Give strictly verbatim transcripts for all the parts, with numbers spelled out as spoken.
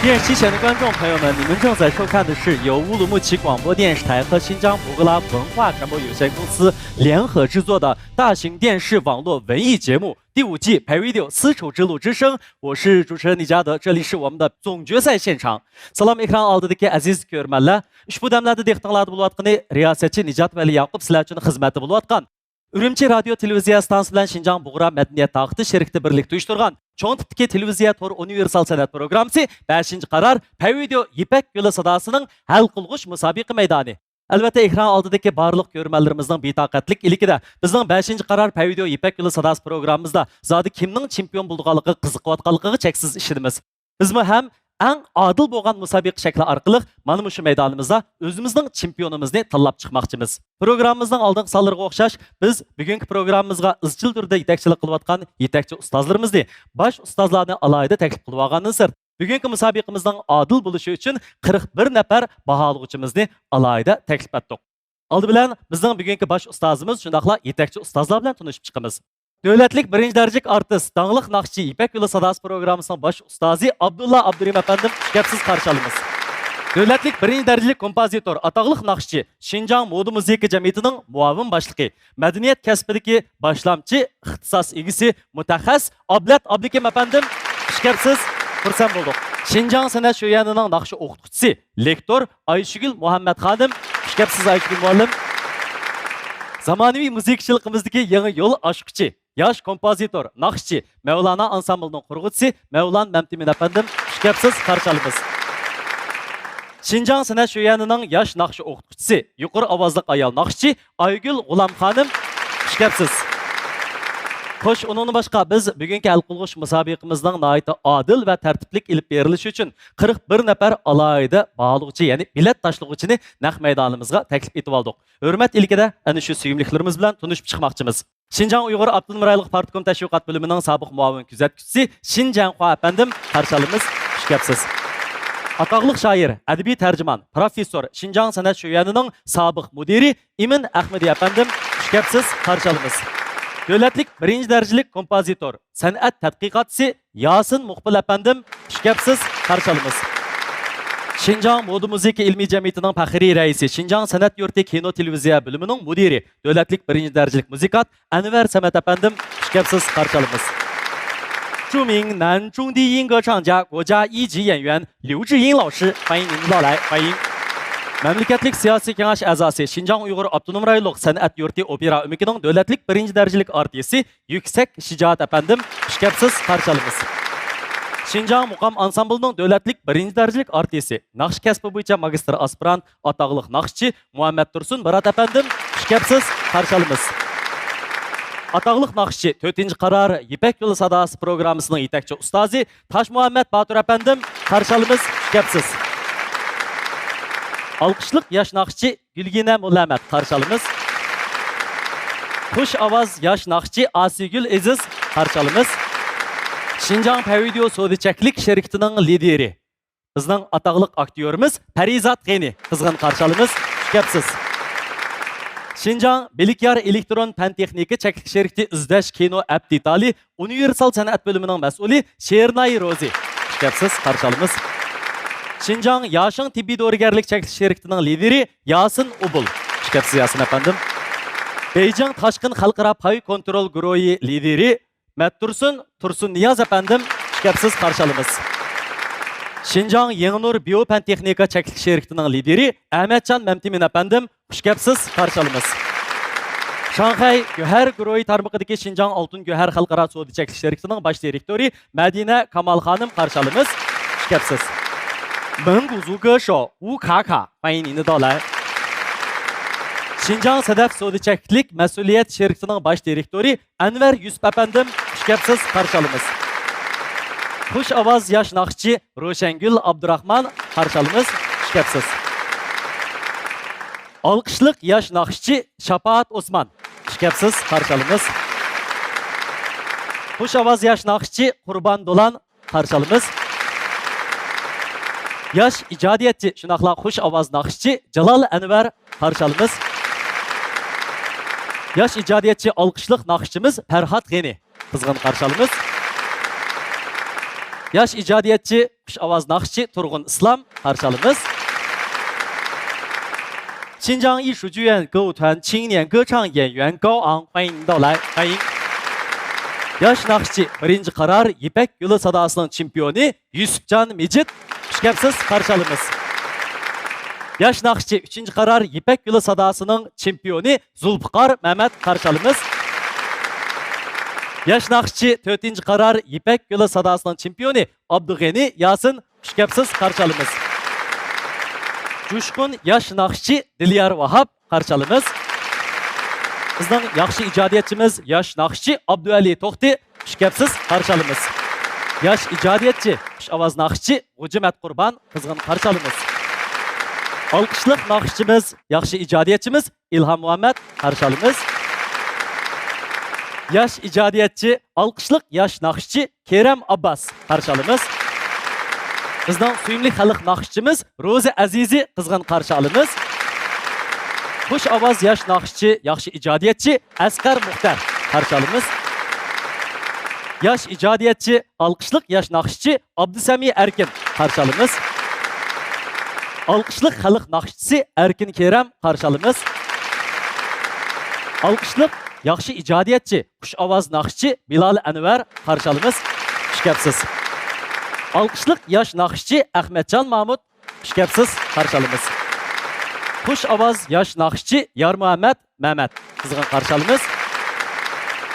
电视机前的观众朋友们，你们正在收看的是由乌鲁木齐广播电视台和新疆博格拉文化传播有限公司联合制作的大型电视网络文艺节目第五季《Pay Video丝绸之路之声》，我是主持人李嘉德，这里是我们的总决赛现场。سالام ئېكران ئالدىدىكى ئەزىز كۆرۈرمەنلەر، ئۇشبۇ دەملەردە دىققىتىڭلاردا بولۇۋاتقىنى رىياسەتچى نىجات ۋەلى ياقۇپ سىلەر ئۈچۈن خىزمەتتە بولۇۋاتقان. ئۈرۈمچى رادىيو تېلېۋىزىيە ئىستانسىسى بىلەن شىنجاڭ بۇغرا مەدەنىيەت تاقىتى شىركىتى بىرلىكتە ئۇيۇشتۇرغان چوڭ تىپتىكى تېلېۋىزىيە تور ئۇنىۋېرسال سەنئەت پروگراممىسى بەشىنچى قارار پەي ۋىدېئو يىپەك يولى ساداسىنىڭ ھەل قىلغۇچ مۇسابىقە مەيدانى. ئەلۋەتتە، ئېكران ئالدىدىكى بارلىق كۆرۈرمەنلىرىمىزنىڭ بىتاقەتلىك ئىلكىدە بىزنىڭ بەشىنچى قارار پەي ۋىدېئو يىپەك يولى ساداسى پروگراممىمىزدا زادى كىمنىڭ چېمپىيون بولىدىغانلىقىغا قىزىقىۋاتقانلىقىغا چەكسىز ئىشىنىمىز. بىزمۇ ھەم ئەڭ ئادىل بولغان مۇسابىقە شەكلى ئارقىلىق مانا مۇشۇ مەيدانىمىزدا ئۆزىمىزنىڭ چېمپىيونىمىزنى تاللاپ چىقماقچىمىز. پروگراممىمىزنىڭ ئالدىنقى سانلىرىغا ئوخشاش، بىز بۈگۈنكى پروگراممىمىزغا ئىزچىل تۈردە يېتەكچىلىك قىلىۋاتقان يېتەكچى ئۇستازلىرىمىزنى، باش ئۇستازلارنى ئالاھىدە تەكلىپ قىلىۋالغاندىن سىرت، بۈگۈنكى مۇسابىقىمىزنىڭ ئادىل بولۇشى ئۈچۈن قىرىق بىر نەپەر باھالىغۇچىمىزنى ئالاھىدە تەكلىپ ئەتتۇق. ئالدى بىلەن بىزنىڭ بۈگۈنكى باش ئۇستازىمىز، شۇنداقلا يېتەكچى ئۇستازلار بىلەن تونۇشۇپ چىقىمىز. دۆلەتلىك بىرىنچى دەرىجىلىك ئارتىس، داڭلىق ناخشىچى، يىپەك يولى ساداسى پروگراممىسىنىڭ باش ئۇستازى ئابدۇللا ئابدۇرېھىم ئەپەندىم، ئىشكەپسىز قارشى ئالىمىز. دۆلەتلىك بىرىنچى دەرىجىلىك كومپوزىتور، ئاتاقلىق ناخشىچى، شىنجاڭ مودا مۇزىكا جەمئىيىتىنىڭ مۇئاۋىن باشلىقى، مەدەنىيەت كەسپىدىكى باشلامچى، ئىختىساس ئىگىسى، مۇتەخەسسىس ئابلەت ئابلىكىم ئەپەندىم، ئىشكەپسىز خۇرسەن بولدۇق. شىنجاڭ سەنئەت شۆيۈەنىنىڭ ناخشا ئوقۇتقۇچىسى، لېكتور ئايشۈگۈل مۇھەممەت خانىم، ئىشكەپسىز ئايشۈگۈل مۇئەللىم. زامانىۋى مۇزىكىچىلىقىمىزدىكى يېڭى يول ئاچقۇچى، ياش كومپوزىتور، ناخشىچى، مەۋلانا ئانسامبىلىنىڭ قۇرغۇچىسى مەۋلان مەمتىمىن ئەپەندىم، ئىشكەپسىز قارشى ئالىمىز. شىنجاڭ سەنئەت شۆيۈەنىنىڭ ياش ناخشا ئوقۇتقۇچىسى، يۇقىرى ئاۋازلىق ئايال ناخشىچى ئايگۈل غۇلام خانىم، ئىشكەپسىز. خوش، ئۇنىڭدىن باشقا، بىز بۈگۈنكى ھەل قىلغۇچ مۇسابىقىمىزنىڭ ناھايىتى ئادىل ۋە تەرتىپلىك ئېلىپ بېرىلىشى ئۈچۈن قىرىق بىر نەپەر ئالاھىدە باھالىغۇچى، يەنى بېلەت تاشلىغۇچىنى نەق مەيدانىمىزغا تەكلىپ ئېتىۋالدۇق. ھۆرمەت ئىلكىدە ئەنە شۇ سۆيۈملۈكلىرىمىز بىلەن تونۇشۇپ چىقماقچىمىز. شىنجاڭ ئۇيغۇر ئاپتونوم رايونلۇق پارتكوم تەشۋىقات بۆلۈمىنىڭ سابىق مۇئاۋىن كۆزەتكۈچىسى شىن جيەنخۇا ئەپەندىم، قارشى ئالىمىز، ئىشكەپسىز. ئاتاقلىق شائىر، ئەدەبىي تەرجىمان، پروفېسسور، شىنجاڭ سەنئەت شۆيۈەنىنىڭ سابىق مۇدىرى ئىمىن ئەخمىدى ئەپەندىم، ئىشكەپسىز قارشى ئالىمىز. دۆلەتلىك بىرىنچى دەرىجىلىك كومپوزىتور، سەنئەت تەتقىقاتچىسى ياسىن مۇقبىل ئەپەندىم، ئىشكەپسىز قارشى ئالىمىز. شىنجاڭ مودا مۇزىكا ئىلمىي جەمئىيىتىنىڭ پەخرىي رەئىسى، شىنجاڭ سەنئەت يۇرتى كىنو تېلېۋىزىيە بۆلۈمىنىڭ مۇدىرى، دۆلەتلىك بىرىنچى دەرىجىلىك مۇزىكانت ئەنۋەر سەمەت ئەپەندىم، ئىشكەپسىز قارشى ئالىمىز. 著名男中低音歌唱家、国家一级演员刘志英老师，欢迎您的到来，欢迎。 مەملىكەتلىك سىياسىي كېڭەش ئەزاسى، شىنجاڭ ئۇيغۇر ئاپتونوم رايونلۇق سەنئەت يۇرتى ئوپېرا ئۆمىكىنىڭ دۆلەتلىك بىرىنچى دەرىجىلىك ئارتىسى يۈكسەك شىجائەت ئەپەندىم، ئىشكەپسىز قارشى ئالىمىز. شىنجاڭ مۇقام ئانسامبىلىنىڭ دۆلەتلىك بىرىنچى دەرىجىلىك ئارتىسى، ناخشا كەسپى بويىچە ماگىستىر ئاسپىرانت، ئاتاقلىق ناخشىچى مۇھەممەت تۇرسۇن مۇرات ئەپەندىم، ئىشكەپسىز قارشى ئالىمىز. ئاتاقلىق ناخشىچى، تۆتىنچى قارار يىپەك يولى ساداسى پروگراممىسىنىڭ يېتەكچى ئۇستازى تاشمۇھەممەت باتۇر ئەپەندىم، قارشى ئالىمىز، ئىشكەپسىز. ئالقىشلىق ياش ناخشىچى گۈلگىنە موللامەت، قارشى ئالىمىز. خۇش ئاۋاز ياش ناخشىچى ئاسىيگۈل ئېزىز، قارشى ئالىمىز. شىنجاڭ پەي ۋىدېئو سودا چەكلىك شىركىتىنىڭ لىدىرى، بىزنىڭ ئاتاقلىق ئاكتيورىمىز پەرىزات غېنى، قىزغىن قارشى ئالىمىز، ئىشكەپسىز. شىنجاڭ بىلىكيار ئېلېكترون پەن تېخنىكا چەكلىك شىركىتى ئىزدەش كىنو ئەپ دېتالى ئۇنىۋېرسال سەنئەت بۆلۈمىنىڭ مەسئۇلى شېرىناي روزى، ئىشكەپسىز قارشى ئالىمىز. شىنجاڭ ياشىڭ تېببىي دورىگەرلىك چەكلىك شىركىتىنىڭ لىدىرى ياسىن ئۇبۇل، ئىشكەپسىز ياسىن ئەپەندىم. بېيجىڭ تاشقىن خەلقئارا پاي كونترول گۇرۇھى لىدىرى مەتتۇرسۇن تۇرسۇننىياز ئەپەندىم، ئىشكەپسىز قارشى ئالىمىز. شىنجاڭ يېڭىنۇر بىيو پەن تېخنىكا چەكلىك شىركىتىنىڭ لىدىرى ئەمەتجان مەمتىمىن ئەپەندىم، ئىشكەپسىز قارشى ئالىمىز. شاڭخەي گۆھەر گۇرۇھى تارمىقىدىكى شىنجاڭ ئالتۇن گۆھەر خەلقئارا سودا چەكلىك شىركىتىنىڭ باش دىرېكتورى مەدىنە كامال خانىم، قارشى ئالىمىز، ئىشكەپسىز. 蒙古族歌手乌卡卡，欢迎您的到来。 شىنجاڭ سەدەف سودا چەكلىك مەسئۇلىيەت شىركىتىنىڭ باش دىرېكتورى ئەنۋەر يۈسۈپ ئەپەندىم، ئىشكەپسىز قارشى ئالىمىز. خۇش ئاۋاز ياش ناخشىچى روشەنگۈل ئابدۇراخمان، قارشى ئالىمىز، ئىشكەپسىز. ئالقىشلىق ياش ناخشىچى شاپائەت ئوسمان، ئىشكەپسىز قارشى ئالىمىز. خۇش ئاۋاز ياش ناخشىچى قۇربان دولان، قارشى ئالىمىز. ياش ئىجادىيەتچى، شۇنداقلا خۇش ئاۋاز ناخشىچى جالال ئەنۋەر، قارشى ئالىمىز. ياش ئىجادىيەتچى، ئالقىشلىق ناخشىچىمىز پەرھات غېنى، قىزغىن قارشى ئالىمىز. ياش ئىجادىيەتچى، خۇش ئاۋاز ناخشىچى تۇرغۇن ئىسلام، قارشى ئالىمىز. 新疆艺术剧院歌舞团青年歌唱演员高昂，欢迎你到来，欢迎。 ياش ناخشىچى، بىرىنچى قارار يىپەك يولى ساداسىنىڭ چېمپىيونى يۈسۈپجان مىجىت، خۇش كەپسىز، قارشى ئالىمىز. ياش ناخشىچى، ئۈچىنچى قارار يىپەك يولى ساداسىنىڭ چېمپىيونى زۇلپىقار مەمەت، قارشى ئالىمىز. ياش ناخشىچى، تۆتىنچى قارار يىپەك يولى ساداسىنىڭ چېمپىيونى ئابدۇغېنى ياسىن، خۇش كەپسىز، قارشى ئالىمىز. جۇشقۇن ياش ناخشىچى دىليار ۋاھاپ، قارشى ئالىمىز. بىزنىڭ ياخشى ئىجادىيەتچىمىز ياش ناخشىچى ئابدۇئەلى توختى، خۇش كەپسىز، قارشى ئالىمىز. ياش ئىجادىيەتچى، خۇش ئاۋاز ناخشىچى غوجىمەت قۇربان، قىزغىن قارشى ئالىمىز. ئالقىشلىق ناخشىچىمىز، ياخشى ئىجادىيەتچىمىز ئىلھام مۇھەممەت، قارشى ئالىمىز. ياش ئىجادىيەتچى، ئالقىشلىق ياش ناخشىچى كېرەم ئابباس، قارشى ئالىمىز. بىزنىڭ سۆيۈملۈك خەلق ناخشىچىمىز روزى ئەزىزى، قىزغىن قارشى ئالىمىز. خۇش ئاۋاز ياش ناخشىچى، ياخشى ئىجادىيەتچى ئەسقەر مۇختەر، قارشى ئالىمىز. ياش ئىجادىيەتچى، ئالقىشلىق ياش ناخشىچى ئابدۇسەمى ئەركىن، قارشى ئالىمىز. ئالقىشلىق خەلق ناخشىچىسى ئەركىن كېرەم، قارشى ئالىمىز. ئالقىشلىق ياخشى ئىجادىيەتچى، خۇش ئاۋاز ناخشىچى بىلال ئەنۋەر، قارشى ئالىمىز. خۇش كەپسىز. ئالقىشلىق ياش ناخشىچى ئەخمەتجان مامۇت، خۇش كەپسىز، قارشى ئالىمىز. خۇش ئاۋاز ياش ناخشىچى يارمۇھەممەت مەمەت، قىزغىن قارشى ئالىمىز.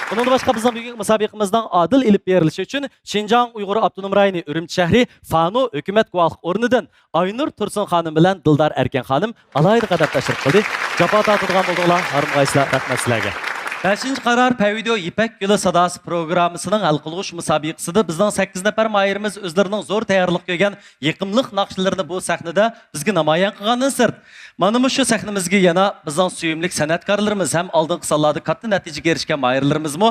ئۇنىڭدىن باشقا، بىزنىڭ بۈگۈنكى مۇسابىقىمىزنىڭ ئادىل ئېلىپ بېرىلىشى ئۈچۈن شىنجاڭ ئۇيغۇر ئاپتونوم رايونى ئۈرۈمچى شەھىرى فانۇ ھۆكۈمەت گۇۋاھلىق ئورنىدىن ئاينۇر تۇرسۇن خانىم بىلەن دىلدار ئەركىن خانىم ئالاھىدە قەدەم تەشرىپ قىلدى. جاپا تارتىدىغان بولدۇڭلار، ھارمىغايسىلەر، رەھمەت سىلەرگە. بەشىنچى قارار پەيۋىديو يىپەك يولى ساداسى پروگراممىسىنىڭ ھەل قىلغۇچ مۇسابىقىسىدە بىزنىڭ سەككىز نەپەر ماھىرىمىز ئۆزلىرىنىڭ زور تەييارلىق كۆرگەن يېقىملىق ناخشىلىرىنى بۇ سەھنىدە بىزگە نامايان قىلغاندىن سىرت، مانا مۇشۇ سەھنىمىزگە يەنە بىزنىڭ سۆيۈملۈك سەنئەتكارلىرىمىز ھەم ئالدىنقى سانلاردا كاتتا نەتىجىگە ئېرىشكەن ماھىرلىرىمىزمۇ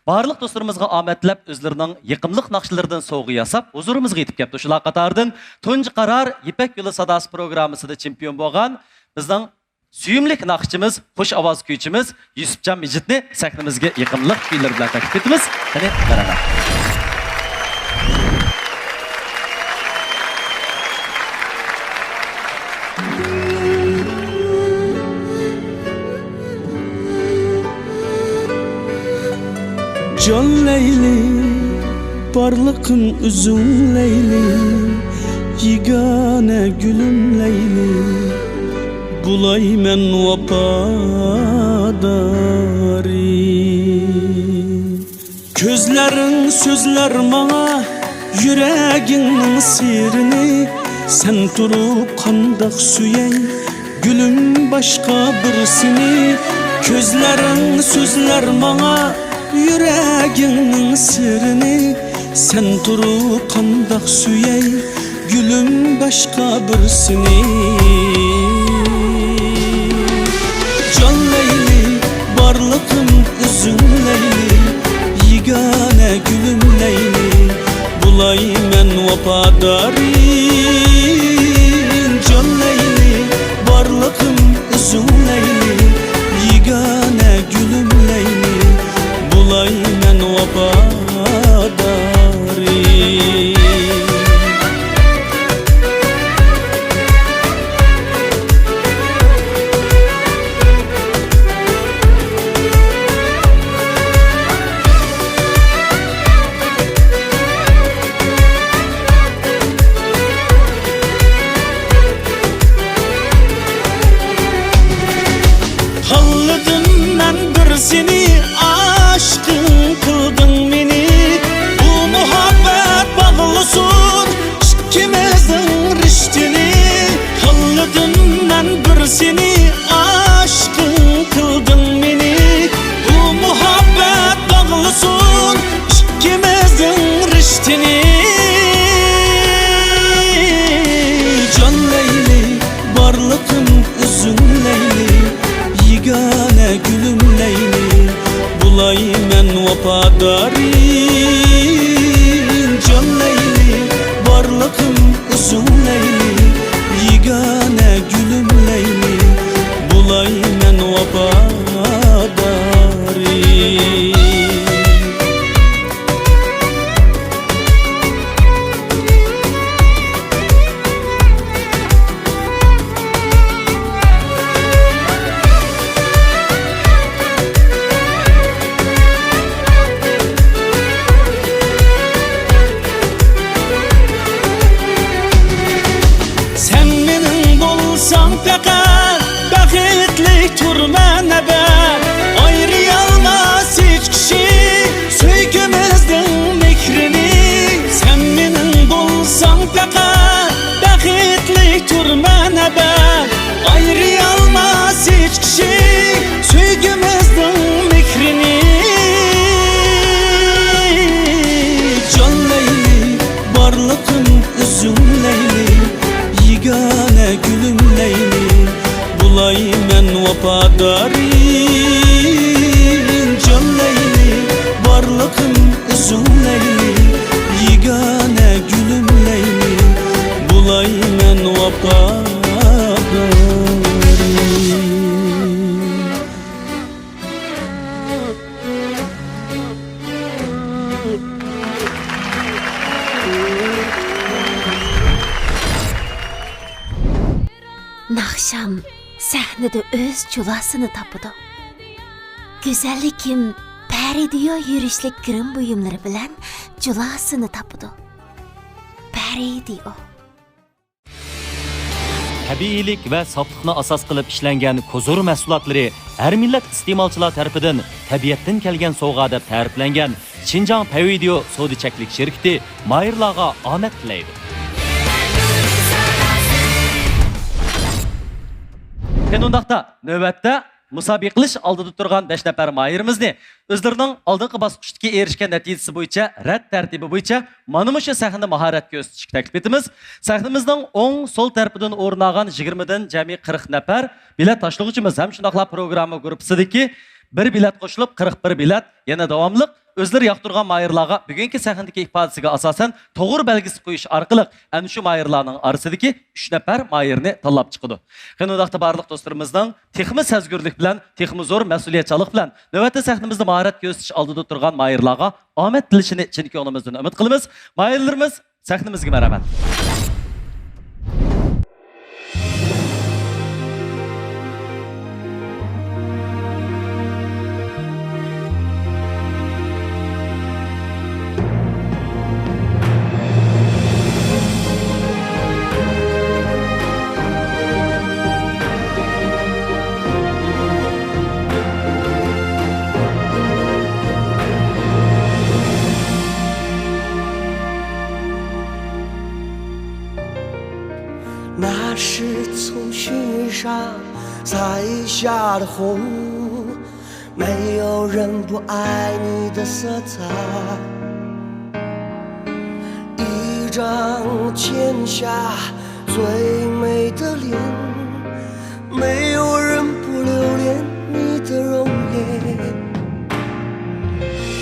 بارلىق دوستلىرىمىزغا ئامەت تىلەپ، ئۆزلىرىنىڭ يېقىملىق ناخشىلىرىدىن سوۋغا ياساپ، ھۇزۇرىمىزغا يېتىپ كەپتۇ. شۇلار قاتارىدىن تۇنجى قارار يىپەك يولى ساداسى پروگراممىسىدا چېمپىيون بولغان بىزنىڭ سۆيۈملۈك ناخشىچىمىز، خۇش ئاۋاز كۈيچىمىز يۈسۈپجان مىجىتنى سەھنىمىزگە يېقىملىق كۈيلىرى بىلەن تەكلىپ ئېتىمىز. قېنى، مەرھەمەت. جان لەيلى، بارلىقىم ئۆزۈڭ لەيلى، يېگانە گۈلۈم لەيلى، بولايمەن ۋاپادارى. كۆزلىرىڭ سۆزلەر ماڭا يۈرىكىڭنىڭ سىرىنى، سەن تۇرۇپ قانداق سۆيەي گۈلۈم باشقا بىرسىنى. كۆزلىرىڭ سۆزلەر ماڭا يۈرىكىڭنىڭ سىرىنى، سەن تۇرۇپ قانداق سۆيەي گۈلۈم باشقا بىرسىنى. جان لەيلى، بارلىقىم ئۆزۈڭ لەيلى، يېگانە گۈلۈم لەيلى، بولايمەن ۋاپادارى. جان لەيلى، بارلىقىم ئۆزۈڭ لەيلى، يېگانە گۈلۈم لەيلى، بولايمەن ۋاپادارى. خاللىدىم مەن بىر سېنى، ئاشقىڭ قىلدىڭ مېنى. بۇ مۇھەببەت باغلىسۇن ئىككىمىزنىڭ رىشتىنى. خاللىدىم مەن بىر سېنى، ئاشقىڭ قىلدىڭ مېنى. بۇ مۇھەببەت باغلىسۇن ئىككىمىزنىڭ رىشتىنى. جان لەيلى، بارلىقىم ئۆزۈڭ لەيلى، يېگانە گۈلۈم لەيلى، بولايمەن ۋاپادارى. جان لەيلى، بارلىقىم ئۆزۈڭ لەيلى، يېگانە گۈلۈم لەيلى، بولايمەن ۋاپادارى. پەقەت بەختلىك تۇرمەن ئەبەد، ئايرىيالماس ھېچ كىشى سۆيگۈمىزنىڭ مېھرىنى. جانلىيلى، بارلىقىم ئۆزۈڭلەيلى، يېگانە گۈلۈملەيلى، بولايمەن ۋاپادارىڭ. جانلىيلى، بارلىقىم ئۆزۈڭلەيلى، يېگانە گۈلۈملەيلى، بولايمەن ۋاپادارىڭ. ناخشام سەھنىدە ئۆز جۇلاسىنى تاپىدۇ. گۈزەللىكىم پەرىدىيو يۈرۈشلۈك گىرىم بۇيۇملىرى بىلەن جۇلاسىنى تاپىدۇ. پەرىدىيو. تەبىئىيلىك ۋە ساپلىقنى ئاساس قىلىپ ئىشلەنگەن كوزۇر مەھسۇلاتلىرى ھەر مىللەت ئىستېمالچىلار تەرىپىدىن تەبىئەتتىن كەلگەن سوۋغا دەپ تەرىپلەنگەن شىنجاڭ پەيۋىديو سودا چەكلىك شىركىتى ماھىرلارغا ئامەت تىلەيدۇ. قېنى ئۇنداقتا، نۆۋەتتە مۇسابىقە قىلىش ئالدىدا تۇرغان بەش نەپەر ماھىرىمىزنى ئۆزلىرىنىڭ ئالدىنقى باسقۇچتىكى ئېرىشكەن نەتىجىسى بويىچە رەت تەرتىپى بويىچە مانا مۇشۇ سەھنىدە ماھارەت كۆرسىتىشكە تەكلىپ ئېتىمىز. سەھنىمىزنىڭ ئوڭ، سول تەرىپىدىن ئورۇن ئالغان يىگىرمىدىن جەمئىي قىرىق نەپەر بېلەت تاشلىغۇچىمىز ھەم شۇنداقلا پروگرامما گۇرۇپپىسىدىكى بىر بېلەت قوشۇلۇپ قىرىق بىر بېلەت، يەنە داۋاملىق ئۆزلىرى ياقتۇرغان ماھىرلارغا بۈگۈنكى سەھنىدىكى ئىپادىسىگە ئاساسەن توغرا بەلگىسى قويۇش ئارقىلىق ئەنە شۇ ماھىرلارنىڭ ئارىسىدىكى ئۈچ نەپەر ماھىرنى تاللاپ چىقىدۇ. قېنى ئۇنداقتا بارلىق دوستلىرىمىزنىڭ تېخىمۇ سەزگۈرلۈك بىلەن، تېخىمۇ زور مەسئۇلىيەتچانلىق بىلەن نۆۋەتتە سەھنىمىزدە ماھارەت كۆرسىتىش ئالدىدا تۇرغان ماھىرلارغا ئامەت تىلىشىنى چىن كۆڭلىمىزدىن ئۈمىد قىلىمىز. ماھىرلىرىمىز، سەھنىمىزگە مەرھەمەت. 那是从雪上摘下的红，没有人不爱你的色彩。一张剪下最美的脸，没有人不留恋你的容颜。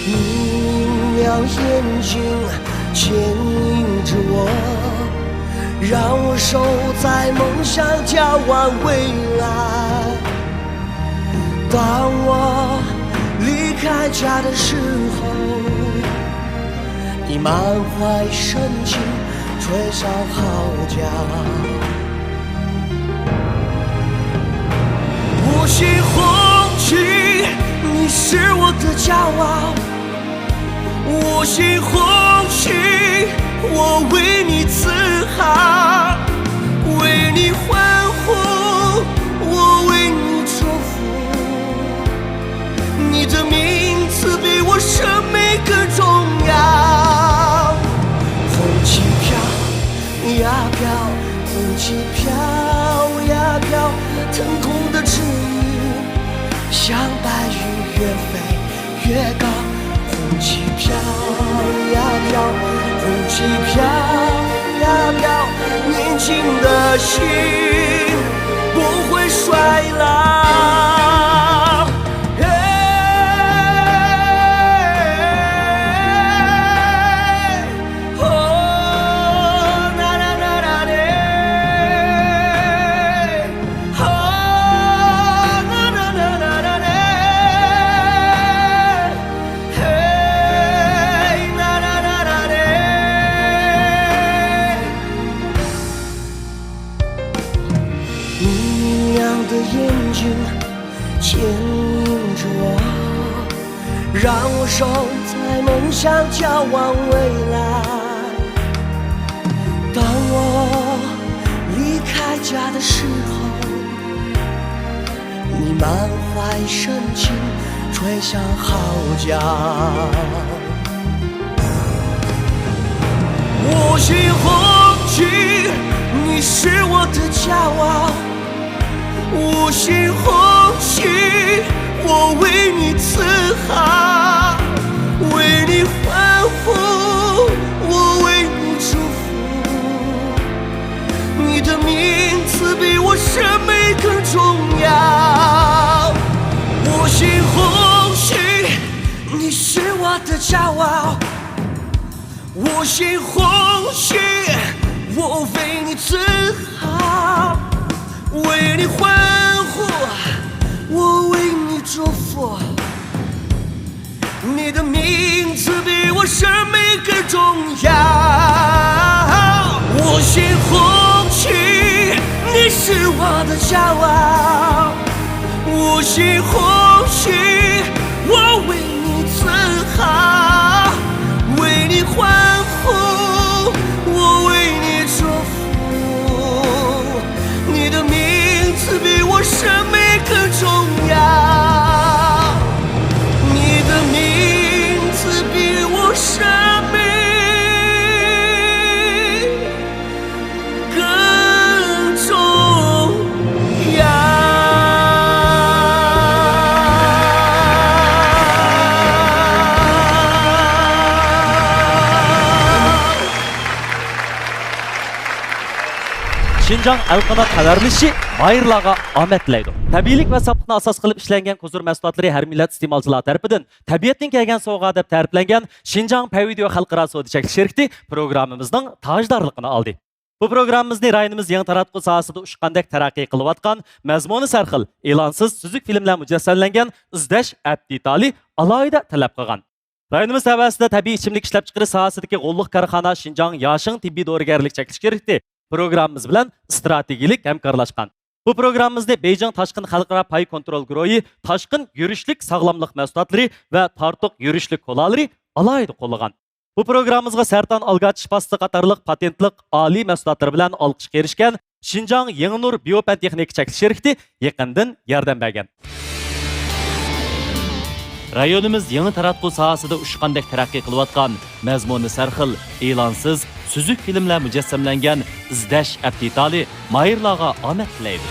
你明亮眼睛牵引着我，让我守在梦想，眺望未来。当我离开家的时候，你满怀深情吹响号角。五星红旗，你是我的骄傲。五星红旗，我为你自豪，为你欢呼，我为你祝福。 你的名字比我生命更重要。红旗飘呀飘，红旗飘呀飘，腾空的翅翼像白云越飞越高。红旗飘呀飘，红旗飘呀飘，年轻的心不会衰老。 明亮的眼睛牵引着我，让我守在梦想，眺望未来。当我离开家的时候，你满怀深情吹响号角。五星红我心欢喜，我为你自豪，为你欢呼，我为你祝福。你的名字比我生命更重要。我心欢喜，你是我的骄傲。我心欢喜，我为你自豪，为你欢呼，我为你祝福。你的名字比我生命更重要。我心欢喜，你是我的骄傲。我心欢喜，我为你自豪，为你欢呼，我为你祝福。你的名字比我生命更重要，你的名字比我生命更重要。 شىنجاڭ ئەلقانات خەۋەرلىشىشى ماھىرلارغا ئامەت تىلەيدۇ. تەبىئىيلىك ۋە ساپلىقنى ئاساس قىلىپ ئىشلەنگەن كوزۇر مەھسۇلاتلىرى ھەر مىللەت ئىستېمالچىلار تەرىپىدىن تەبىئەتتىن كەلگەن سوۋغا دەپ تەرىپلەنگەن شىنجاڭ پەيۋىديو خەلقئارا سودا چەكلىك شىركىتى پروگراممىمىزنىڭ تاجدارلىقىنى ئالدى. بۇ پروگراممىمىزنى رايونىمىز يېڭى تاراتقۇ ساھەسىدە ئۇچقاندەك تەرەققىي قىلىۋاتقان، مەزمۇنى سەرخىل، ئېلانسىز، سۈزۈك فىلىملەر مۇجەسسەملەنگەن ئىزدەش ئەپ دېتالى ئالاھىدە تەلەپ قىلغان. رايونىمىز تەۋەسىدە تەبىئىي ئىچىملىك ئىشلەپچىقىرىش ساھەسىدىكى غوللۇق كارخانا شىنجاڭ ياشىڭ تېببىي دورىگەرلىك چەكلىك شىركىتى پروگراممىمىز بىلەن ئىستراتېگىيىلىك ھەمكارلاشقان. بۇ پروگراممىمىزنى بېيجىڭ تاشقىن خەلقئارا پاي كونترول گۇرۇھى تاشقىن يۈرۈشلۈك ساغلاملىق مەھسۇلاتلىرى ۋە تارتۇق يۈرۈشلۈك كولالىرى ئالاھىدە قوللىغان. بۇ پروگراممىمىزغا سەرطان ئالگاچ شىپاسى قاتارلىق پاتېنتلىق ئالىي مەھسۇلاتلىرى بىلەن ئالقىشقا ئېرىشكەن شىنجاڭ يېڭىنۇر بىيوپەن تېخنىكا چەكلىك شىركىتى يېقىندىن ياردەم بەرگەن. رايونىمىز يېڭى تاراتقۇ ساھەسىدە ئۇچقاندەك تەرەققىي قىلىۋاتقان، مەزمۇنى سەرخىل، ئېلانسىز، سۈزۈك فىلىملەر مۇجەسسەملەنگەن ئىزدەش ئەپ دېتالى ماھىرلارغا ئامەت تىلەيدۇ.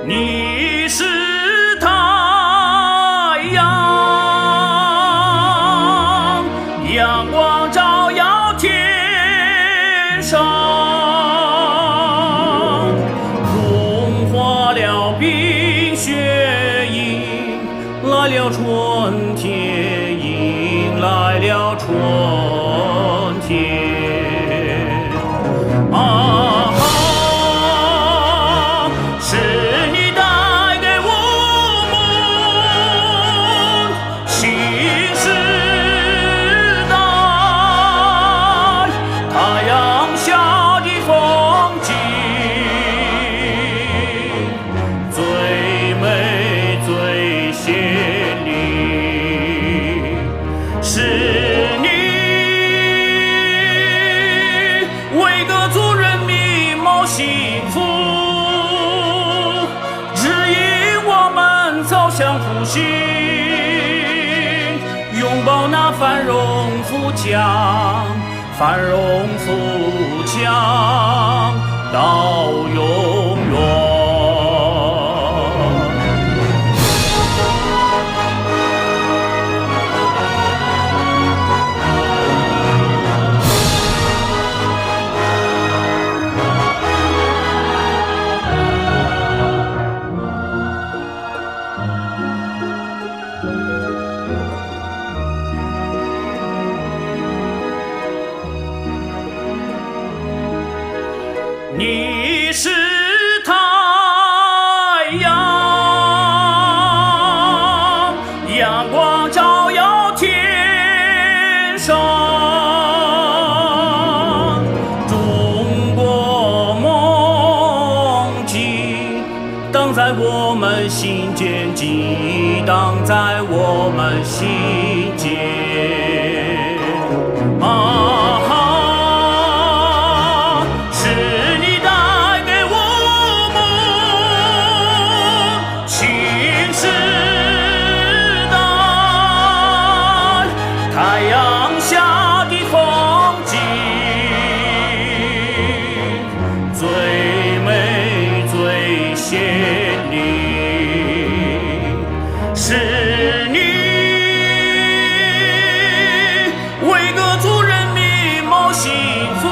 你是太阳，阳光照耀天上，融化了冰雪，迎来了春天，迎来了春天。啊哈，是你带给我们新时代太阳下的风景。 最美最鲜丽，是你为各族人民谋幸福，指引我们走向复兴，拥抱那繁荣富强。 繁荣富强到永远。你是太阳，阳光照耀天上。心间。啊哈，是你带给我们新时代太阳下的风景。 最美最鲜丽，是你为各族人民谋幸福，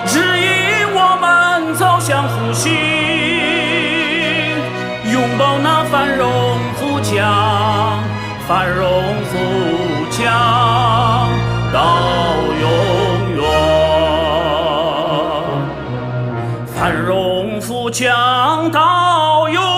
指引我们朝向复兴，拥抱那繁荣富强。 繁荣富强到永远，繁荣富强到永远。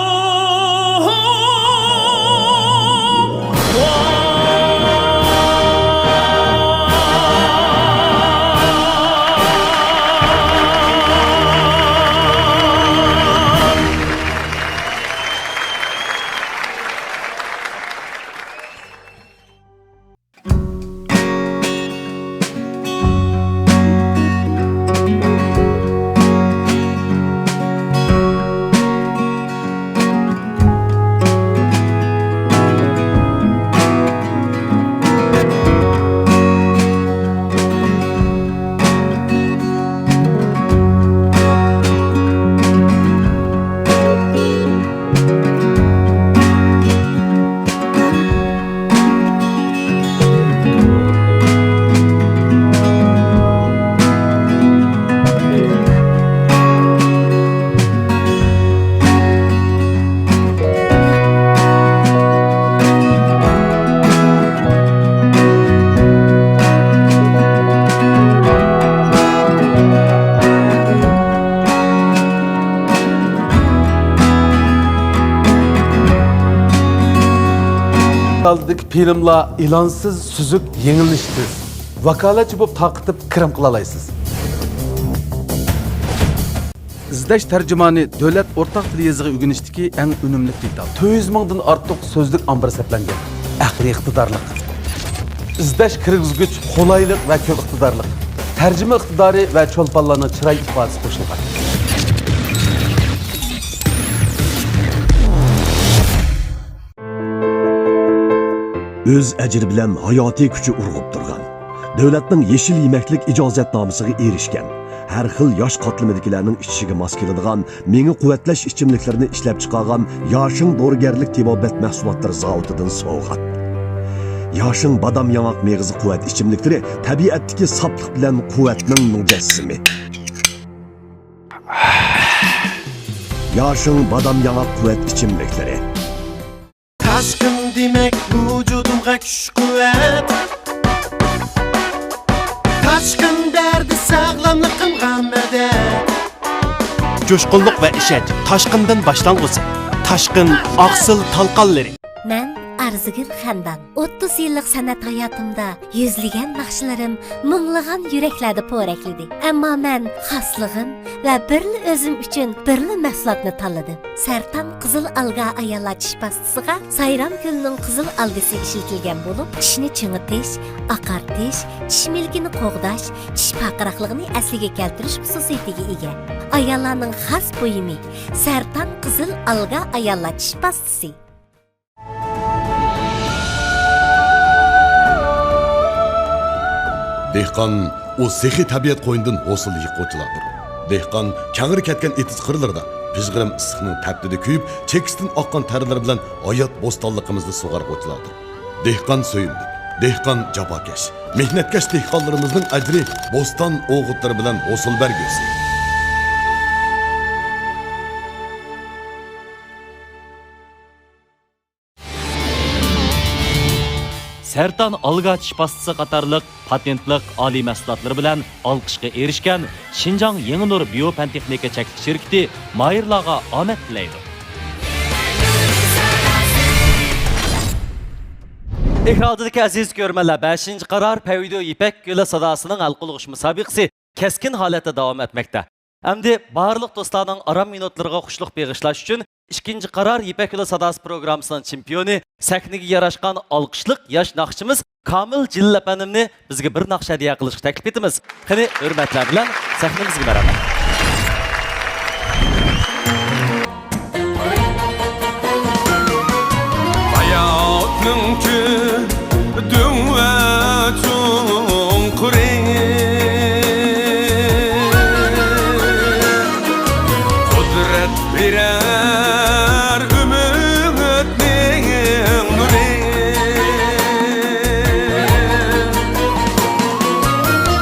ئالدىدىكى فىلىملار ئېلانسىز، سۈزۈك، يېڭىلىنىشى تېز. ۋاكالەتچى بولۇپ تارقىتىپ كىرىم قىلالايسىز. ئىزدەش تەرجىمانى دۆلەت ئورتاق تىل يېزىقى ئۆگىنىشتىكى ئەڭ ئۈنۈملۈك دېتال. تۆت يۈز مىڭدىن ئارتۇق سۆزلۈك ئامبىرى سەپلەنگەن. ئەقلىي ئىقتىدارلىق. ئىزدەش كىرگۈزگۈچ قولايلىق ۋە كۆپ ئىقتىدارلىق. تەرجىمە ئىقتىدارى ۋە چولپانلارنىڭ چىراي ئىپادىسى قوشۇلغان. ئۆز ئەجرى بىلەن ھاياتىي كۈچى ئۇرغۇپ تۇرغان، دۆلەتنىڭ يېشىل يېمەكلىك ئىجازەتنامىسىغا ئېرىشكەن، ھەر خىل ياش قاتلىمىدىكىلەرنىڭ ئىچىشىگە ماس كېلىدىغان مېڭە قۇۋۋەتلەش ئىچىملىكلىرىنى ئىشلەپچىقارغان ياشىڭ دورىگەرلىك تېبابەت مەھسۇلاتلىرى زاۋۇتىدىن سوۋغات. ياشىڭ بادام ياڭاق مېغىزى قۇۋۋەت ئىچىملىكلىرى تەبىئەتتىكى ساپلىق بىلەن قۇۋۋەتنىڭ مۇجەسسىمى. ياشىڭ بادام ياڭاق قۇۋۋەت ئىچىملىكلىرى. تاشقىن دېمەك ۋۇجۇدۇمغا كۈچ-قۇۋۋەت، تاشقىن بەردى ساغلاملىقىمغا مەدەت. جۇشقۇنلۇق ۋە ئىشەنچ تاشقىندىن باشلانغۇسى، تاشقىن ئاقسىل تالقانلىرى. مەن ئارزۇگۈل خەندان. ئوتتۇز يىللىق سەنئەت ھاياتىمدا يۈزلىگەن ناخشىلىرىم مىڭلىغان يۈرەكلەردە پورەكلىدى. ئەمما مەن خاسلىقىم ۋە بىرلا ئۆزۈم ئۈچۈن بىرلا مەھسۇلاتنى تاللىدىم. سەرتان قىزىل ئالگا ئاياللار چىش پاستىسىغا سايرام گۈلىنىڭ قىزىل ئالگىسى ئىشلىتىلگەن بولۇپ، چىشنى چىڭىتىش، ئاقارتىش، چىش مىلىكىنى قوغداش، چىش پارقىراقلىقىنى ئەسلىگە كەلتۈرۈش خۇسۇسىيىتىگە ئىگە. ئاياللارنىڭ خاس بۇيۇمى، سەرتان قىزىل ئالگا ئاياللار چىش پاستىسى. دېھقان ئۇ سېخىي تەبىئەت قوينىدىن ھوسۇل يىغقۇچىلاردۇر. دېھقان كەڭرى كەتكەن ئېتىز قىرلىرىدا پىژغىرىم ئىسسىقنىڭ تەپتىدە كۆيۈپ، چېكىستىن ئاققان تەرلىرى بىلەن ھايات بوستانلىقىمىزنى سۇغارغۇچىلاردۇر. دېھقان سۆيۈملۈك، دېھقان جاپاكەش، مېھنەتكەش دېھقانلىرىمىزنىڭ ئەجرى بوستان ئوغۇتلىرى بىلەن ھوسۇل بەرگۈسى. سەرتان ئالگا چىش پاستىسى قاتارلىق پاتېنتلىق ئالىي مەھسۇلاتلىرى بىلەن ئالقىشقا ئېرىشكەن شىنجاڭ يېڭى نۇر بىيو پەن تېخنىكا چەكلىك شىركىتى ماھىرلارغا ئامەت تىلەيدۇ. ئېكران ئالدىدىكى ئەزىز كۆرۈرمەنلەر، بەشىنچى قارار پەيۋىدىيو يىپەك گۈلى ساداسىنىڭ ھەل قىلغۇچ مۇسابىقىسى كەسكىن ھالەتتە داۋام ئەتمەكتە. ئەمدى بارلىق دوستلارنىڭ ئارام مىنۇتلىرىغا خۇشلۇق بېغىشلاش ئۈچۈن ئىككىنچى قارار يىپەك يولى ساداسى پروگراممىسىنىڭ چېمپىيونى، سەھنىگە ياراشقان ئالقىشلىق ياش ناخشىچىمىز كامىل جېلىل ئەپەندىمنى بىزگە بىر ناخشا ھەدىيە قىلىشقا تەكلىپ ئېتىمىز. قېنى، ھۆرمەتلەر بىلەن سەھنىمىزگە مەرھەمەت. ھاياتنىڭ كۆك دۆڭ ۋە چوڭقۇرى، قۇدرەت بېرەر ئۈمىدنىڭ نۇرى.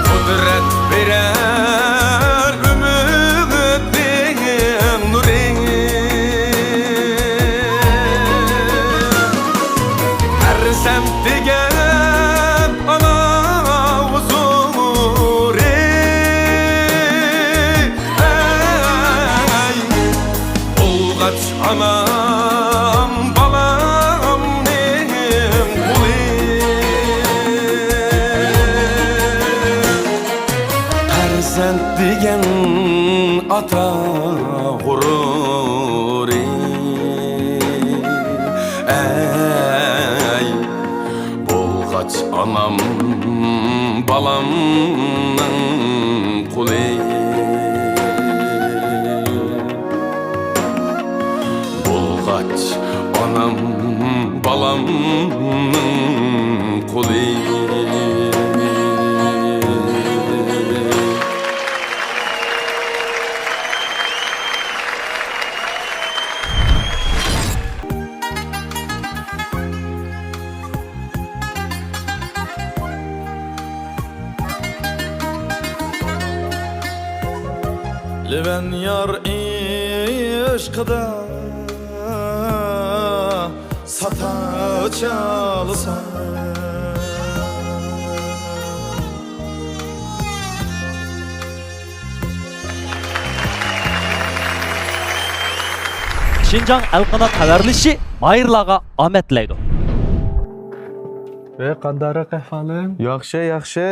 قۇدرەت بېرەر ئۈمىدنىڭ نۇرى. پەرزەنت دېگەن ئانا ھۇزۇرى. ئەي، بولغاچ ئانام بالامنىڭ قۇلى. پەرزەنت دېگەن ئاتا غۇرۇرى. ئەي، بولغاچ ئانام بالامنىڭ قۇلى. بولغاچ ئانام بالامنىڭ قۇلى. لېۋەن يار ئىشقىدا ساتا چالسا. شىنجاڭ ئەلقانات خەۋەرلىشى ماھىرلارغا ئامەت تىلەيدۇ. ۋەي، قانداقراق ئەھۋالىڭ؟ ياخشى، ياخشى.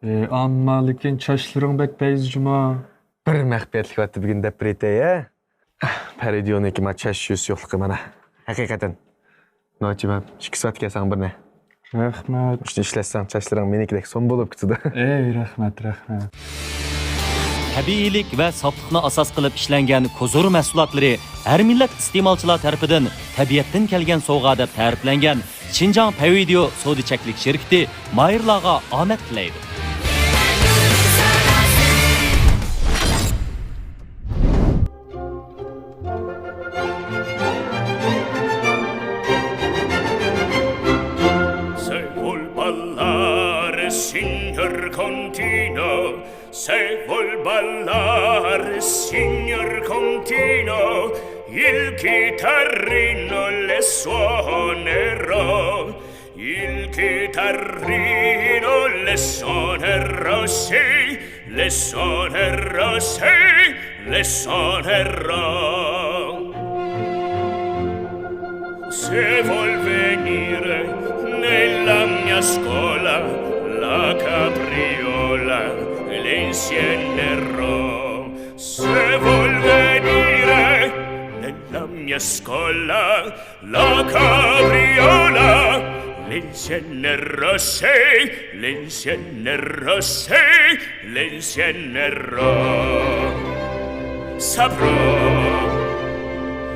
ئى، ئەمما لېكىن چاچلىرىڭ بەك پەيزى جۇما. بىر مەخپىيەتلىك ۋەتتى بۈگۈن دەپ بېرىتەي، ھە؟ پەرىدىيونىڭكى ما چاچ يۈسى يوقلۇقى مانا. ھەقىقەتەن. نوچى مەم، ئىككى سائەت كەلسەڭ بىرنى. رەھمەت. شۇنى ئىشلەتسەڭ، چاچلىرىڭ مېنىڭكىدەك سومبۇلۇپ كېتىدۇ. ئەي، رەھمەت، رەھمەت. تەبىئىيلىك ۋە ساپلىقنى ئاساس قىلىپ ئىشلەنگەن كوزۇر مەھسۇلاتلىرى ھەر مىللەت ئىستېمالچىلار تەرىپىدىن تەبىئەتتىن كەلگەن سوۋغا دەپ تەرىپلەنگەن شىنجاڭ پەيۋىدىيو سودا چەكلىك شىركىتى ماھىرلارغا ئامەت تىلەيدۇ. سەي بول بالىلار، سېنيور كونتىنو. سەي بول بالىلار، سېنيور كونتىنو. Il chitarrino le suonerò. Il chitarrino le suonerò, sì, le suonerò, sì, le suonerò. Se vuol venire nella mia scuola, la capriola le insegnerò. Se vuol venire nella mia scuola, la capriola, l'insieme rosse, l'insieme rosse, l'insieme ro-. Saprò,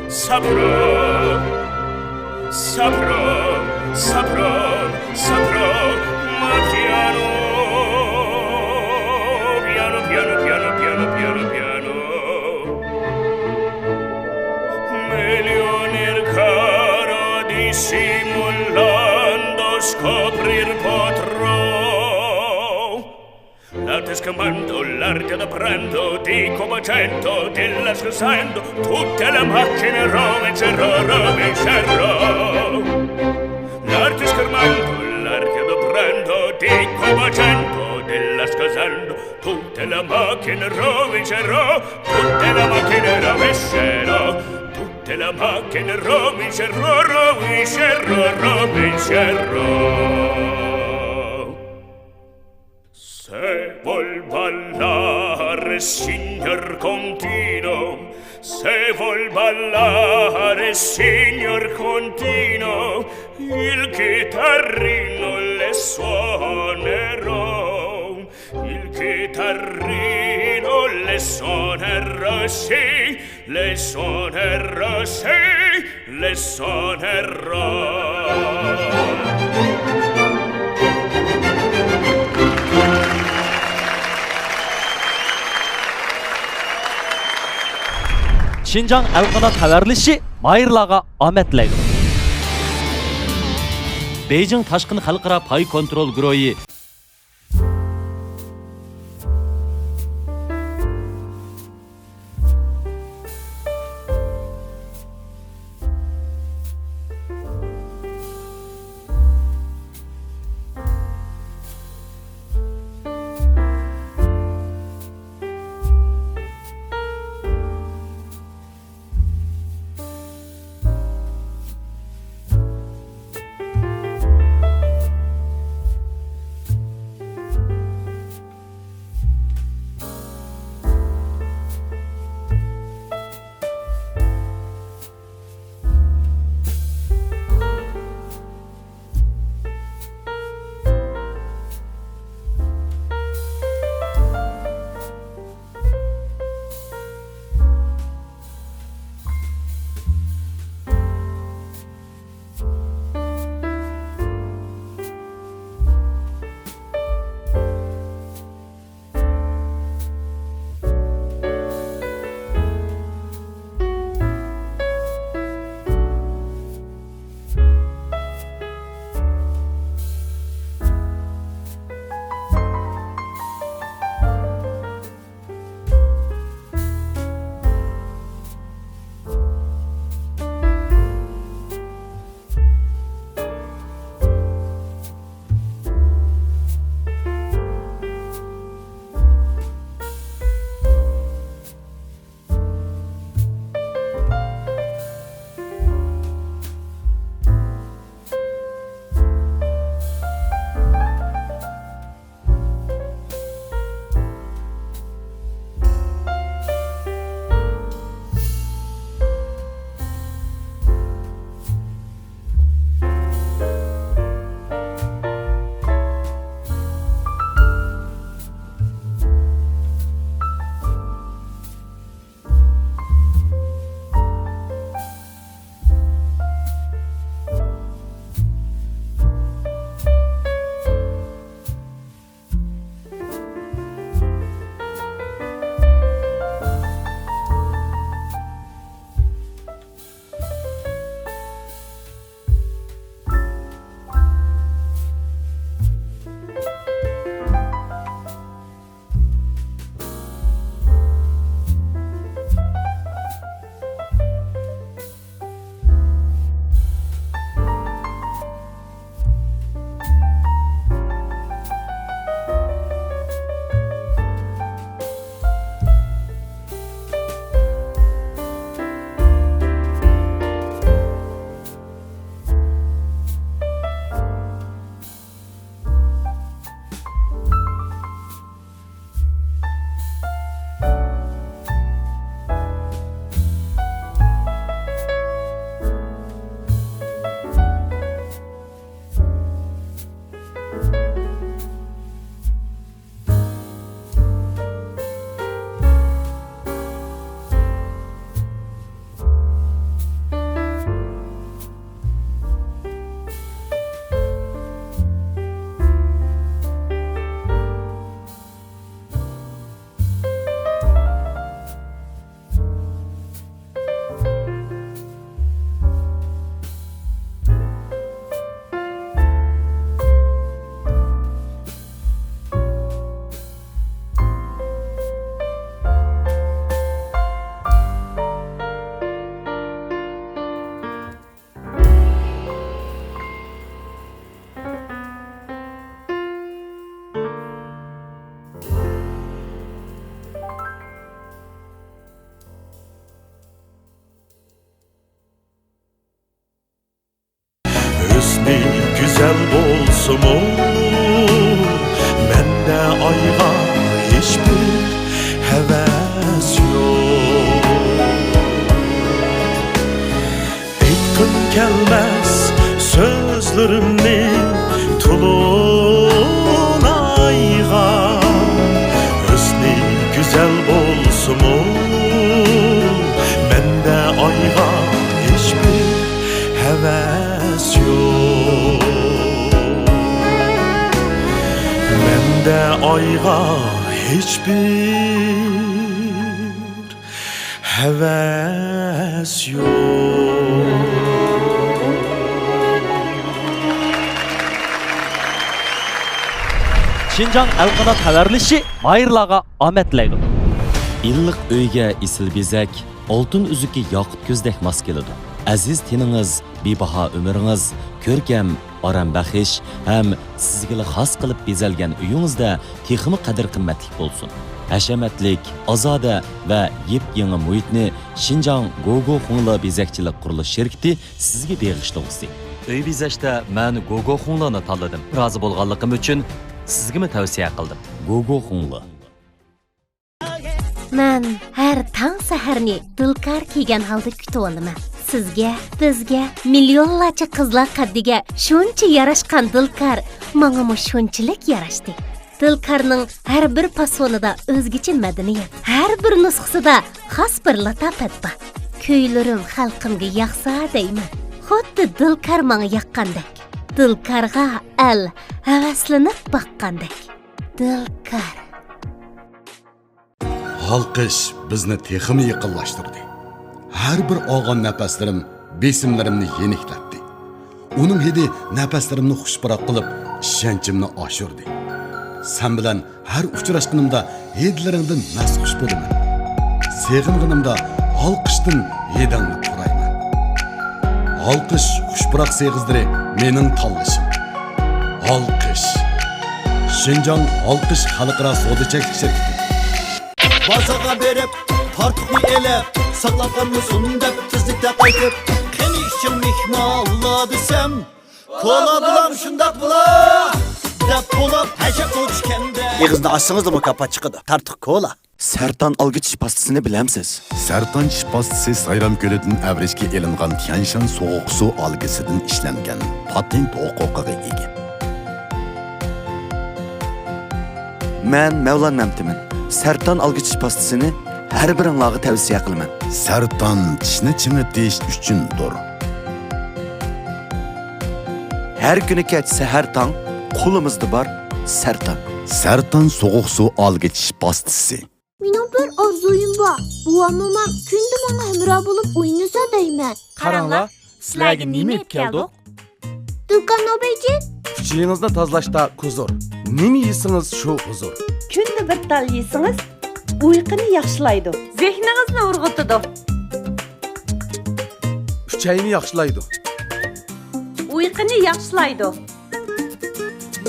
saprò, saprò, saprò, saprò, ma piano, piano, piano. Meglio nel caro dissimulando scoprir potrò. L'arte scamando, l'arte adoprando, dico facendo, della scusando, tutte le macchine rovincerò, rovincerò. L'arte scamando, l'arte adoprando, dico facendo, della scusando, tutte le macchine rovincerò, tutte le macchine rovescerò, tutte le macchine rovincerò, rovincerò, rovincerò. Se vuol ballare, signor Signor Contino, se vol ballare, signor Contino, il chitarrino le suonerò, il chitarrino le suonerò, sì, le suonerò, sì, le suonerò. شىنجاڭ ئەلقانات خەۋەرلىشىشى ماھىرلارغا ئامەت تىلەيدۇ. بېيجىڭ تاشقىن خەلقئارا پاي كونترول گۇرۇھى ھۆسنى گۈزەل بولسىمۇ، مەندە ئايغا ھېچبىر ھەۋەس كەلمەس سۆزلىرىمنى تولۇن ئايغا، ھۆسنى گۈزەل بولسىمۇ، مەندە ئايغا ھېچبىر ھەۋەس يوق. مەندە ئايغا ھېچبىر ھەۋەس يوق. شىنجاڭ ئەلقانات خەۋەرلىشىشى ماھىرلارغا ئامەت تىلەيدۇ. ئىللىق ئۆيگە ئېسىل بېزەك، ئالتۇن ئۈزۈكى ياقۇت كۆزدەك ماس كېلىدۇ. ئەزىز تېنىڭىز، بىباھا ئۆمرىڭىز، كۆركەم، ئارام بەخش ھەم سىزگىلا خاس قىلىپ بېزەلگەن ئۆيىڭىزدە تېخىمۇ قەدىر-قىممەتلىك بولسۇن. ھەشەمەتلىك، ئازادە ۋە يېپيېڭى مۇھىتنى شىنجاڭ گوگو خۇڭلې بېزەكچىلىك قۇرۇلۇش شىركىتى سىزگە بېغىشلىغۇسى. ئۆي بېزەشتە مەن گوگو خۇڭلېنى تاللىدىم. رازى بولغانلىقىم ئۈچۈن سىزگىمۇ تەۋسىيە قىلدىم. گوگو خۇڭلې. مەن ھەر تاڭ سەھەرنى دىلكار كىيگەن ھالدا كۈتۈۋالىمەن. سىزگە، بىزگە، مىليونلارچە قىزلار قەددىگە شۇنچە ياراشقان دىلكار ماڭىمۇ شۇنچىلىك ياراشتى. دىلكارنىڭ ھەر بىر پاسونىدا ئۆزگىچە مەدەنىيەت، ھەر بىر نۇسخىسىدا خاس بىر لاتاپەت بار. كۈيلىرىم خەلقىمگە ياقسا دەيمەن. خۇددى دىلكار ماڭا ياققاندەك. دىلكارغا ئەل ھەۋەسلىنىپ باققاندەك. دىلكار. ھالقىش بىزنى تېخىمۇ يېقىنلاشتۇردى. ھەر بىر ئالغان نەپەسلىرىم بېسىملىرىمنى يېنىكلەتتى. ئۇنىڭ ھىدى نەپەسلىرىمنى خۇشپۇراق قىلىپ، ئىشەنچىمنى ئاشۇردى. سەن بىلەن ھەر ئۇچراشقىنىمدا ھىدلىرىڭدىن مەستخۇش بولىمەن. سېغىنغىنىمدا ھالقىشتىن ھىدىڭنى پۇرايمەن. ھالقىش خۇشپۇراق سېغىزلىرى مېنىڭ تاللىشىم. ھالقىش. شىنجاڭ ھالقىش خەلقئارا سودا چەكلىك شىركىتى. بازارغا بېرىپ، تارتۇقنى ئېلىپ، ساقلاپ قالمىسۇن دەپ تېزلىكتە قايتىپ، قېنى ئىچىڭ مېھمانلار دېسەم، كولا بولام شۇنداق بولا دەپ بولاپ ھەشەپ ئوچكەندە. ئېغىزنى ئاچسىڭىزلا مۇكاپات چىقىدۇ. تارتۇق كولا. سەرتان ئالگۈ چىش پاستىسىنى بىلەمسىز؟ سەرتان چىش پاستىسى سايرام كۆلىدىن ئەۋرىشكە ئېلىنغان تيەنشان سوغۇق سۇ ئالگىسىدىن ئىشلەنگەن، پاتېنت ھوقۇقىغا ئىگە. مەن مەۋلان مەمتىمىن. سەرتان ئالگۈ چىش پاستىسىنى ھەر بىرىڭلارغا تەۋسىيە قىلىمەن. سەرتان چىشنى چىڭىتىش ئۈچۈندۇر. ھەر كۈنى كەچ سەھەر تاڭ قولىمىزدا بار سەرتان. سەرتان سوغۇق سۇ ئالگۈ چىش پاستىسى. مېنىڭ بىر ئارزۇيۇم بار. بوۋام، مومام كۈندە ماڭا ھەمراھ بولۇپ ئوينىسا دەيمەن. قاراڭلار، سىلەرگە نېمە ئېلىپ كەلدۇق؟ دۇكان نوبەيجىن. ئۈچىيىڭىزنى تازىلاشتا كۇزۇر. نېمە يېسىڭىز، شۇ ھۇزۇر. كۈندە بىر تال يېسىڭىز، ئۇيقۇنى ياخشىلايدۇ. زېھنىڭىزنى ئۇرغۇتىدۇ. ئۈچەينى ياخشىلايدۇ. ئۇيقۇنى ياخشىلايدۇ.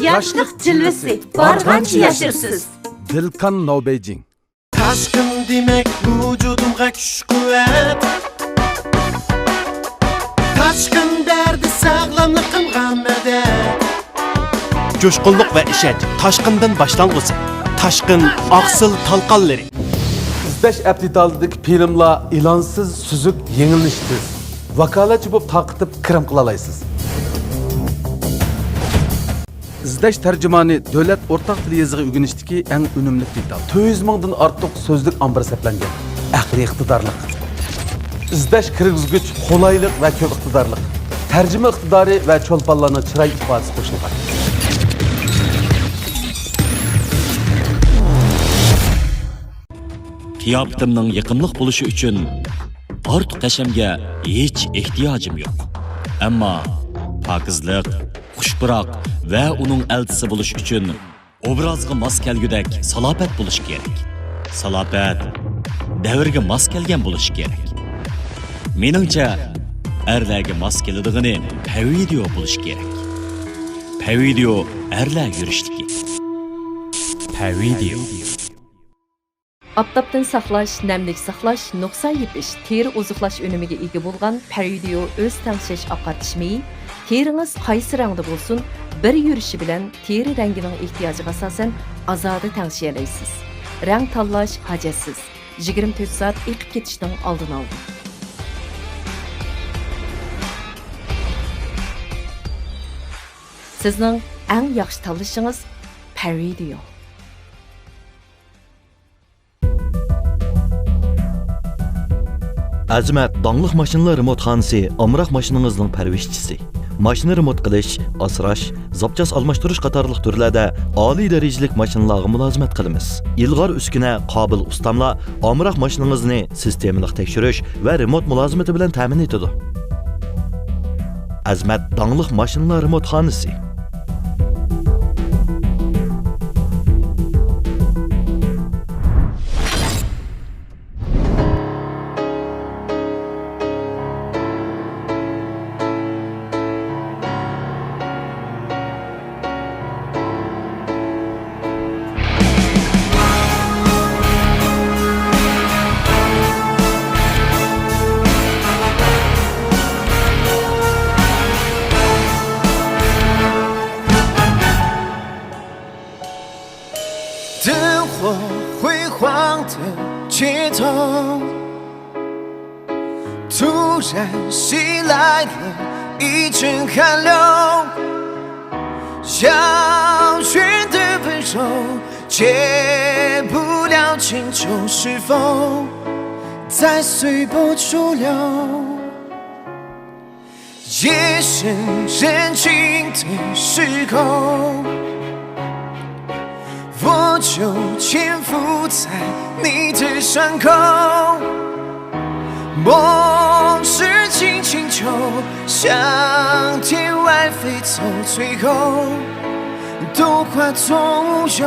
ياشلىق جىلۋىسى، بارغانچە ياشىرىسىز. دىلكان نوبەيجىڭ. تاشقىن دېمەك ۋۇجۇدۇمغا كۈچ-قۇۋۋەت. تاشقىن بەردى ساغلاملىقىمغا مەدەت. جۇشقۇنلۇق ۋە ئىشەنچ تاشقىندىن باشلانغۇسى. تاشقىن ئاقسىل تالقانلىرى. ئىزدەش ئەپ دېتالىدىكى فىلىملار ئېلانسىز، سۈزۈك، يېڭىلىنىشى تېز. ۋاكالەتچى بولۇپ تارقىتىپ كىرىم قىلالايسىز. ئىزدەش تەرجىمانى دۆلەت ئورتاق تىل يېزىقى ئۆگىنىشتىكى ئەڭ ئۈنۈملۈك دېتال. تۆت يۈز مىڭدىن ئارتۇق سۆزلۈك ئامبىرى سەپلەنگەن. ئەقلىي ئىقتىدارلىق. ئىزدەش كىرگۈزگۈچ قولايلىق ۋە كۆپ ئىقتىدارلىق. تەرجىمە ئىقتىدارى ۋە چولپانلارنىڭ چىراي ئىپادىسى قوشۇلغان. قىياپىتىمنىڭ يېقىملىق بولۇشى ئۈچۈن ئارتۇق ھەشەمگە ھېچ ئېھتىياجىم يوق. ئەمما پاكىزلىق، خۇشپۇراق ۋە ئۇنىڭ ئەلچىسى بولۇش ئۈچۈن ئوبرازغا ماس كەلگۈدەك سالاپەت بولۇشى كېرەك. سالاپەت دەۋرگە ماس كەلگەن بولۇشى كېرەك. مېنىڭچە، ئەرلەرگە ماس كېلىدىغىنى پەۋىدىيو بولۇشى كېرەك. پەۋىدىيو ئەرلەر يۈرۈشلۈكى. پەۋىدىيو. ئاپتاپتىن ساقلاش، نەملىك ساقلاش، نۇقسان يېپىش، تېرە ئوزۇقلاش ئۈنۈمىگە ئىگە بولغان پەرىدىيو ئۆز تەڭشەش ئاقارتىش مېيى تېرىڭىز قايسى رەڭدە بولسۇن، بىر يۈرۈشى بىلەن تېرە رەڭگىنىڭ ئېھتىياجىغا ئاساسەن ئازادە تەڭشىيەلەيسىز. رەڭ تاللاش ھاجەتسىز، يىگىرمە تۆت سائەت ئېقىپ كېتىشنىڭ ئالدىنى ئالىدۇ. سىزنىڭ ئەڭ ياخشى تاللىشىڭىز پەرۋىدىيو. ئەزىمەت داڭلىق ماشىنىلار رېمونتخانىسى ئامراق ماشىنىڭىزنىڭ پەرۋىشچىسى. ماشىنا رېمونت قىلىش، ئاسراش، زاپچاس ئالماشتۇرۇش قاتارلىق تۈرلەردە ئالىي دەرىجىلىك ماشىنىلارغا مۇلازىمەت قىلىمىز. ئىلغار ئۈسكۈنە، قابىل ئۇستاملار ئامراق ماشىنىڭىزنى سىستېمىلىق تەكشۈرۈش ۋە رېمونت مۇلازىمىتى بىلەن تەمىن ئېتىدۇ. ئەزىمەت داڭلىق ماشىنىلار رېمونتخانىسى. 灯火辉煌的街头，突然袭来了一阵寒流，遥远的温柔，解不了情愁，是否再随波逐流？ 夜深人静的时候，我就潜伏在你的伤口。梦是静静就像天外飞走，最后都化作乌有。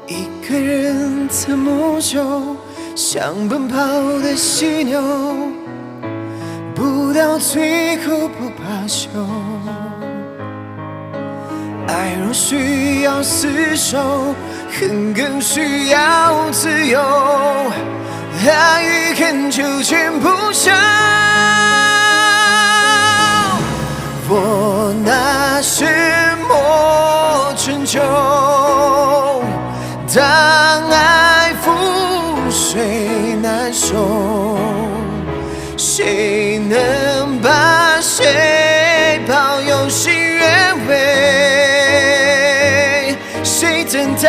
一个人怎么走？像奔跑的犀牛，不到最后不罢休。爱若需要厮守，恨更需要自由。爱与恨久缠不休。 我拿什么拯救？当爱覆水难收，谁能把谁保佑？心愿为 谁等待？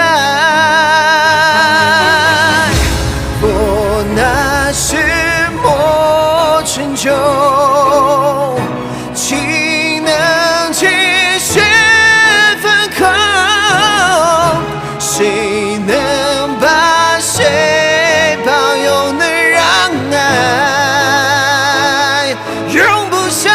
我拿什么拯救？情能解谁分空？谁能把谁保佑？能让爱 容不下。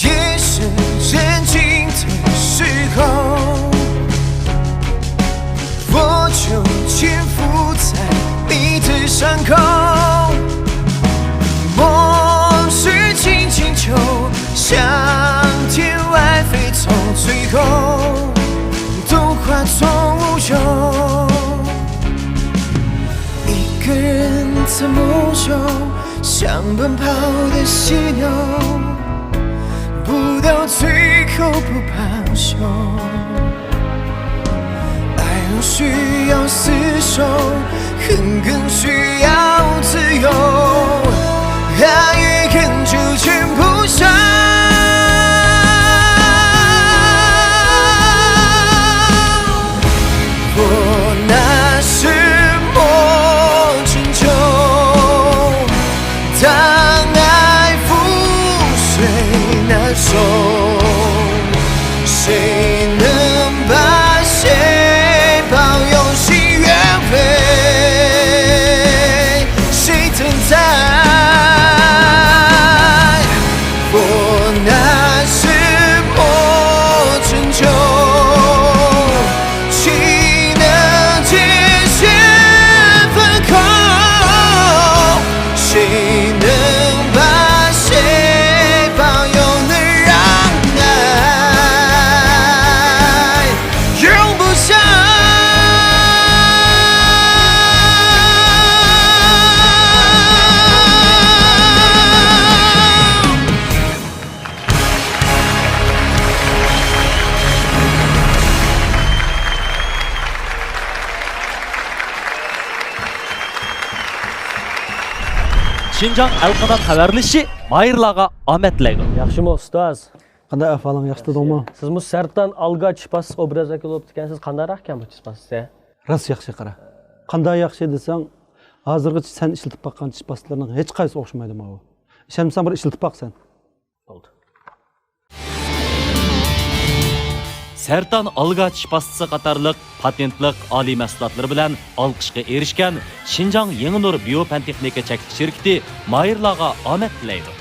夜深人静的时候，我就潜伏在你的伤口。梦是静静就像天外飞走，最后都化作乌有。一个人怎么走？ 像奔跑的犀牛，不到最后不罢休。爱若需要厮守，恨更需要自由。爱与恨久缠不休。 我拿什么拯救？当爱覆水难收，谁能把谁保佑？心愿为谁等待？ شىنجاڭ ئەلقانات خەۋەرلىشىشى ماھىرلارغا ئامەت تىلەيدۇ. ياخشىمۇ ئۇستاز؟ قانداق ئەھۋالىڭ، ياخشى تۇردۇڭمۇ؟ سىزمۇ سەرتان ئالگا چىش باستىسى ئوبرازىدىكى بولۇپتىكەنسىز، قانداقراق ئىكەن بۇ چىش باستىسى؟ راست ياخشى، قارا. قانداق ياخشى دېسەڭ، ھازىرغىچە سەن ئىشلىتىپ باققان چىش باستىلىرىنىڭ ھېچقايسىسى ئوخشىمايدۇ ماۋۇ. ئىشەنمىسەڭ بىر ئىشلىتىپ باق سەن. بولدى. سەرتان ئالگا چىش پاستىسى قاتارلىق پاتېنتلىق ئالىي مەھسۇلاتلىرى بىلەن ئالقىشقا ئېرىشكەن شىنجاڭ يېڭى نۇر بىيو پەن تېخنىكا چەكلىك شىركىتى ماھىرلارغا ئامەت تىلەيدۇ.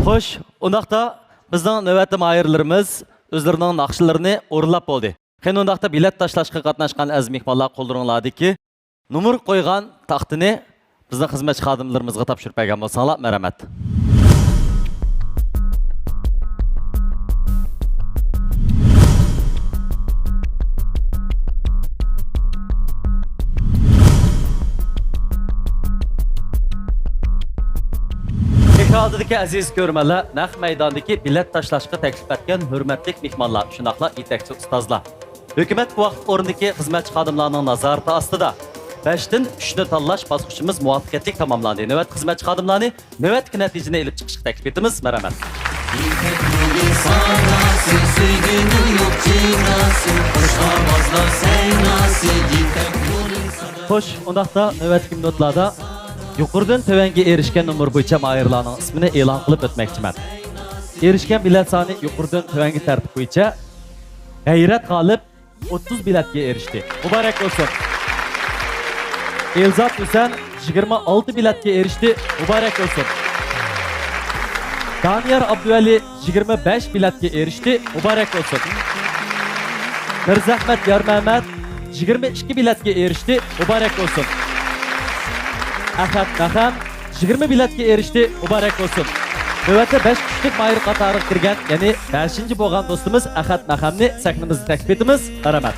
خوش، ئۇنداقتا بىزنىڭ نۆۋەتتە ماھىرلىرىمىز ئۆزلىرىنىڭ ناخشىلىرىنى ئورۇنلاپ بولدى. قېنى ئۇنداقتا بېلەت تاشلاشقا قاتناشقان ئەزىز مېھمانلار قوللىرىڭلاردىكى نومۇر قويغان تاختىنى بىزنىڭ خىزمەتچى خادىملىرىمىزغا تاپشۇرۇپ بەرگەن بولساڭلار مەرھەمەت. ئېكران ئالدىدىكى ئەزىز كۆرۈرمەنلەر، نەق مەيداندىكى بېلەت تاشلاشقا تەكلىپ ئەتكەن ھۆرمەتلىك مېھمانلار، شۇنداقلا يېتەكچى ئۇستازلار. ھۆكۈمەت ۋاقىت ئورنىدىكى خىزمەتچى خادىملارنىڭ نازارىتى ئاستىدا بەشتىن ئۈچنى تاللاش باسقۇچىمىز مۇۋەپپەقىيەتلىك تاماملاندى. نۆۋەتتە خىزمەتچى خادىملارنى نۆۋەتتىكى نەتىجىنى ئېلىپ چىقىشقا تەكلىپ ئېتىمىز. مەرھەمەت. يىپەك يولى ساداسى، سۆيگۈنىڭ يوق جىناسى، قوشقا بازلار سەيناسى، يىپەك يولى ساداسى. خوش، ئۇنداقتا نۆۋەتتىكى مىنۇتلاردا يۇقىرىدىن تۆۋەنگە ئېرىشكەن نومۇر بويىچە ماھىرلارنىڭ ئىسمىنى ئېلان قىلىپ ئۆتمەكچىمەن. ئېرىشكەن بېلەت سانى يۇقىرىدىن تۆۋەنگە تەرتىپ بويىچە غەيرەت غالىپ ئوتتۇز بېلەتكە ئېرىشتى. مۇبارەك بولسۇن. ئېلزات ھۈسەن يىگىرمە ئالتە بېلەتكە ئېرىشتى. مۇبارەك بولسۇن. دانىيار ئابدۇۋەلى يىگىرمە بەش بېلەتكە ئېرىشتى. مۇبارەك بولسۇن. مىرزەھمەت يارمەمەت يىگىرمە ئىككى بېلەتكە ئېرىشتى. مۇبارەك بولسۇن. ئەخەت مەخەم يىگىرمە بېلەتكە ئېرىشتى، مۇبارەك بولسۇن. نۆۋەتتە بەش كۈچلۈك ماھىر قاتارىغا كىرگەن، يەنى بەشىنچى بولغان دوستىمىز ئەخەت مەخەمنى سەھنىمىزگە تەكلىپ ئېتىمىز. مەرھەمەت.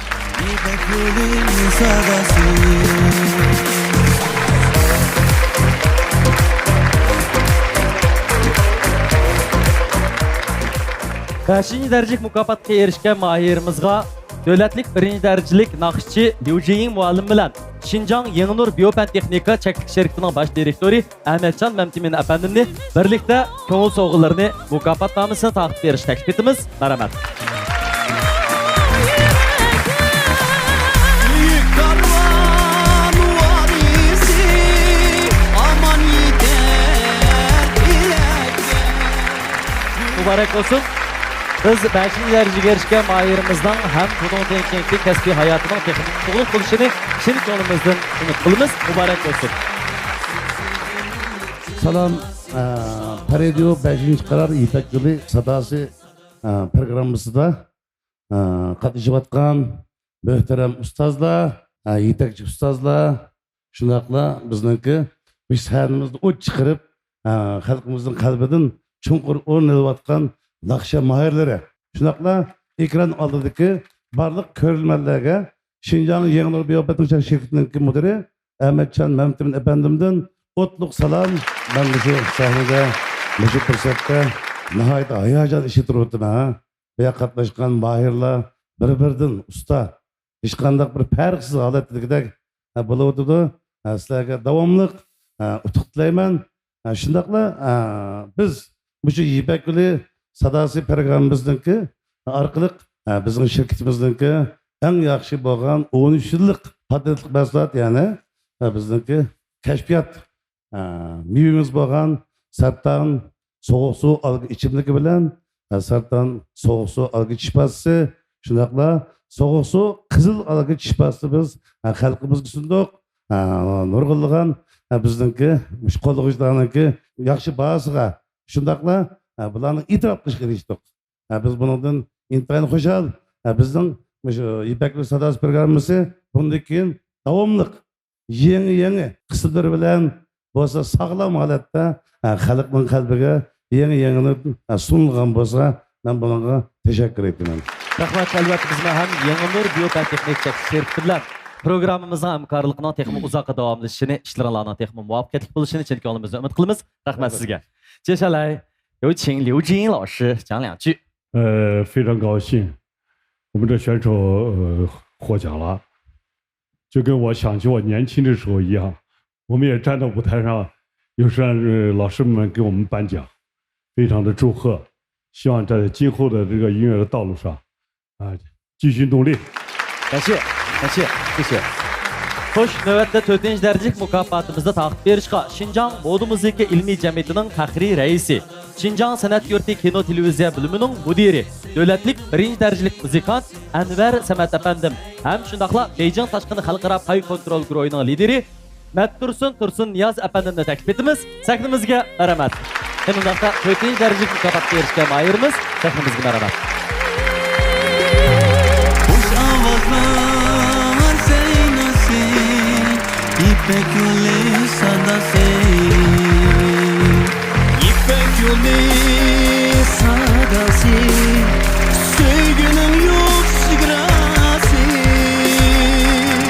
بەشىنچى دەرىجىلىك مۇكاپاتقا ئېرىشكەن ماھىرىمىزغا دۆلەتلىك بىرىنچى دەرىجىلىك ناخشىچى ليۇ جىيىڭ مۇئەللىم بىلەن شىنجاڭ يېڭى نۇر بىيو پەن تېخنىكا چەكلىك شىركىتىنىڭ باش دىرېكتورى ئەمەتجان مەمتىمىن ئەپەندىمنى بىرلىكتە كۆڭۈل سوۋغىلىرىنى، مۇكاپاتنامىسىنى تارقىتىپ بېرىشكە تەكلىپ ئېتىمىز. مەرھەمەت. مۇبارەك بولسۇن. بىز بەشىنچى دەرىجىگە ئېرىشكەن ماھىرىمىزنىڭ ھەم بۇنىڭدىن كېيىنكى كەسپىي ھاياتىنىڭ تېخىمۇ ئۇتۇقلۇق بولۇشىنى چىن كۆڭلىمىزدىن ئۈمىد قىلىمىز. مۇبارەك بولسۇن. سالام، ئە، پەرىدىيو بەشىنچى قارار يىپەك يولى ساداسى، ئە، پروگراممىسىدا، ئە، قاتنىشىۋاتقان مۆھتەرەم ئۇستازلار، ئە، يېتەكچى ئۇستازلار، شۇنداقلا بىزنىڭكى مۇشۇ سەھنىمىزدە ئوت چىقىرىپ، ئە، خەلقىمىزنىڭ قەلبىدىن چوڭقۇر ئورۇن ئېلىۋاتقان ناخشا ماھىرلىرى، شۇنداقلا ئېكران ئالدىدىكى بارلىق كۆرۈرمەنلەرگە شىنجاڭ يېڭى نۇر بىيو پەن تېخنىكا شىركىتىنىڭكى مۇدىرى ئەمەتجان مەمتىمىن ئەپەندىمدىن ئوتلۇق سالام. مەن مۇشۇ سەھنىدە، مۇشۇ پۇرسەتتە ناھايىتى ھاياجان ئىچىدە تۇرۇۋاتىمەن، ھە. بۇ يەرگە قاتناشقان ماھىرلار بىر-بىرىدىن ئۇستا، ھېچقانداق بىر پەرقسىز ھالەتتىكىدەك، ھە، بولۇۋاتىدۇ. ھە، سىلەرگە داۋاملىق، ھە، ئۇتۇق تىلەيمەن. ھە، شۇنداقلا، ھە، بىز مۇشۇ يىپەك يولى ساداسى پروگراممىمىزنىڭكى ئارقىلىق، ھە، بىزنىڭ شىركىتىمىزنىڭكى ئەڭ ياخشى بولغان ئون ئۈچ يىللىق پاتېنتلىق مەھسۇلات، يەنى، ھە، بىزنىڭكى كەشپىيات، ئە، مېۋىمىز بولغان سەرتان سوغۇق سۇ ئالگا ئىچىملىكى بىلەن، ئە، سەرتان سوغۇق سۇ ئالگا چىش پاستىسى، شۇنداقلا سوغۇق سۇ قىزىل ئالگا چىش پاستىسى بىز، ئە، خەلقىمىزگە سۇندۇق. ئە، نۇرغۇنلىغان، ئە، بىزنىڭكى مۇشۇ قوللىغۇچىلارنىڭكى ياخشى باھاسىغا، شۇنداقلا، ئە، بۇلارنى ئېتىراپ قىلىشقا ئېرىشتۇق. ئە، بىز بۇنىڭدىن ئىنتايىن خۇشال. ئە، بىزنىڭ مۇشۇ يىپەك يولى ساداسى پروگراممىسى بۇندىن كېيىن داۋاملىق يېڭى، يېڭى قىسىملىرى بىلەن بولسا ساغلام ھالەتتە، ھە، خەلقنىڭ قەلبىگە يېڭى، يېڭىدىن، ھە، سۇنۇلغان بولسا، مەن بۇنىڭغا تەشەككۈر ئېيتىمەن. رەھمەت، ئەلۋەتتە، بىزمۇ ھەم يېڭى نۇر بىيو پەن تېخنىك چەكلىك شىركىتى بىلەن پروگراممىمىزنىڭ ھەمكارلىقىنىڭ تېخىمۇ ئۇزاققا داۋاملىشىشىنى، ئىشلىرىڭلارنىڭ تېخىمۇ مۇۋەپپەقىيەتلىك بولۇشىنى چىن كۆڭلىمىزدىن ئۈمىد قىلىمىز. رەھمەت سىزگە. 接下来有请刘金老师讲两句。呃，非常高兴，我们的选手，呃，获奖了。就跟我想起我年轻的时候一样，我们也站到舞台上，有时候，呃，老师们给我们颁奖，非常的祝贺，希望在今后的这个音乐的道路上，啊，继续努力。 كەشى، كەشى، كەشى. خوش، نۆۋەتتە تۆتىنچى دەرىجىلىك مۇكاپاتىمىزنى تارقىتىپ بېرىشقا شىنجاڭ مودا مۇزىكا ئىلمىي جەمئىيىتىنىڭ پەخرىي رەئىسى، شىنجاڭ سەنئەت يۇرتى كىنو تېلېۋىزىيە بۆلۈمىنىڭ مۇدىرى، دۆلەتلىك بىرىنچى دەرىجىلىك مۇزىكانت ئەنۋەر سەمەت ئەپەندىم ھەم شۇنداقلا بېيجىڭ تاشقىن خەلقئارا پاي كونترول گۇرۇھىنىڭ لىدىرى مەتتۇرسۇن تۇرسۇن نىياز ئەپەندىمنى تەكلىپ ئېتىمىز سەھنىمىزگە. مەرھەمەت. شۇنداقتا تۆتىنچى دەرىجىلىك مۇكاپاتقا ئېرىشكەن ماھىرىمىز سەھنىمىزگە. مەرھەمەت. خۇش ئاۋازلار سەيناسى، يىپەك يولى ساداسى. يىپەك يولى ساداسى، سۆيگۈنىڭ يوق چېگراسى.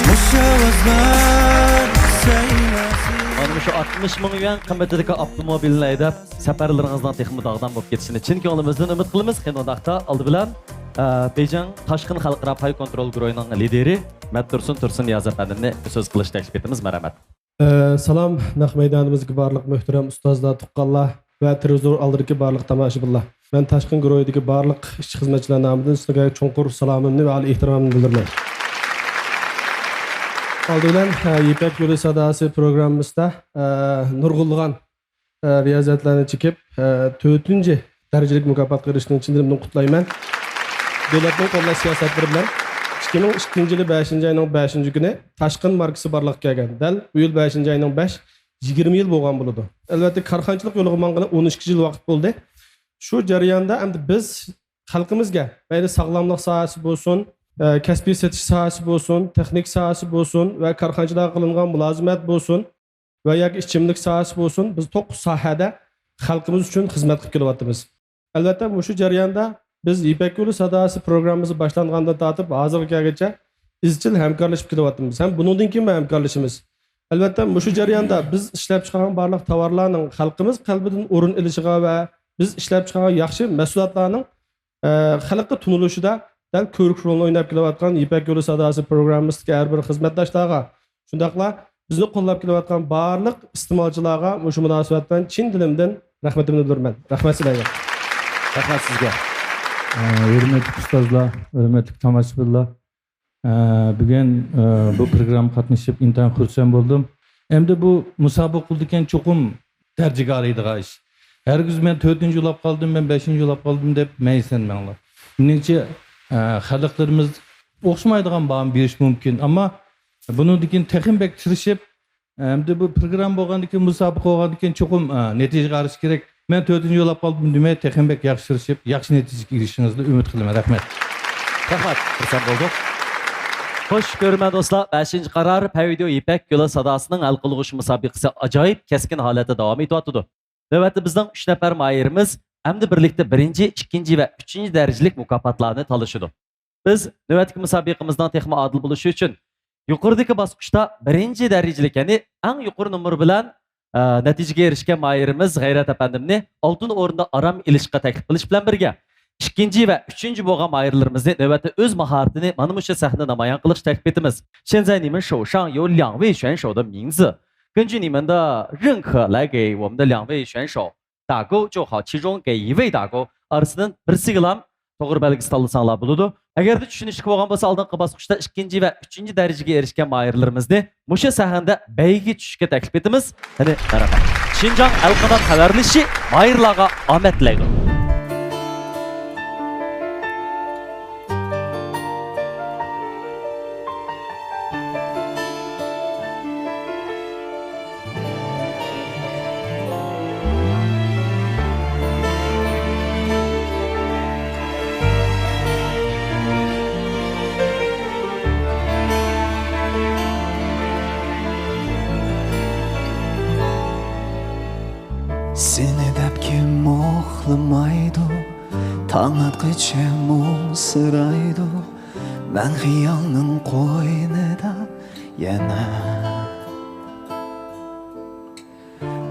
خۇش ئاۋازلار سەيناسى. مانا مۇشۇ ئاتمىش مىڭ يۈەن قىممىتىدىكى ئاپتوموبىلنى ھەيدەپ، سەپەرلىرىڭىزنىڭ تېخىمۇ داغدام بولۇپ كېتىشىنى چىن كۆڭلىمىزدىن ئۈمىد قىلىمىز. قېنى ئۇنداقتا ئالدى بىلەن، ئە، بېيجىڭ تاشقىن خەلقئارا پاي كونترول گۇرۇھىنىڭ لىدىرى مەتتۇرسۇن تۇرسۇن نىياز ئەپەندىمنى سۆز قىلىش تەكلىپ ئېتىمىز. مەرھەمەت. ئە، سالام، نەق مەيدانىمىزدىكى بارلىق مۆھتەرەم ئۇستازلار، تۇغقانلار ۋە تېلېۋىزور ئالدىدىكى بارلىق تاماشىبىنلار. مەن تاشقىن گۇرۇھىدىكى بارلىق ئىشچى خىزمەتچىلەر نامىدىن سىلەرگە چوڭقۇر سالامىمنى ۋە ئالىي ئېھتىرامىمنى بىلدۈرىمەن. ئالدى بىلەن، ئە، يىپەك يولى ساداسى پروگراممىسىدا، ئە، نۇرغۇنلىغان، ئە، رىيازەتلەرنى چېكىپ، ئە، تۆتىنچى دەرىجىلىك مۇكاپاتقا ئېرىشكىنىڭ چىن دىلىمدىن قۇتلايمەن. دۆلەتنىڭ قوللاش سىياسەتلىرى بىلەن ئىككى مىڭ ئىككىنچى يىلى بەشىنچى ئاينىڭ بەشىنچى كۈنى تاشقىن ماركىسى بارلىققا كەلگەن. دەل بۇ يىل بەشىنچى ئاينىڭ بەش، يىگىرمە يىل بولغان بولىدۇ. ئەلۋەتتە، كارخانىچىلىق يولىغا ماڭغىلى ئون ئىككى يىل ۋاقىت بولدى. شۇ جەرياندا ئەمدى بىز خەلقىمىزگە، مەيلى ساغلاملىق ساھەسى بولسۇن، ئە، كەسپىي سېتىش ساھەسى بولسۇن، تېخنىكا ساھەسى بولسۇن ۋە كارخانىچىلارغا قىلىنغان مۇلازىمەت بولسۇن، ۋە ياكى ئىچىملىك ساھەسى بولسۇن، بىز توققۇز ساھەدە خەلقىمىز ئۈچۈن خىزمەت قىلىپ كېلىۋاتىمىز. ئەلۋەتتە، مۇشۇ جەرياندا بىز يىپەك يولى ساداسى پروگراممىسى باشلانغاندىن تارتىپ ھازىرغا كەلگەنچە ئىزچىل ھەمكارلىشىپ كېلىۋاتىمىز ھەم بۇنىڭدىن كېيىنمۇ ھەمكارلىشىمىز. ئەلۋەتتە، مۇشۇ جەرياندا بىز ئىشلەپچىقارغان بارلىق تاۋارلارنىڭ خەلقىمىز قەلبىدىن ئورۇن ئېلىشىغا ۋە بىز ئىشلەپچىقارغان ياخشى مەھسۇلاتلارنىڭ ئە، خەلققە تونۇلۇشىدا دەل كۆۋرۈك رولىنى ئويناپ كېلىۋاتقان يىپەك يولى ساداسى پروگراممىسىدىكى ھەر بىر خىزمەتداشلارغا، شۇنداقلا بىزنى قوللاپ كېلىۋاتقان بارلىق ئىستېمالچىلارغا مۇشۇ مۇناسىۋەت بىلەن چىن دىلىمدىن رەھمىتىمنى بىلدۈرىمەن. رەھمەت سىلەرگە. رەھمەت سىزگە. ئە، ھۆرمەتلىك ئۇستازلار، ھۆرمەتلىك تاماشىبىنلار، ئە، بۈگۈن، ئە، بۇ پروگراممىغا قاتنىشىپ ئىنتايىن خۇرسەن بولدۇم. ئەمدى بۇ مۇسابىقە قىلىدىكەن چوقۇم دەرىجىگە ئالايدىغان ئىش. ھەرگىز مەن تۆتىنچى بولاپ قالدىم، مەن بەشىنچى بولاپ قالدىم دەپ مەيۈسلەنمەڭلار. مېنىڭچە، ئە، خەلقلىرىمىز ئوخشىمايدىغان باھا بېرىشى مۇمكىن، ئەمما بۇنىڭدىن كېيىن تېخىمۇ بەك تىرىشىپ، ئەمدى بۇ پروگرامما بولغاندىن كېيىن، مۇسابىقە بولغاندىن كېيىن چوقۇم، ئە، نەتىجىگە ئېرىشىش كېرەك. مەن تۆتىنچى بولاپ قالدىم دېمەي، تېخىمۇ بەك ياخشى تىرىشىپ، ياخشى نەتىجىگە ئېرىشىشىڭىزنى ئۈمىد قىلىمەن. رەھمەت. رەھمەت، خۇرسەن بولدۇق. خوش، كۆرۈرمەن دوستلار، بەشىنچى قارار پەيۋىديو يىپەك يولى ساداسىنىڭ ھەل قىلغۇچ مۇسابىقىسى ئاجايىپ كەسكىن ھالەتتە داۋام ئېتىۋاتىدۇ. نۆۋەتتە بىزنىڭ ئۈچ نەپەر ماھىرىمىز ئەمدى بىرلىكتە بىرىنچى، ئىككىنچى ۋە ئۈچىنچى دەرىجىلىك مۇكاپاتلارنى تالىشىدۇ. بىز نۆۋەتتىكى مۇسابىقىمىزنىڭ تېخىمۇ ئادىل بولۇشى ئۈچۈن يۇقىرىدىكى باسقۇچتا بىرىنچى دەرىجىلىك، يەنى ئەڭ يۇقىرى نومۇر بىلەن، ئە، نەتىجىگە ئېرىشكەن ماھىرىمىز غەيرەت ئەپەندىمنى ئالتىنچى ئورۇندا ئارام ئېلىشقا تەكلىپ قىلىش بىلەن بىرگە، ئىككىنچى ۋە ئۈچىنچى بولغان ماھىرلىرىمىزنى نۆۋەتتە ئۆز ماھارىتىنى مانا مۇشۇ سەھنىدە نامايان قىلىشقا تەكلىپ ئېتىمىز. 现在你们手上有两位选手的名字，根据你们的认可来给我们的两位选手 打勾就好，其中给一位打勾. ئارىسىدىن بىرسىگىلا توغرا بەلگىسى تاللىساڭلار بولىدۇ. ئەگەردە چۈشىنىشلىك بولغان بولسا، ئالدىنقى باسقۇچتا ئىككىنچى ۋە ئۈچىنچى دەرىجىگە ئېرىشكەن ماھىرلىرىمىزنى مۇشۇ سەھنىدە بەيگىگە چۈشۈشكە تەكلىپ ئېتىمىز. قېنى، مەرھەمەت. شىنجاڭ ئەلقانات خەۋەرلىشى ماھىرلارغا ئامەت تىلەيدۇ. سېنى دەپ كىم ئۇخلىمايدۇ، تاڭ ئاتقىچە مۇڭسىرايدۇ، مەن خىيالنىڭ قوينىدا يەنە.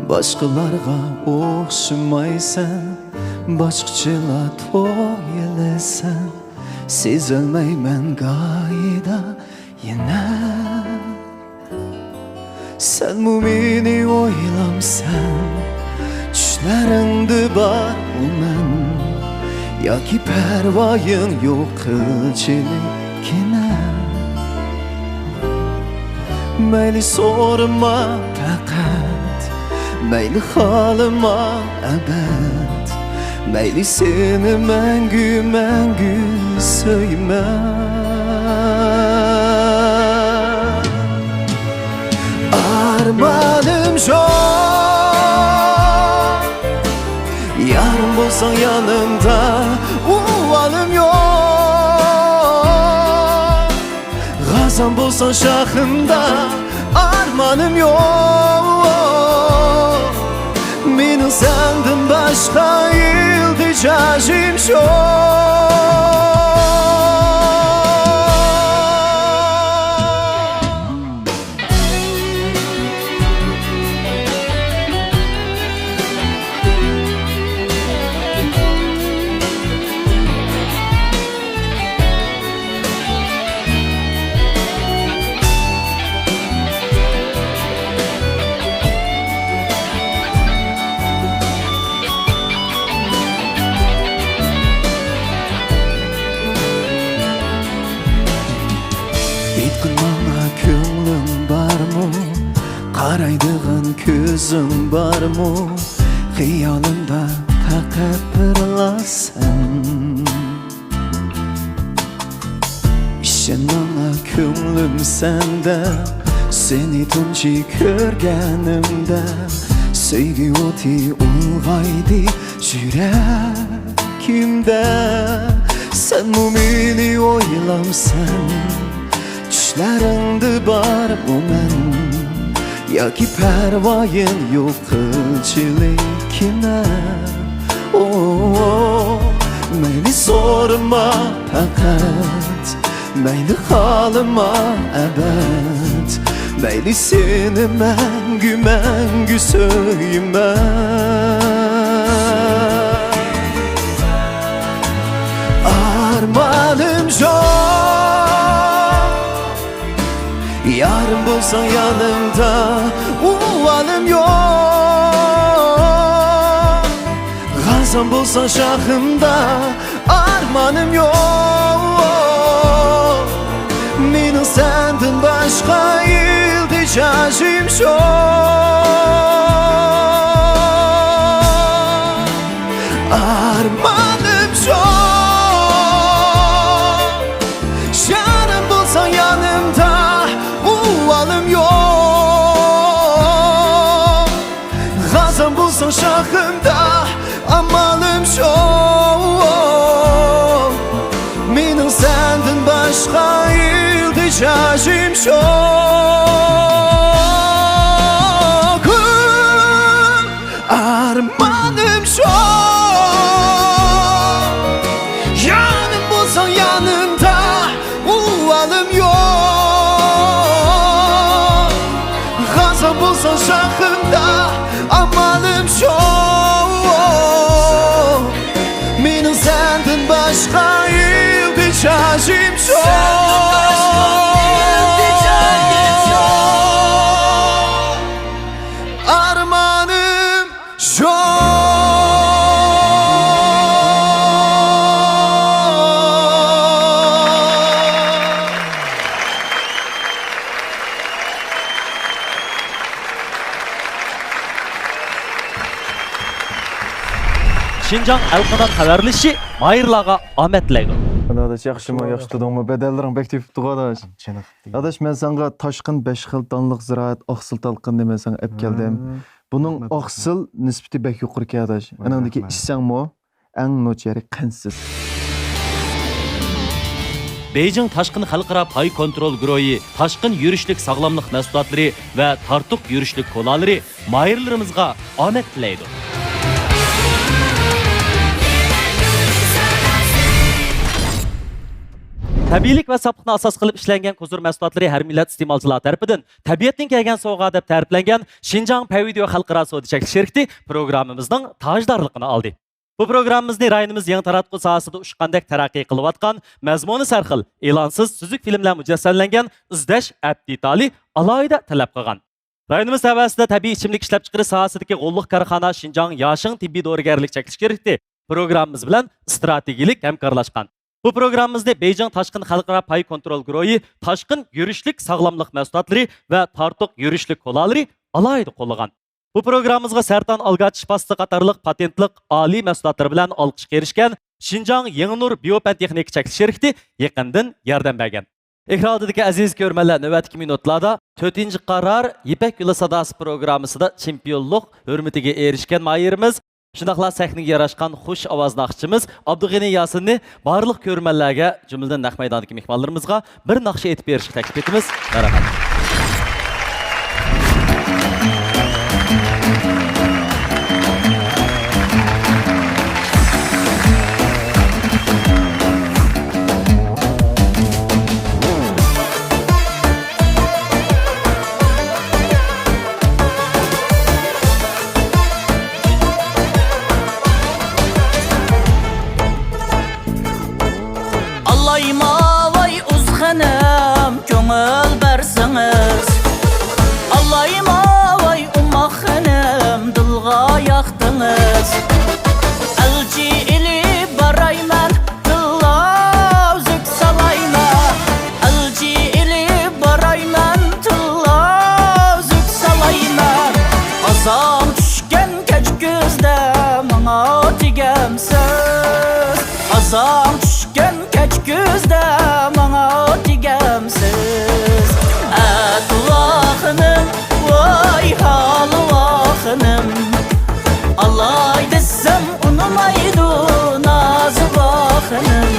باشقىلارغا ئوخشىمايسەن، باشقىچىلا تويىلىسەن، سېزەلمەيمەن گاھىدا يەنە. سەنمۇ مېنى ئويلامسەن؟ چۈشلىرىڭدە بارمۇ مەن؟ ياكى پەرۋايىڭ يوق قىلچىلىك كىنە؟ مەيلى سورىما پەقەت، مەيلى خالىما ئەبەد، مەيلى سېنى مەڭگۈ، مەڭگۈ سۆيمە. ئارمانىم شۇ، يارىم بولساڭ يېنىمدا، ئۇۋالىم يوق. غازام بولساڭ شاخىمدا، ئارمانىم يوق. مېنىڭ سەندىن باشقا ئىلتىجايىم يوق. ئېيتقىن ماڭا، كۆڭلۈڭ بارمۇ؟ قارايدىغان كۆزۈڭ بارمۇ؟ خىيالىمدا پەقەت بىرلا سەن. ئىشەن ماڭا، كۆڭلۈم سەندە. سېنى تۇنجى كۆرگىنىمدە، سۆيگۈ ئوتى ئۇلغايدى يۈرەكىمدە. سەنمۇ مېنى ئويلامسەن؟ چۈشلىرىڭدە بارمۇ مەن؟ ياكى پەرۋايىڭ يوق قىلچىلىك كىنە؟ ئو، مەيلى سورىما پەقەت، مەيلى خالىما ئەبەد، مەيلى سېنى مەڭگۈ، مەڭگۈ سۆيمە. ئارمانىم شۇ، يارىم بولساڭ يېنىمدا، ئۇۋالىم يوق. غازام بولساڭ شاخىمدا، ئارمانىم يوق. مېنىڭ سەندىن باشقا ئىلتىجايىم يوق. ئارمانىم شۇ، يارىم بولساڭ يېنىمدا، ئۇۋالىم يوق. غازام بولساڭ شاخىمدا، ئامالىم شۇ. مېنىڭ سەندىن باشقا ئىلتىجايىم يوق. ئارمانىم شۇ، يارىم بولساڭ يېنىمدا، ئۇۋالىم يوق. غازام بولساڭ شاخىمدا، ئامالىم شۇ. مېنىڭ سەندىن باشقا ئىلتىجايىم يوق. ئارمانىم شۇ. شىنجاڭ ئەلقىدان خەۋەرلىشىشى ماھىرلارغا ئامەت تىلەيدۇ. ئاداش، ياخشىمۇ؟ ياخشى تۇردۇڭمۇ؟ بەدەللىرىڭ بەك تېپىپتىغۇ، ئاداش. ئاداش، مەن ساڭا تاشقىن بەش خىل دانلىق زىرائەت ئاقسىل تالقىنىنى مەن ساڭا ئەپ كەلدىم. بۇنىڭ ئاقسىل نىسبىتى بەك يۇقىرىكەن، ئاداش. ئېنىڭدىكى ئىچسەڭمۇ، ئەڭ نوچى يېرى قەنتسىز. بېيجىڭ تاشقىن خەلقئارا پاي كونترول گۇرۇھى تاشقىن يۈرۈشلۈك ساغلاملىق مەھسۇلاتلىرى ۋە تارتۇق يۈرۈشلۈك كولالىرى ماھىرلىرىمىزغا ئامەت تىلەيدۇ. تەبىئىيلىك ۋە ساپلىقنى ئاساس قىلىپ ئىشلەنگەن قوزۇر مەھسۇلاتلىرى ھەر مىللەت ئىستېمالچىلار تەرىپىدىن تەبىئەتتىن كەلگەن سوۋغا دەپ تەرىپلەنگەن شىنجاڭ پەيۋىديو خەلقئارا سودا چەكلىك شىركىتى پروگراممىمىزنىڭ تاجدارلىقىنى ئالدى. بۇ پروگراممىمىزنى رايونىمىز يېڭى تاراتقۇ ساھەسىدە ئۇچقاندەك تەرەققىي قىلىۋاتقان، مەزمۇنى سەرخىل، ئېلانسىز سۈزۈك فىلىملەر مۇجەسسەملەنگەن ئىزدەش ئەپ دېتالى ئالاھىدە تەلەپ قىلغان. رايونىمىز تەۋەسىدە تەبىئىي ئىچىملىك ئىشلەپچىقىرىش ساھەسىدىكى غوللۇق كارخانا شىنجاڭ ياشىڭ تېببىي دورىگەرلىك چەكلىك شىركىتى پروگراممىمىز بىلەن ئىستراتېگىيىلىك ھەمكارلاشقان. بۇ پروگراممىمىزنى بېيجىڭ تاشقىن خەلقئارا پاي كونترول گۇرۇھى تاشقىن يۈرۈشلۈك ساغلاملىق مەھسۇلاتلىرى ۋە تارتۇق يۈرۈشلۈك كولالىرى ئالاھىدە قوللىغان. بۇ پروگراممىمىزغا سەرطان ئالگاچ شىپاسى قاتارلىق پاتېنتلىق ئالىي مەھسۇلاتلىرى بىلەن ئالقىشقا ئېرىشكەن شىنجاڭ يېڭى نۇر بىيو پەن تېخنىكا چەكلىك شىركىتى يېقىندىن ياردەم بەرگەن. ئېكران ئالدىدىكى ئەزىز كۆرۈرمەنلەر، نۆۋەتتىكى مىنۇتلاردا تۆتىنچى قارار يىپەك يولى ساداسى پروگراممىسىدا چېمپىيونلۇق ھۆرمىتىگە ئېرىشكەن ماھىرىمىز، شۇنداقلا سەھنىگە ياراشقان خۇش ئاۋاز ناخشىچىمىز ئابدۇغېنى ياسىننى بارلىق كۆرۈرمەنلەرگە، جۈملىدىن نەق مەيداندىكى مېھمانلىرىمىزغا بىر ناخشا ئېيتىپ بېرىشكە تەكلىپ ئېتىمىز. مەرھەمەت. ئالايماۋاي ئۇز خېنىم، كۆڭۈل بەرسىڭىز. ئالايماۋاي ئوماق خېنىم، دىلغا ياقتىڭىز. ئەلچى ئېلىپ بارايمەن، تىللاۋزۇك سالايمەن. ئەلچى ئېلىپ بارايمەن، تىللاۋزۇك سالايمەن. ئازان چۈشكەن كەچ كۈزدە ماڭا تېگەمسىز. ئازان چۈشكەن كەچ كۈزدە ماڭا تېگەمسىز. ئەتىۋا خېنىم، ۋاي ھالىۋا خېنىم. ئالاي دېسەم ئۇنىمايدۇ نازىبا خېنىم.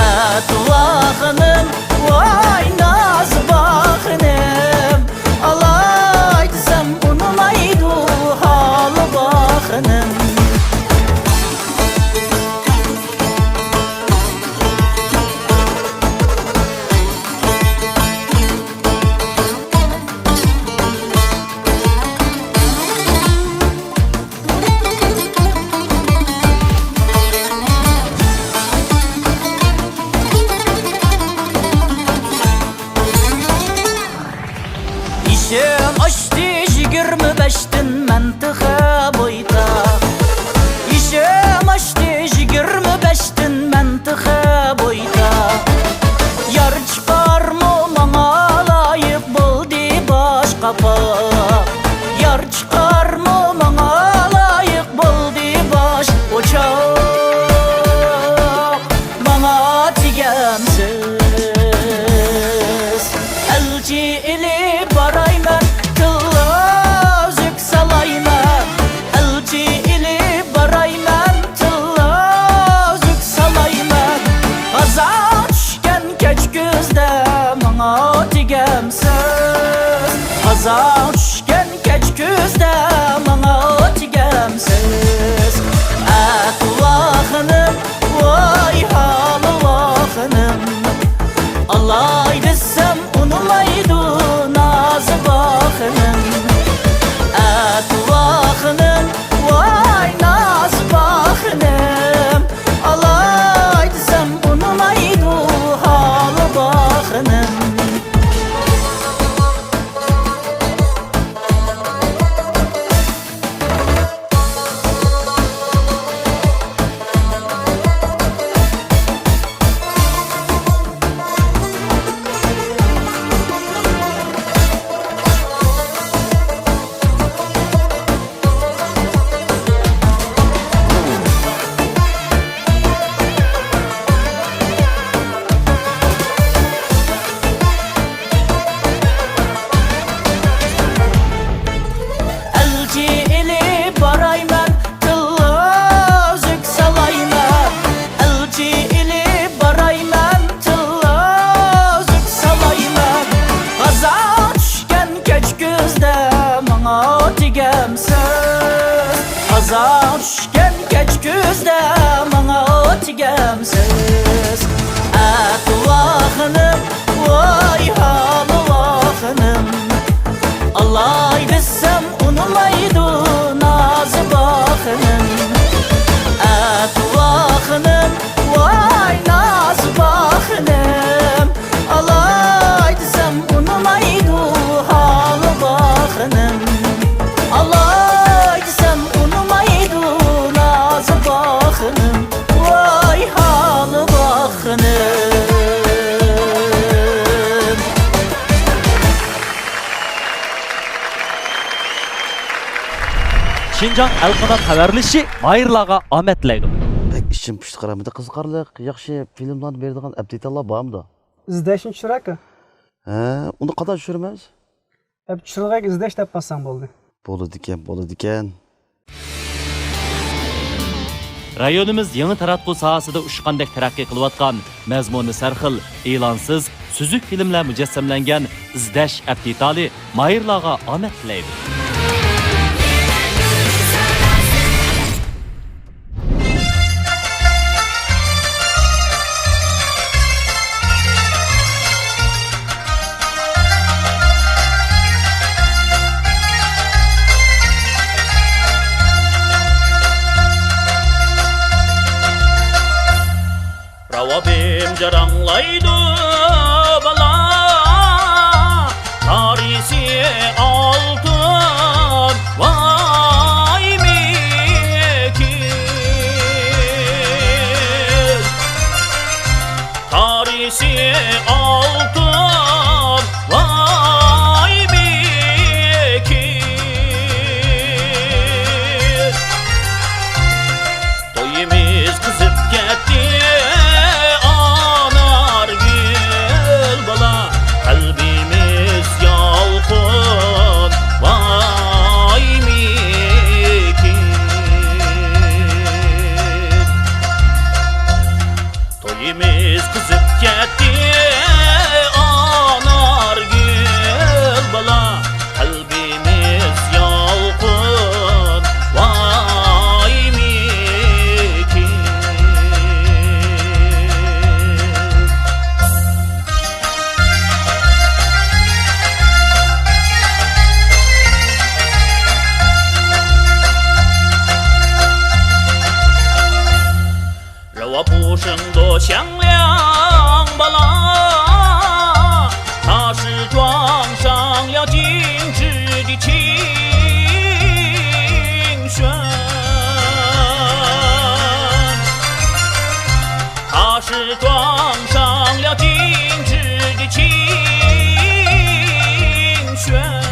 ئەتىۋا خېنىم، ۋاي نازىبا خېنىم. ئالاي دېسەم ئۇنىمايدۇ ھالىۋا خېنىم. شىنجاڭ ئەلقانات خەۋەرلىشى ماھىرلارغا ئامەت تىلەيدۇ. بەك ئىچىم پۇشتى قارامىدى، قىزىقارلىق، ياخشى فىلىملارنى بېرىدىغان ئەپتىتاللار بارمىدۇ؟ ئىزدەشنى چۈشۈرەكۇ. ھە، ئۇنى قانداق چۈشۈرىمىز؟ ئەپ چۈشۈرگەك ئىزدەش دەپ باسساڭ بولدى. بولىدىكەن، بولىدىكەن. رايونىمىز يېڭى تاراتقۇ ساھەسىدە ئۇچقاندەك تەرەققىي قىلىۋاتقان، مەزمۇنى سەرخىل، ئېلانسىز، سۈزۈك فىلىملەر مۇجەسسەملەنگەن ئىزدەش ئەپتىتالى ماھىرلارغا ئامەت تىلەيدۇ. راۋابىم جاراڭلايدۇ بالا، تارىسى ئالتۇن، ۋاي مېكىن. تارىسى ئالتۇن، ۋاي مېكىن. تويىمىز قىزىپ كەتتى، ئانارگۈل بالا، قەلبىمىز يالقۇن، ۋاي مېكىن. تويىمىز قىزىپ كەتتى، ئانارگۈل بالا، قەلبىمىز يالقۇن، ۋاي مېكىن. راۋا پۇشىڭدۇ شياڭلياڭ بالا، تاشى جۇاڭ شاڭلياڭ جىڭ جىدى چىڭ شۈەن. تاشى جۇاڭ شاڭلياڭ جىڭ جىدى چىڭ شۈەن.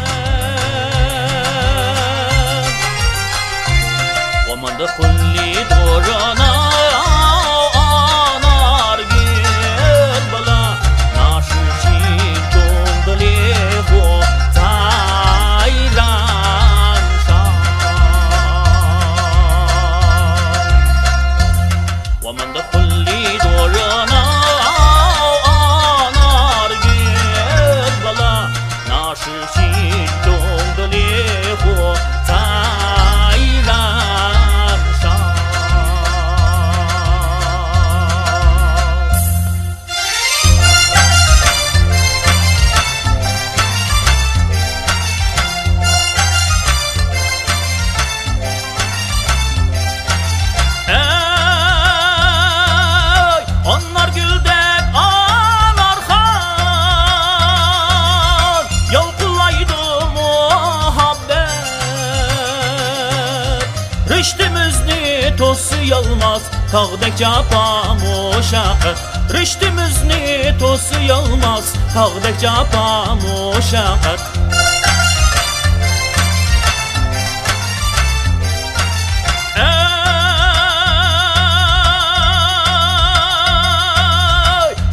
我们的婚礼多热闹，阿那尔云巴拉，那是心中的烈火在燃烧。我们的婚礼多热闹，阿那尔云巴拉。 那是心中的烈火在燃烧。 ئەي، ئانارگۈلدەك ئانارخان، يالقۇنلايدۇ مۇھەببەت. رىشتىمىزنى توسىيالماس تاغدەك جاپا مۇشەققەت. رىشتىمىزنى توسىيالماس تاغدەك جاپا مۇشەققەت. ئەي،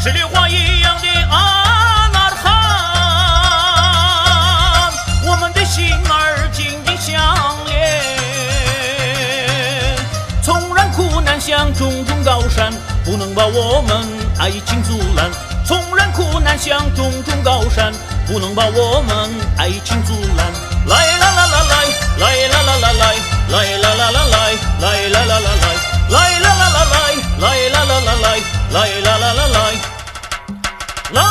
十里花一样的阿那尔汗，我们的心儿紧紧相连。纵然苦难像重重高山，不能把我们爱情阻拦。纵然苦难像重重高山， 不能把我们爱情阻拦。来啦啦啦来，来啦啦啦来，来啦啦啦来，来啦啦啦来，来啦啦啦来，来啦啦啦来，来啦啦啦来，来。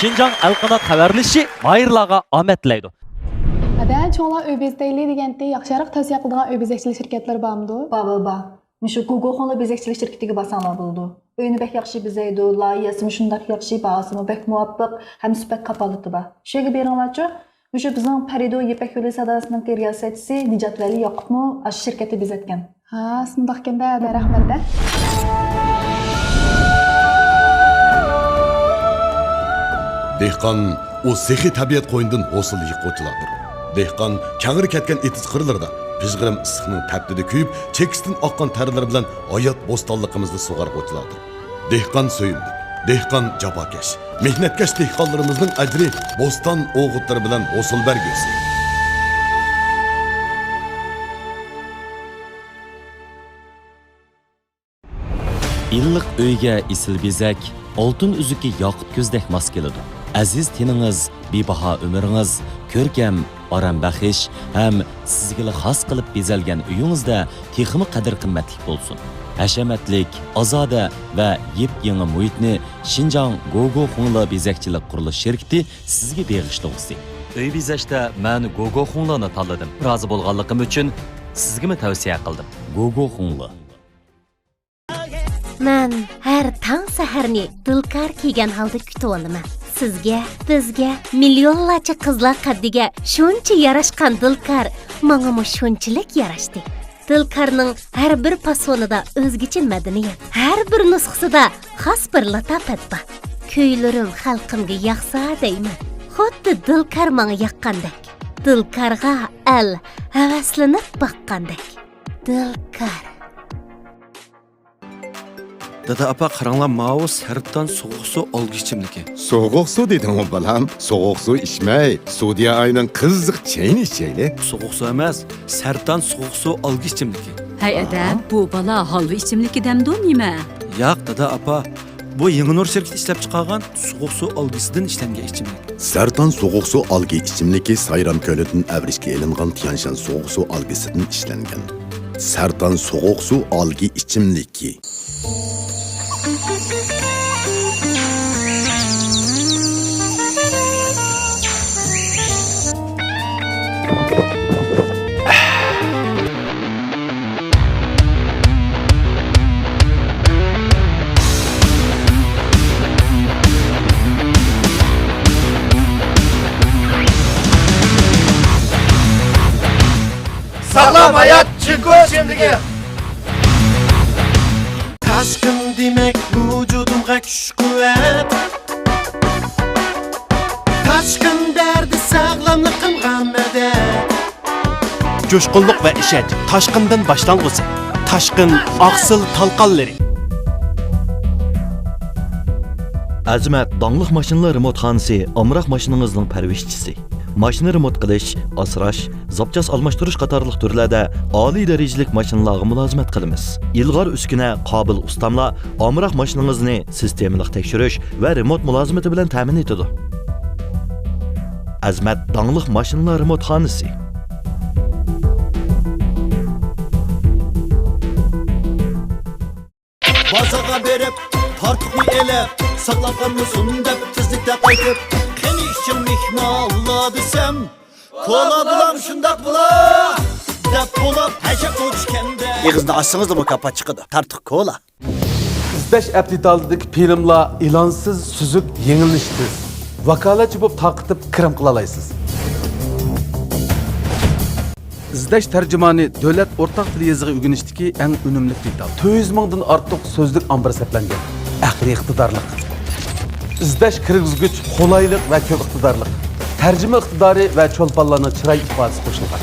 شىنجاڭ ئەلقانات خەۋەرلىشى ماھىرلارغا ئامەت تىلەيدۇ. ئەدە، چوڭلار ئۆي بېزىتەيلى دېگەنتى، ياخشىراق تەۋسىيە قىلىدىغان ئۆي بېزەكچىلىك شىركەتلىرى بارمىدۇ؟ بار، بار، بار. مۇشۇ گوگو خۇڭلې بېزەكچىلىك شىركىتىگە بارساڭلار بولىدۇ. ئۆينى بەك ياخشى بېزەيدۇ، لايىھەسىمۇ شۇنداق ياخشى، باھاسىمۇ بەك مۇۋاپىق ھەم سۈپەت كاپالىتى بار. شۇ يەرگە بېرىڭلارچۇ. مۇشۇ بىزنىڭ پەرىدۇ يىپەك يولى ساداسىنىڭكى رىياسەتچىسى نىجاتۋەلى ياقۇپمۇ ئاشۇ شىركەتنى بېزەتكەن. ھا، شۇنداقكەن-دە، ھەدە، رەھمەت-دە. دېھقان ئۇ سېخىي تەبىئەت قوينىدىن ھوسۇل يىغقۇچىلاردۇر. دېھقان كەڭرى كەتكەن ئېتىز قىرلىرىدا پىژغىرىم ئىسسىقنىڭ تەپتىدە كۆيۈپ، چېكىسىدىن ئاققان تەرلىرى بىلەن ھايات بوستانلىقىمىزنى سۇغارغۇچىلاردۇر. دېھقان سۆيۈملۈك، دېھقان جاپاكەش، مېھنەتكەش دېھقانلىرىمىزنىڭ ئەجرى بوستان ئوغۇتلىرى بىلەن ھوسۇل بەرگۈسى. ئىللىق ئۆيگە ئېسىل بېزەك، ئالتۇن ئۈزۈكى ياقۇت كۆزدەك ماس كېلىدۇ. ئەزىز تېنىڭىز، بىباھا ئۆمرىڭىز، كۆركەم، ئارام بەخش ھەم سىزگىلا خاس قىلىپ بېزەلگەن ئۆيىڭىزدە تېخىمۇ قەدىر-قىممەتلىك بولسۇن. ھەشەمەتلىك، ئازادە ۋە يېپيېڭى مۇھىتنى شىنجاڭ گوگو خۇڭلې بېزەكچىلىك قۇرۇلۇش شىركىتى سىزگە بېغىشلىغۇسى. ئۆي بېزەشتە مەن گوگو خۇڭلېنى تاللىدىم. رازى بولغانلىقىم ئۈچۈن سىزگىمۇ تەۋسىيە قىلدىم. گوگو خۇڭلې. مەن ھەر تاڭ سەھەرنى دىلكار كىيگەن ھالدا كۈتۈۋالىمەن. سىزگە، بىزگە، مىليونلارچە قىزلار قەددىگە شۇنچە ياراشقان دىلكار ماڭىمۇ شۇنچىلىك ياراشتى. دىلكارنىڭ ھەر بىر پاسونىدا ئۆزگىچە مەدەنىيەت، ھەر بىر نۇسخىسىدا خاس بىر لاتاپەت بار. كۈيلىرىم خەلقىمگە ياقسا دەيمەن، خۇددى دىلكار ماڭا ياققاندەك. دىلكارغا ئەل ھەۋەسلىنىپ باققاندەك. دىلكار. دادا، ئاپا، قاراڭلار، ماۋۇ سەرتان سوغۇق سۇ ئالگۈ ئىچىملىكى. سوغۇق سۇ دېدىڭغۇ، بالام؟ سوغۇق سۇ ئىچمەي، سۇدىيە ئاينىڭ قىزىق چېيىنى ئىچەيلى. سوغۇق سۇ ئەمەس، سەرتان سوغۇق سۇ ئالگۈ ئىچىملىكى. ھەي، ئەدە، بۇ بالا ھالۋا ئىچىملىكى دەمدۇ نېمە؟ ياق، دادا، ئاپا، بۇ يېڭىنۇر شىركىتى ئىشلەپچىقارغان سوغۇق سۇ ئالگىسىدىن ئىشلەنگەن ئىچىملىك. سەرتان سوغۇق سۇ ئالگى ئىچىملىكى سايرام كۆلىدىن ئەۋرىشكە ئېلىنغان تيانشان سوغۇق سۇ ئالگىسىدىن ئىشلەنگەن. سەرتان سوغۇق سۇ ئالگى ئىچىملىكى. ساغلام ھايات چىنكو ئىچىملىكى. تاشقىن دېمەك ۋۇجۇدۇمغا كۈچ-قۇۋۋەت. تاشقىن بەردى ساغلاملىقىمغا مەدەت. جۇشقۇنلۇق ۋە ئىشەنچ تاشقىندىن باشلانغۇسى. تاشقىن ئاقسىل تالقانلىرى. ئەزىمەت داڭلىق ماشىنىلار رېمونتخانىسى ئامراق ماشىنىڭىزنىڭ پەرۋىشچىسى. ماشىنا رېمونت قىلىش، ئاسراش، زاپچاس ئالماشتۇرۇش قاتارلىق تۈرلەردە ئالىي دەرىجىلىك ماشىنىلارغا مۇلازىمەت قىلىمىز. ئىلغار ئۈسكۈنە، قابىل ئۇستاملار ئامراق ماشىنىڭىزنى سىستېمىلىق تەكشۈرۈش ۋە رېمونت مۇلازىمىتى بىلەن تەمىن ئېتىدۇ. ئەزىمەت داڭلىق ماشىنىلار رېمونتخانىسى. بازارغا بېرىپ، تارتۇقنى ئېلىپ، ساقلاپ قالمىسۇن دەپ تېزلىكتە قايتىپ، قېنى ئىچىڭ مېھمانلار دېسەم، كولا بولام شۇنداق بولا دەپ بولۇپ ھەشەپ ئوچكەندە. ئېغىزنى ئاچسىڭىزلا مۇكاپات چىقىدۇ. تارتۇق كولا. ئىزدەش ئەپ دېتالىدىكى فىلىملار ئېلانسىز، سۈزۈك، يېڭىلىنىشى تېز. ۋاكالەتچى بولۇپ تارقىتىپ كىرىم قىلالايسىز. ئىزدەش تەرجىمانى دۆلەت ئورتاق تىل يېزىقى ئۆگىنىشتىكى ئەڭ ئۈنۈملۈك دېتال. تۆت يۈز مىڭدىن ئارتۇق سۆزلۈك ئامبىرى سەپلەنگەن. ئەقلىي ئىقتىدارلىق. ئىزدەش كىرگۈزگۈچ قولايلىق ۋە كۆپ ئىقتىدارلىق. تەرجىمە ئىقتىدارى ۋە چولپانلارنىڭ چىراي ئىپادىسى قوشۇلغان.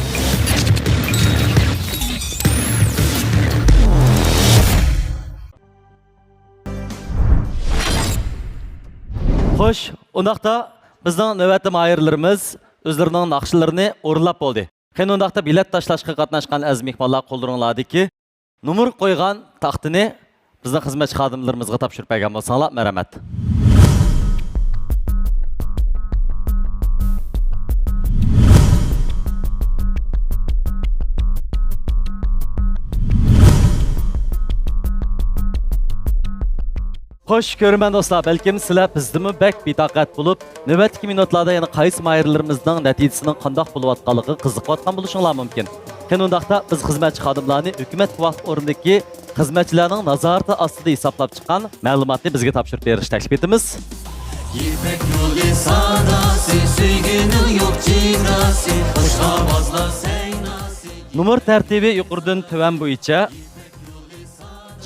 خوش، ئۇنداقتا بىزنىڭ نۆۋەتتە ماھىرلىرىمىز ئۆزلىرىنىڭ ناخشىلىرىنى ئورۇنلاپ بولدى. قېنى ئۇنداقتا بېلەت تاشلاشقا قاتناشقان ئەزىز مېھمانلار قوللىرىڭلاردىكى نومۇر قويغان تاختىنى بىزنىڭ خىزمەتچى خادىملىرىمىزغا تاپشۇرۇپ بەرگەن بولساڭلار، مەرھەمەت. خوش، كۆرۈرمەن دوستلار، بەلكىم سىلەر بىزدىنمۇ بەك بىتاقەت بولۇپ، نۆۋەتتىكى مىنۇتلاردا يەنە قايسى ماھىرلىرىمىزنىڭ نەتىجىسىنىڭ قانداق بولۇۋاتقانلىقىغا قىزىقىۋاتقان بولۇشۇڭلار مۇمكىن. قېنى ئۇنداقتا بىز خىزمەتچى خادىملارنى ھۆكۈمەت قۇۋۋەت ئورنىدىكى خىزمەتچىلەرنىڭ نازارىتى ئاستىدا ھېسابلاپ چىققان مەلۇماتنى بىزگە تاپشۇرۇپ بېرىشنى تەكلىپ ئېتىمىز. يىپەك يولى ساداسى، سۆيگۈنىڭ يوق جىداسى، خوش ئاۋازلار سەيناسى. نومۇر تەرتىپى يۇقىرىدىن تۆۋەن بويىچە.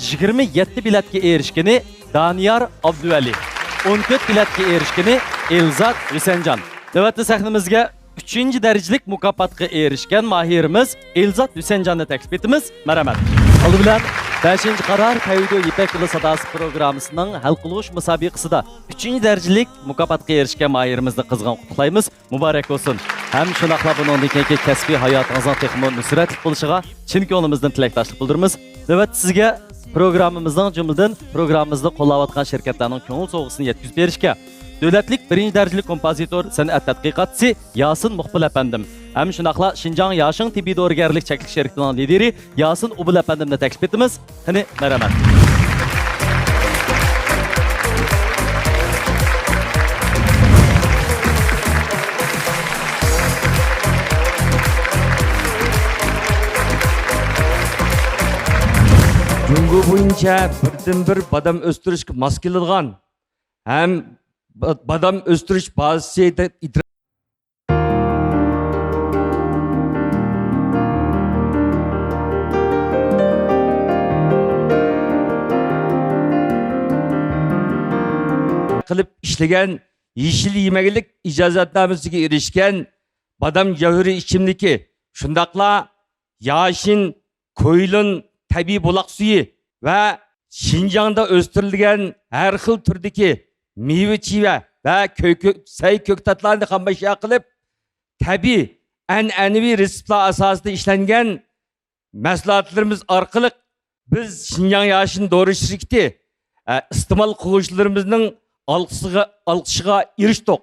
يىگىرمە يەتتە بېلەتكە ئېرىشكىنى دانىيار ئابدۇۋەلى، ئون تۆت بېلەتكە ئېرىشكىنى ئېلزات ھۈسەنجان. نۆۋەتتە سەھنىمىزگە ئۈچىنچى دەرىجىلىك مۇكاپاتقا ئېرىشكەن ماھىرىمىز ئېلزات ھۈسەنجاننى تەكلىپ ئېتىمىز. مەرھەمەت. ئالدى بىلەن بەشىنچى قارار پەيدۇ يىپەك يولى ساداسى پروگراممىسىنىڭ ھەل قىلغۇچ مۇسابىقىسىدا ئۈچىنچى دەرىجىلىك مۇكاپاتقا ئېرىشكەن ماھىرىمىزنى قىزغىن قۇتلۇقلايمىز. مۇبارەك بولسۇن. ھەم شۇنداقلا بۇنىڭدىن كېيىنكى كەسپىي ھاياتىڭىزنىڭ تېخىمۇ نۇسرەتلىك بولۇشىغا چىن كۆڭلىمىزدىن تىلەكداشلىق بىلدۈرىمىز. نۆۋەتتە سىزگە پروگراممىمىزنىڭ، جۈملىدىن پروگراممىمىزنى قوللاۋاتقان شىركەتلەرنىڭ كۆڭۈل سوۋغىسىنى يەتكۈزۈپ بېرىشكە دۆلەتلىك بىرىنچى دەرىجىلىك كومپوزىتور، سەنئەت تەتقىقاتچىسى ياسىن مۇقبىل ئەپەندىم ھەم شۇنداقلا شىنجاڭ ياشىڭ تېببىي دورىگەرلىك چەكلىك شىركىتىنىڭ لىدىرى ياسىن ئوبۇل ئەپەندىمنى تەكلىپ ئېتىمىز. قېنى، مەرھەمەت. جۇڭگو بويىچە بىردىنبىر بادام ئۆستۈرۈشكە ماس كېلىدىغان ھەم با-، بادام ئۆستۈرۈش بازىسى دەپ قىلىپ ئىشلىگەن يېشىل يېمەكلىك ئىجازەتنامىسىگە ئېرىشكەن بادام جەۋھىرى ئىچىملىكى، شۇنداقلا ياشىن، كويلۇن تەبىئىي بۇلاق سۈيى ۋە شىنجاڭدا ئۆستۈرۈلگەن ھەر خىل تۈردىكى مېۋە-چىۋە ۋە كۆ-، كۆ-، سەي كۆكتاتلارنى خام ئەشيا قىلىپ، تەبىئىي، ئەنئەنىۋى رېتسېپلار ئاساسىدا ئىشلەنگەن مەھسۇلاتلىرىمىز ئارقىلىق بىز شىنجاڭ ياشىن دورا شىركىتى، ئە، ئىستېمال قىلغۇچىلىرىمىزنىڭ ئالقىشىغا، ئالقىشىغا ئېرىشتۇق.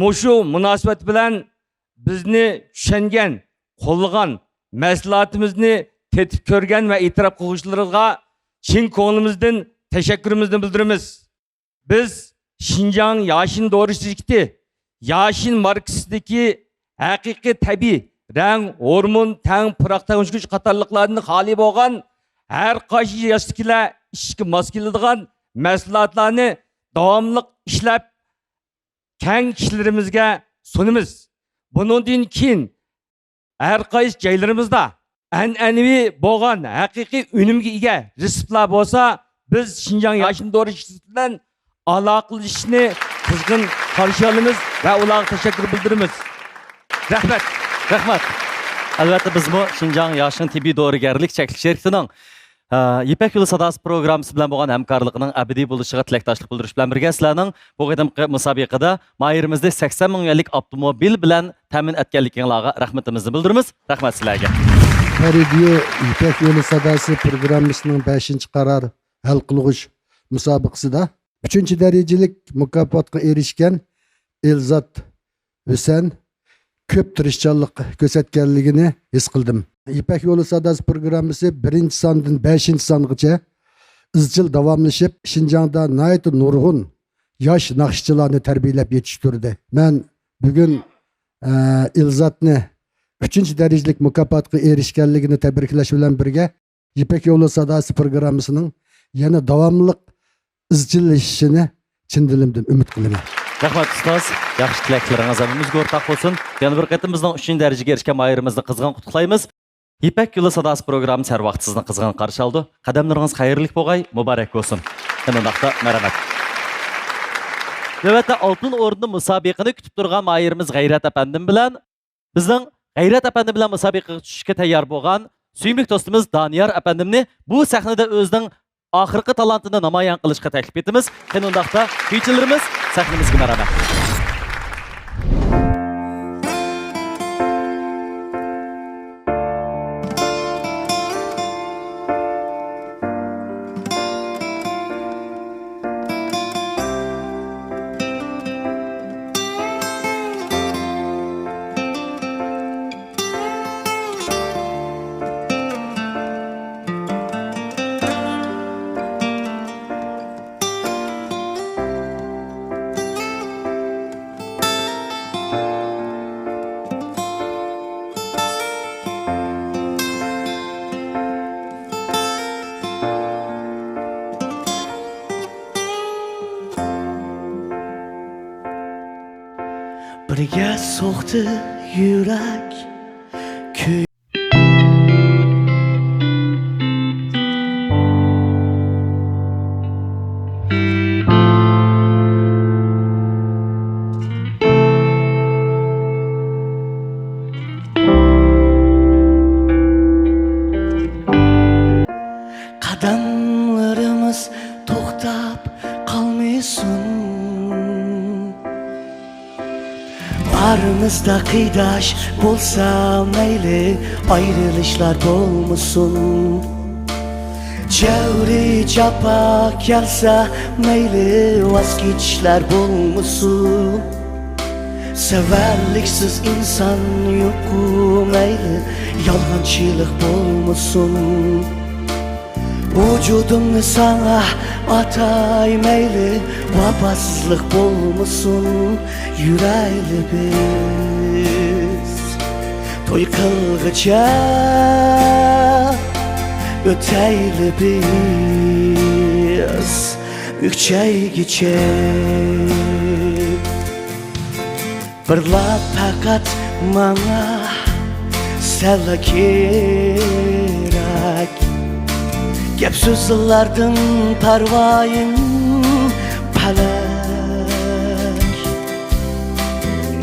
مۇشۇ مۇناسىۋەت بىلەن بىزنى چۈشەنگەن، قوللىغان، مەھسۇلاتىمىزنى تېتىپ كۆرگەن ۋە ئېتىراپ قىلغۇچىلىرىغا چىن كۆڭلىمىزدىن تەشەككۈرىمىزنى بىلدۈرىمىز. بىز شىنجاڭ ياشىن دورا شىركىتى ياشىن ماركىسىدىكى ھەقىقىي تەبىئىي رەڭ، ھورمون، تەڭ، پۇراق تەڭشىگۈچ قاتارلىقلاردىن خالىي بولغان ھەر قايسى ياشتىكىلەر ئىچىشكە ماس كېلىدىغان مەھسۇلاتلارنى داۋاملىق ئىشلەپ، كەڭ كىشىلىرىمىزگە سۇنىمىز. بۇنىڭدىن كېيىن ھەر قايسى جايلىرىمىزدا ئەنئەنىۋى بولغان ھەقىقىي ئۈنۈمگە ئىگە رېتسېپلار بولسا، بىز شىنجاڭ ياشىن دورا شىركىتى بىلەن ئالاقىلىشىشنى قىزغىن قارشى ئالىمىز ۋە ئۇلارغا تەشەككۈر بىلدۈرىمىز. رەھمەت. رەھمەت. ئەلۋەتتە، بىزمۇ شىنجاڭ ياشىن تېببىي دورىگەرلىك چەكلىك شىركىتىنىڭ، ئە، يىپەك يولى ساداسى پروگراممىسى بىلەن بولغان ھەمكارلىقىنىڭ ئەبەدىي بولۇشىغا تىلەكداشلىق بىلدۈرۈش بىلەن بىرگە، سىلەرنىڭ بۇ قېتىمقى مۇسابىقىدە ماھىرىمىزنى سەكسەن مىڭ يۈەنلىك ئاپتوموبىل بىلەن تەمىن ئەتكەنلىكىڭلارغا رەھمىتىمىزنى بىلدۈرىمىز. رەھمەت سىلەرگە. پەرىدىيو يىپەك يولى ساداسى پروگراممىسىنىڭ بەشىنچى قارار ھەل قىلغۇچ مۇسابىقىسىدە ئۈچىنچى دەرىجىلىك مۇكاپاتقا ئېرىشكەن ئېلزات ھۈسەن كۆپ تىرىشچانلىق كۆرسەتكەنلىكىنى ھېس قىلدىم. يىپەك يولى ساداسى پروگراممىسى بىرىنچى ساندىن بەشىنچى سانغىچە ئىزچىل داۋاملىشىپ، شىنجاڭدا ناھايىتى نۇرغۇن ياش ناخشىچىلارنى تەربىيەلەپ يېتىشتۈردى. مەن بۈگۈن، ئە، ئېلزاتنى ئۈچىنچى دەرىجىلىك مۇكاپاتقا ئېرىشكەنلىكىنى تەبرىكلەش بىلەن بىرگە، يىپەك يولى ساداسى پروگراممىسىنىڭ يەنە داۋاملىق ئىزچىللىشىشىنى چىن دىلىمدىن ئۈمىد قىلىمەن. رەھمەت، ئۇستاز. ياخشى تىلەكلىرىڭىز ھەممىمىزگە ئورتاق بولسۇن. يەنە بىر قېتىم بىزنىڭ ئۈچىنچى دەرىجىگە ئېرىشكەن ماھىرىمىزنى قىزغىن قۇتلۇقلايمىز. يىپەك يولى ساداسى پروگراممىسى ھەر ۋاقىت سىزنى قىزغىن قارشى ئالىدۇ. قەدەملىرىڭىز خەيرلىك بولغاي، مۇبارەك بولسۇن. شۇنداقتا مەرھەمەت. نۆۋەتتە ئالتۇن ئورۇندا مۇسابىقىنى كۈتۈپ تۇرغان ماھىرىمىز غەيرەت ئەپەندىم بىلەن بىزنىڭ غەيرەت ئەپەندىم بىلەن مۇسابىقىگە چۈشۈشكە تەييار بولغان سۆيۈملۈك دوستىمىز دانىيار ئەپەندىمنى بۇ سەھنىدە ئۆزىنىڭ ئاخىرقى تالانتىنى نامايان قىلىشقا تەكلىپ ئېتىمىز. قېنى ئۇنداقتا، كۈيچىلىرىمىز، سەھنىمىزگە مەرھەمەت. نېگە سوقتى يۈرەك؟ قەدەملىرىمىز توختاپ قالمىسۇن. ئارىمىزدا قېرىنداش بولسا مەيلى، ئايرىلىشلار بولمىسۇن. جەۋرى جاپا كەلسە مەيلى، ۋاز كېچىشلەر بولمىسۇن. سەۋەنلىكسىز ئىنسان يوققۇ مەيلى، يالغانچىلىق بولمىسۇن. ۋۇجۇدۇمنى ساڭا ئاتاي مەيلى، ۋاپاسىزلىق بولمىسۇن. يۈرەيلى بىز توي قىلغىچە، ئۆتەيلى بىز ئۈچەيگىچە. بىرلا پەقەت ماڭا سەنلا كېرەك. گەپ سۆزلەردىن پەرۋايىم پەلەك.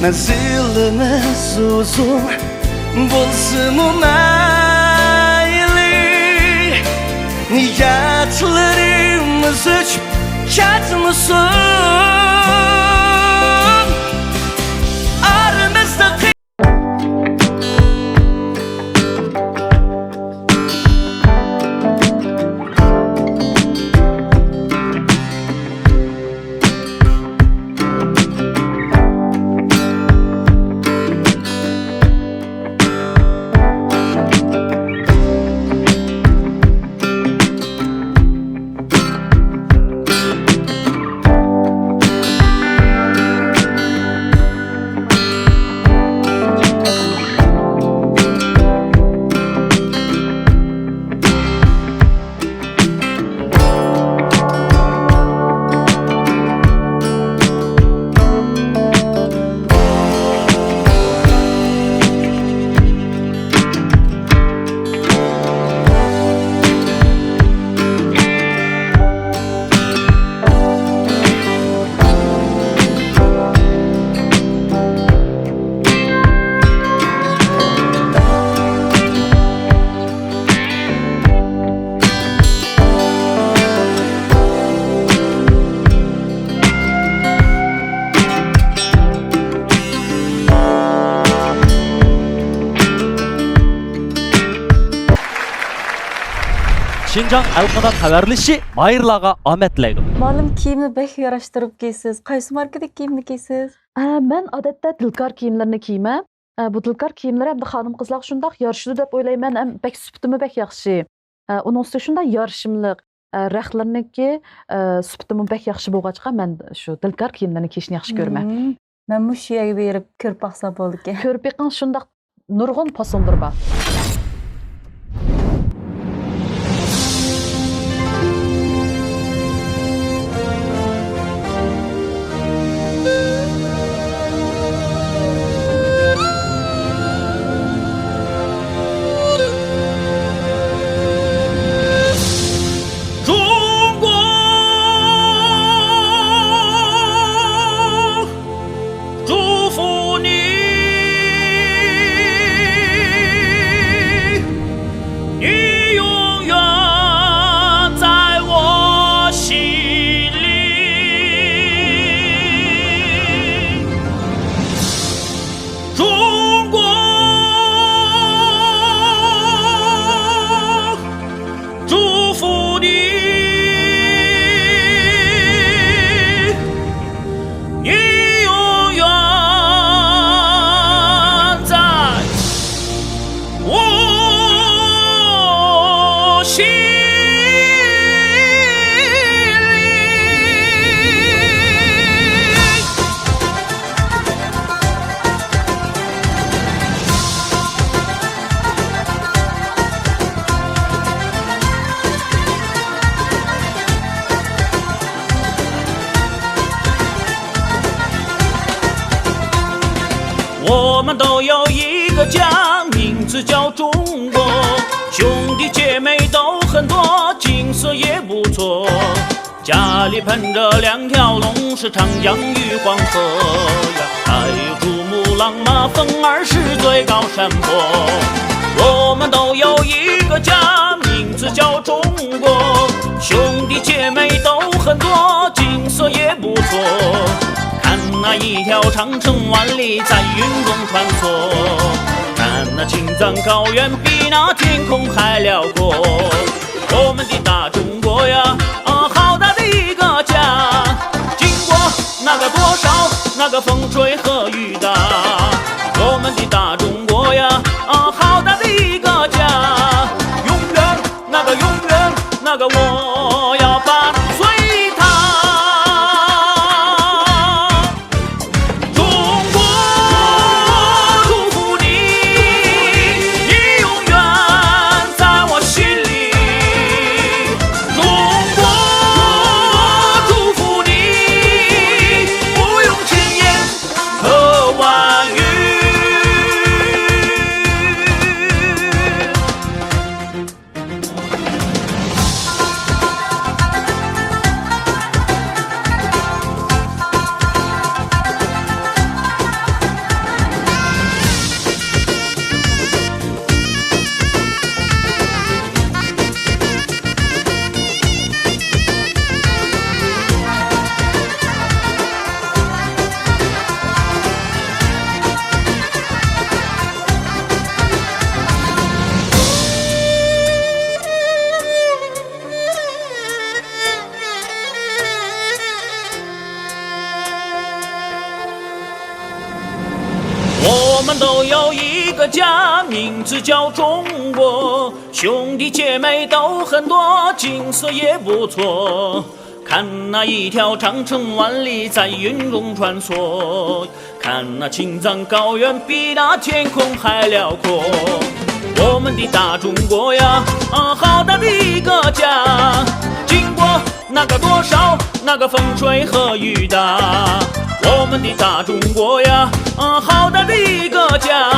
مەنزىلىمىز ئۇزۇن بولسىمۇ مەيلى، نىيەتلىرىمىز ئۆچۈپ كەتمىسۇن. ئارىمىزدا شىنجاڭ ئەلقانات خەۋەرلىشىشى ماھىرلارغا ئامەت تىلەيدۇ. مۇئەللىم، كىيىمنى بەك ياراشتۇرۇپ كىيىسىز. قايسى ماركىدىكى كىيىمنى كىيىسىز؟ ئە، مەن ئادەتتە دىلكار كىيىملىرىنى كىيىمەن. ئە، بۇ دىلكار كىيىملىرى ئەمدى خانىم-قىزلارغا شۇنداق يارىشىدۇ دەپ ئويلايمەن، ھەم بەك سۈپىتىمۇ بەك ياخشى. ئە، ئۇنىڭ ئۈستىگە شۇنداق يارىشىملىق، ئە، رەختلىرىنىڭكى، ئە، سۈپىتىمۇ بەك ياخشى بولغاچقا، مەن شۇ دىلكار كىيىملىرىنى كىيىشنى ياخشى كۆرىمەن. مم. مەنمۇ شۇ يەرگە بېرىپ كۆرۈپ باقسام بولىدىكەن. كۆرۈپ بېقىڭ، شۇنداق نۇرغۇن پاسونلىرى بار. 都有一个家，名字叫中国，兄弟姐妹都很多，景色也不错。家里捧着两条龙，是长江与黄河呀，还有珠穆朗玛峰，而是最高山坡。我们都有一个家，名字叫中国，兄弟姐妹都很多，景色也不错。看那一条长城万里在云中穿梭，看那青藏高原比那天空还辽阔。我们的大中国呀，啊，好大的一个家，经过那个多少那个风吹和雨打。我们的大中国呀，啊，好大的一个家，永远那个永远那个我要伴随它。中国，祝福你，你永远在我心里。中国，祝福你，不用千言和万语。我们都有一个家，名字叫中国，兄弟姐妹都很多，景色也不错。看那一条长城万里在云中穿梭，看那青藏高原比那天空还辽阔。我们的大中国呀，啊，好大的一个家，经过那个多少那个风吹和雨打。我们的大中国呀，啊，好大的一个家，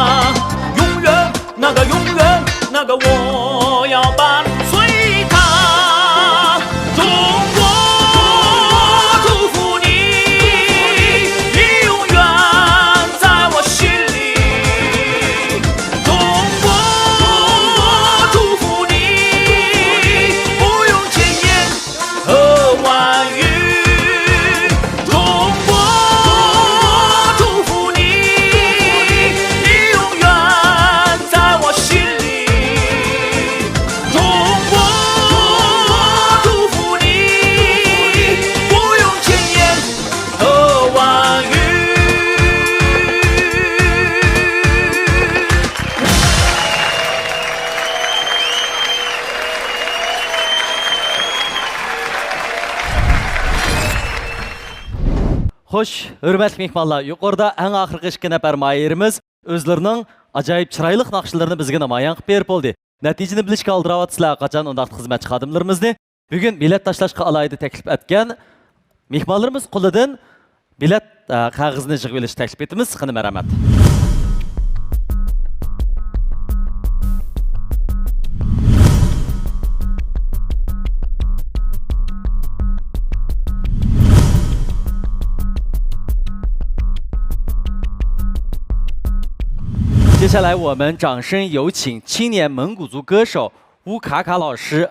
永远那个永远那个我要伴随它。中国，祝福你，你永远在我心里。中国，祝福你，不用千言和万语。中国，祝福你，你永远在我心里。中国，祝福你，不用千言和万语。 خوش، ھۆرمەتلىك مېھمانلار، يۇقىرىدا ئەڭ ئاخىرقى ئىككى نەپەر ماھىرىمىز ئۆزلىرىنىڭ ئاجايىپ چىرايلىق ناخشىلىرىنى بىزگە نامايان قىلىپ بېرىپ بولدى. نەتىجىنى بىلىشكە ئالدىراۋاتىسىلەر، قاچان ئۇنداقتا خىزمەتچى خادىملىرىمىزنى بۈگۈن بېلەت تاشلاشقا ئالاھىدە تەكلىپ ئەتكەن مېھمانلىرىمىز قولىدىن بېلەت، ئە، قەغىزىنى يىغىۋېلىشنى تەكلىپ ئېتىمىز. قېنى، مەرھەمەت. 接下来，我们掌声有请青年蒙古族歌手乌卡卡老师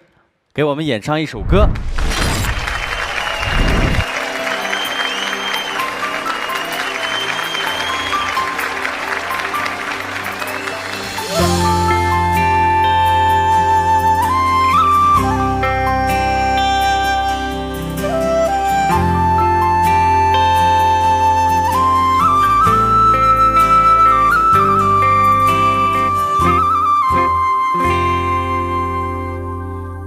给我们演唱一首歌。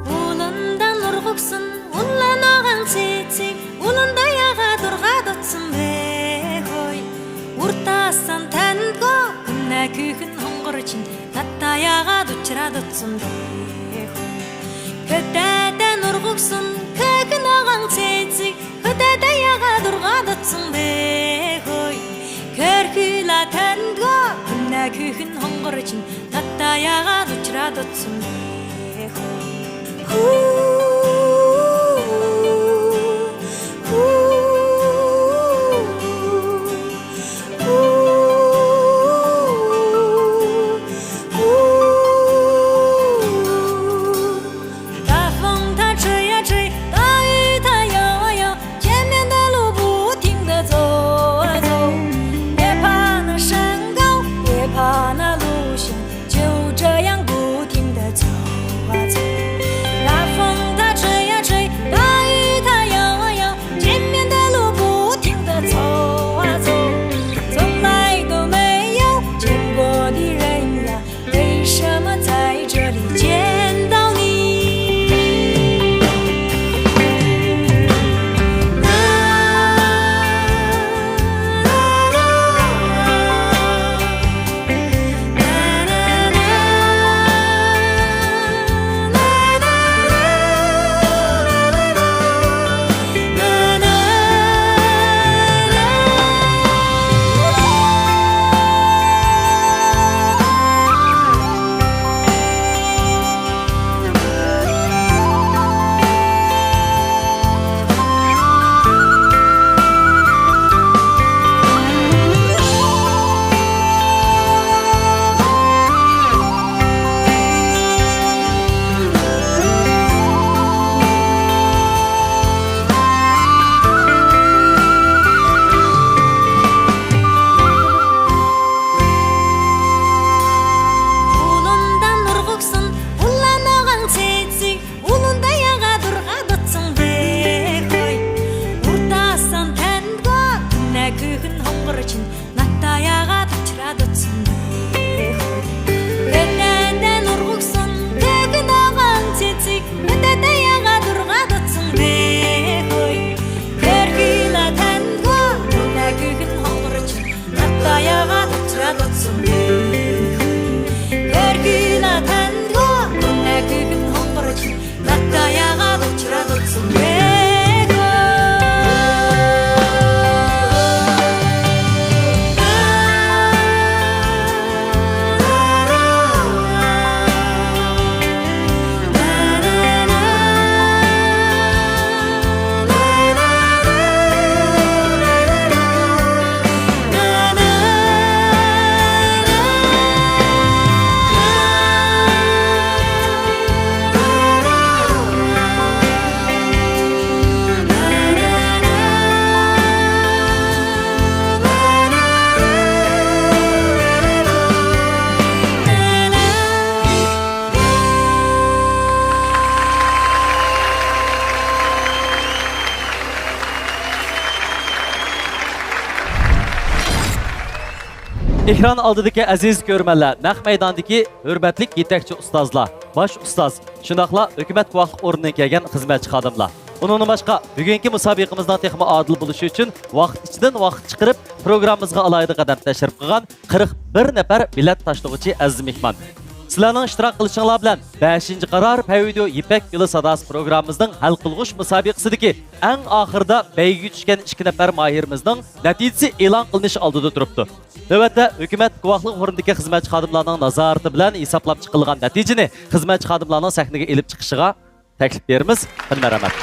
ئۇلۇندا نۇرغۇكسۇن، ئۇلاناغاڭ چېچىك، ئۇلۇندا ياغا دۇرغا دوتسۇم بېخوي. ئۇرتاسان تەنگو، كۈنە كۈكۈن ھوڭغۇرچىن، تاتتا ياغا دۇچرا دوتسۇم بېخوي. كۆتەدە نۇرغۇكسۇن، كۈكۈن ئاغاڭ چېچىك، كۆتەدە ياغا دۇرغا دوتسۇم بېخوي. كۆركۈلا تەنگو، كۈن ھوڭغۇرچىن، تاتاياغا دۇچرا دوتسۇن. ئېكران ئالدىدىكى ئەزىز كۆرۈرمەنلەر، نەق مەيداندىكى ھۆرمەتلىك يېتەكچى ئۇستازلار، باش ئۇستاز، شۇنداقلا ھۆكۈمەت گۇۋاھلىق ئورنىدىن كەلگەن خىزمەتچى خادىملار. ئۇنىڭدىن باشقا، بۈگۈنكى مۇسابىقىمىزنىڭ تېخىمۇ ئادىل بولۇشى ئۈچۈن ۋاقىت ئىچىدىن ۋاقىت چىقىرىپ، پروگراممىمىزغا ئالاھىدە قەدەم تەشرىپ قىلغان قىرىق بىر نەپەر بېلەت تاشلىغۇچى ئەزىز مېھمان. سىلەرنىڭ ئىشتىراك قىلىشىڭلار بىلەن بەشىنچى قارار پەيۋىديو يىپەك يولى ساداسى پروگراممىمىزنىڭ ھەل قىلغۇچ مۇسابىقىسىدىكى ئەڭ ئاخىرىدا بەيگىگە چۈشكەن ئىككى نەپەر ماھىرىمىزنىڭ نەتىجىسى ئېلان قىلىنىش ئالدىدا تۇرۇپتۇ. نۆۋەتتە ھۆكۈمەت گۇۋاھلىق ئورنىدىكى خىزمەتچى خادىملارنىڭ نازارىتى بىلەن ھېسابلاپ چىقىلغان نەتىجىنى خىزمەتچى خادىملارنىڭ سەھنىگە ئېلىپ چىقىشىغا تەكلىپ بېرىمىز. قېنى، مەرھەمەت.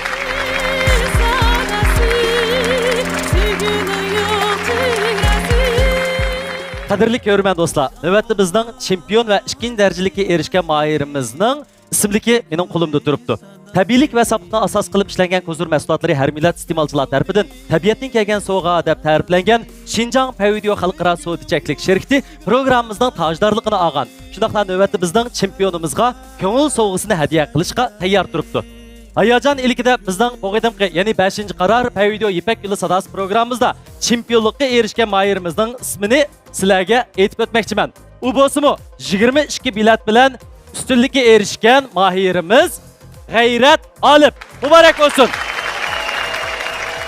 قەدىرلىك كۆرۈرمەن دوستلار، نۆۋەتتە بىزنىڭ چېمپىيون ۋە ئىككىنچى دەرىجىلىككە ئېرىشكەن ماھىرىمىزنىڭ ئىسىملىكى مېنىڭ قولۇمدا تۇرۇپتۇ. تەبىئىيلىك ۋە ساپلىقنى ئاساس قىلىپ ئىشلەنگەن كوزۇر مەھسۇلاتلىرى ھەر مىللەت ئىستېمالچىلار تەرىپىدىن تەبىئەتتىن كەلگەن سوۋغا دەپ تەرىپلەنگەن شىنجاڭ پەيۋىديو خەلقئارا سودا چەكلىك شىركىتى پروگراممىمىزنىڭ تاجدارلىقىنى ئالغان. شۇنداقلا نۆۋەتتە بىزنىڭ چېمپىيونىمىزغا كۆڭۈل سوۋغىسىنى ھەدىيە قىلىشقا تەييار تۇرۇپتۇ. ھاياجان ئىلكىدە بىزنىڭ بۇ قېتىمقى، يەنى بەشىنچى قارار پەيۋىديو يىپەك يولى ساداسى پروگراممىمىزدا چېمپىيونلۇققا ئېرىشكەن ماھىرىمىزنىڭ ئىسمىنى سىلەرگە ئېيتىپ ئۆتمەكچىمەن. ئۇ بولسىمۇ يىگىرمە ئىككى بېلەت بىلەن ئۈستۈنلۈككە ئېرىشكەن ماھىرىمىز غەيرەت ئالىپ. مۇبارەك بولسۇن!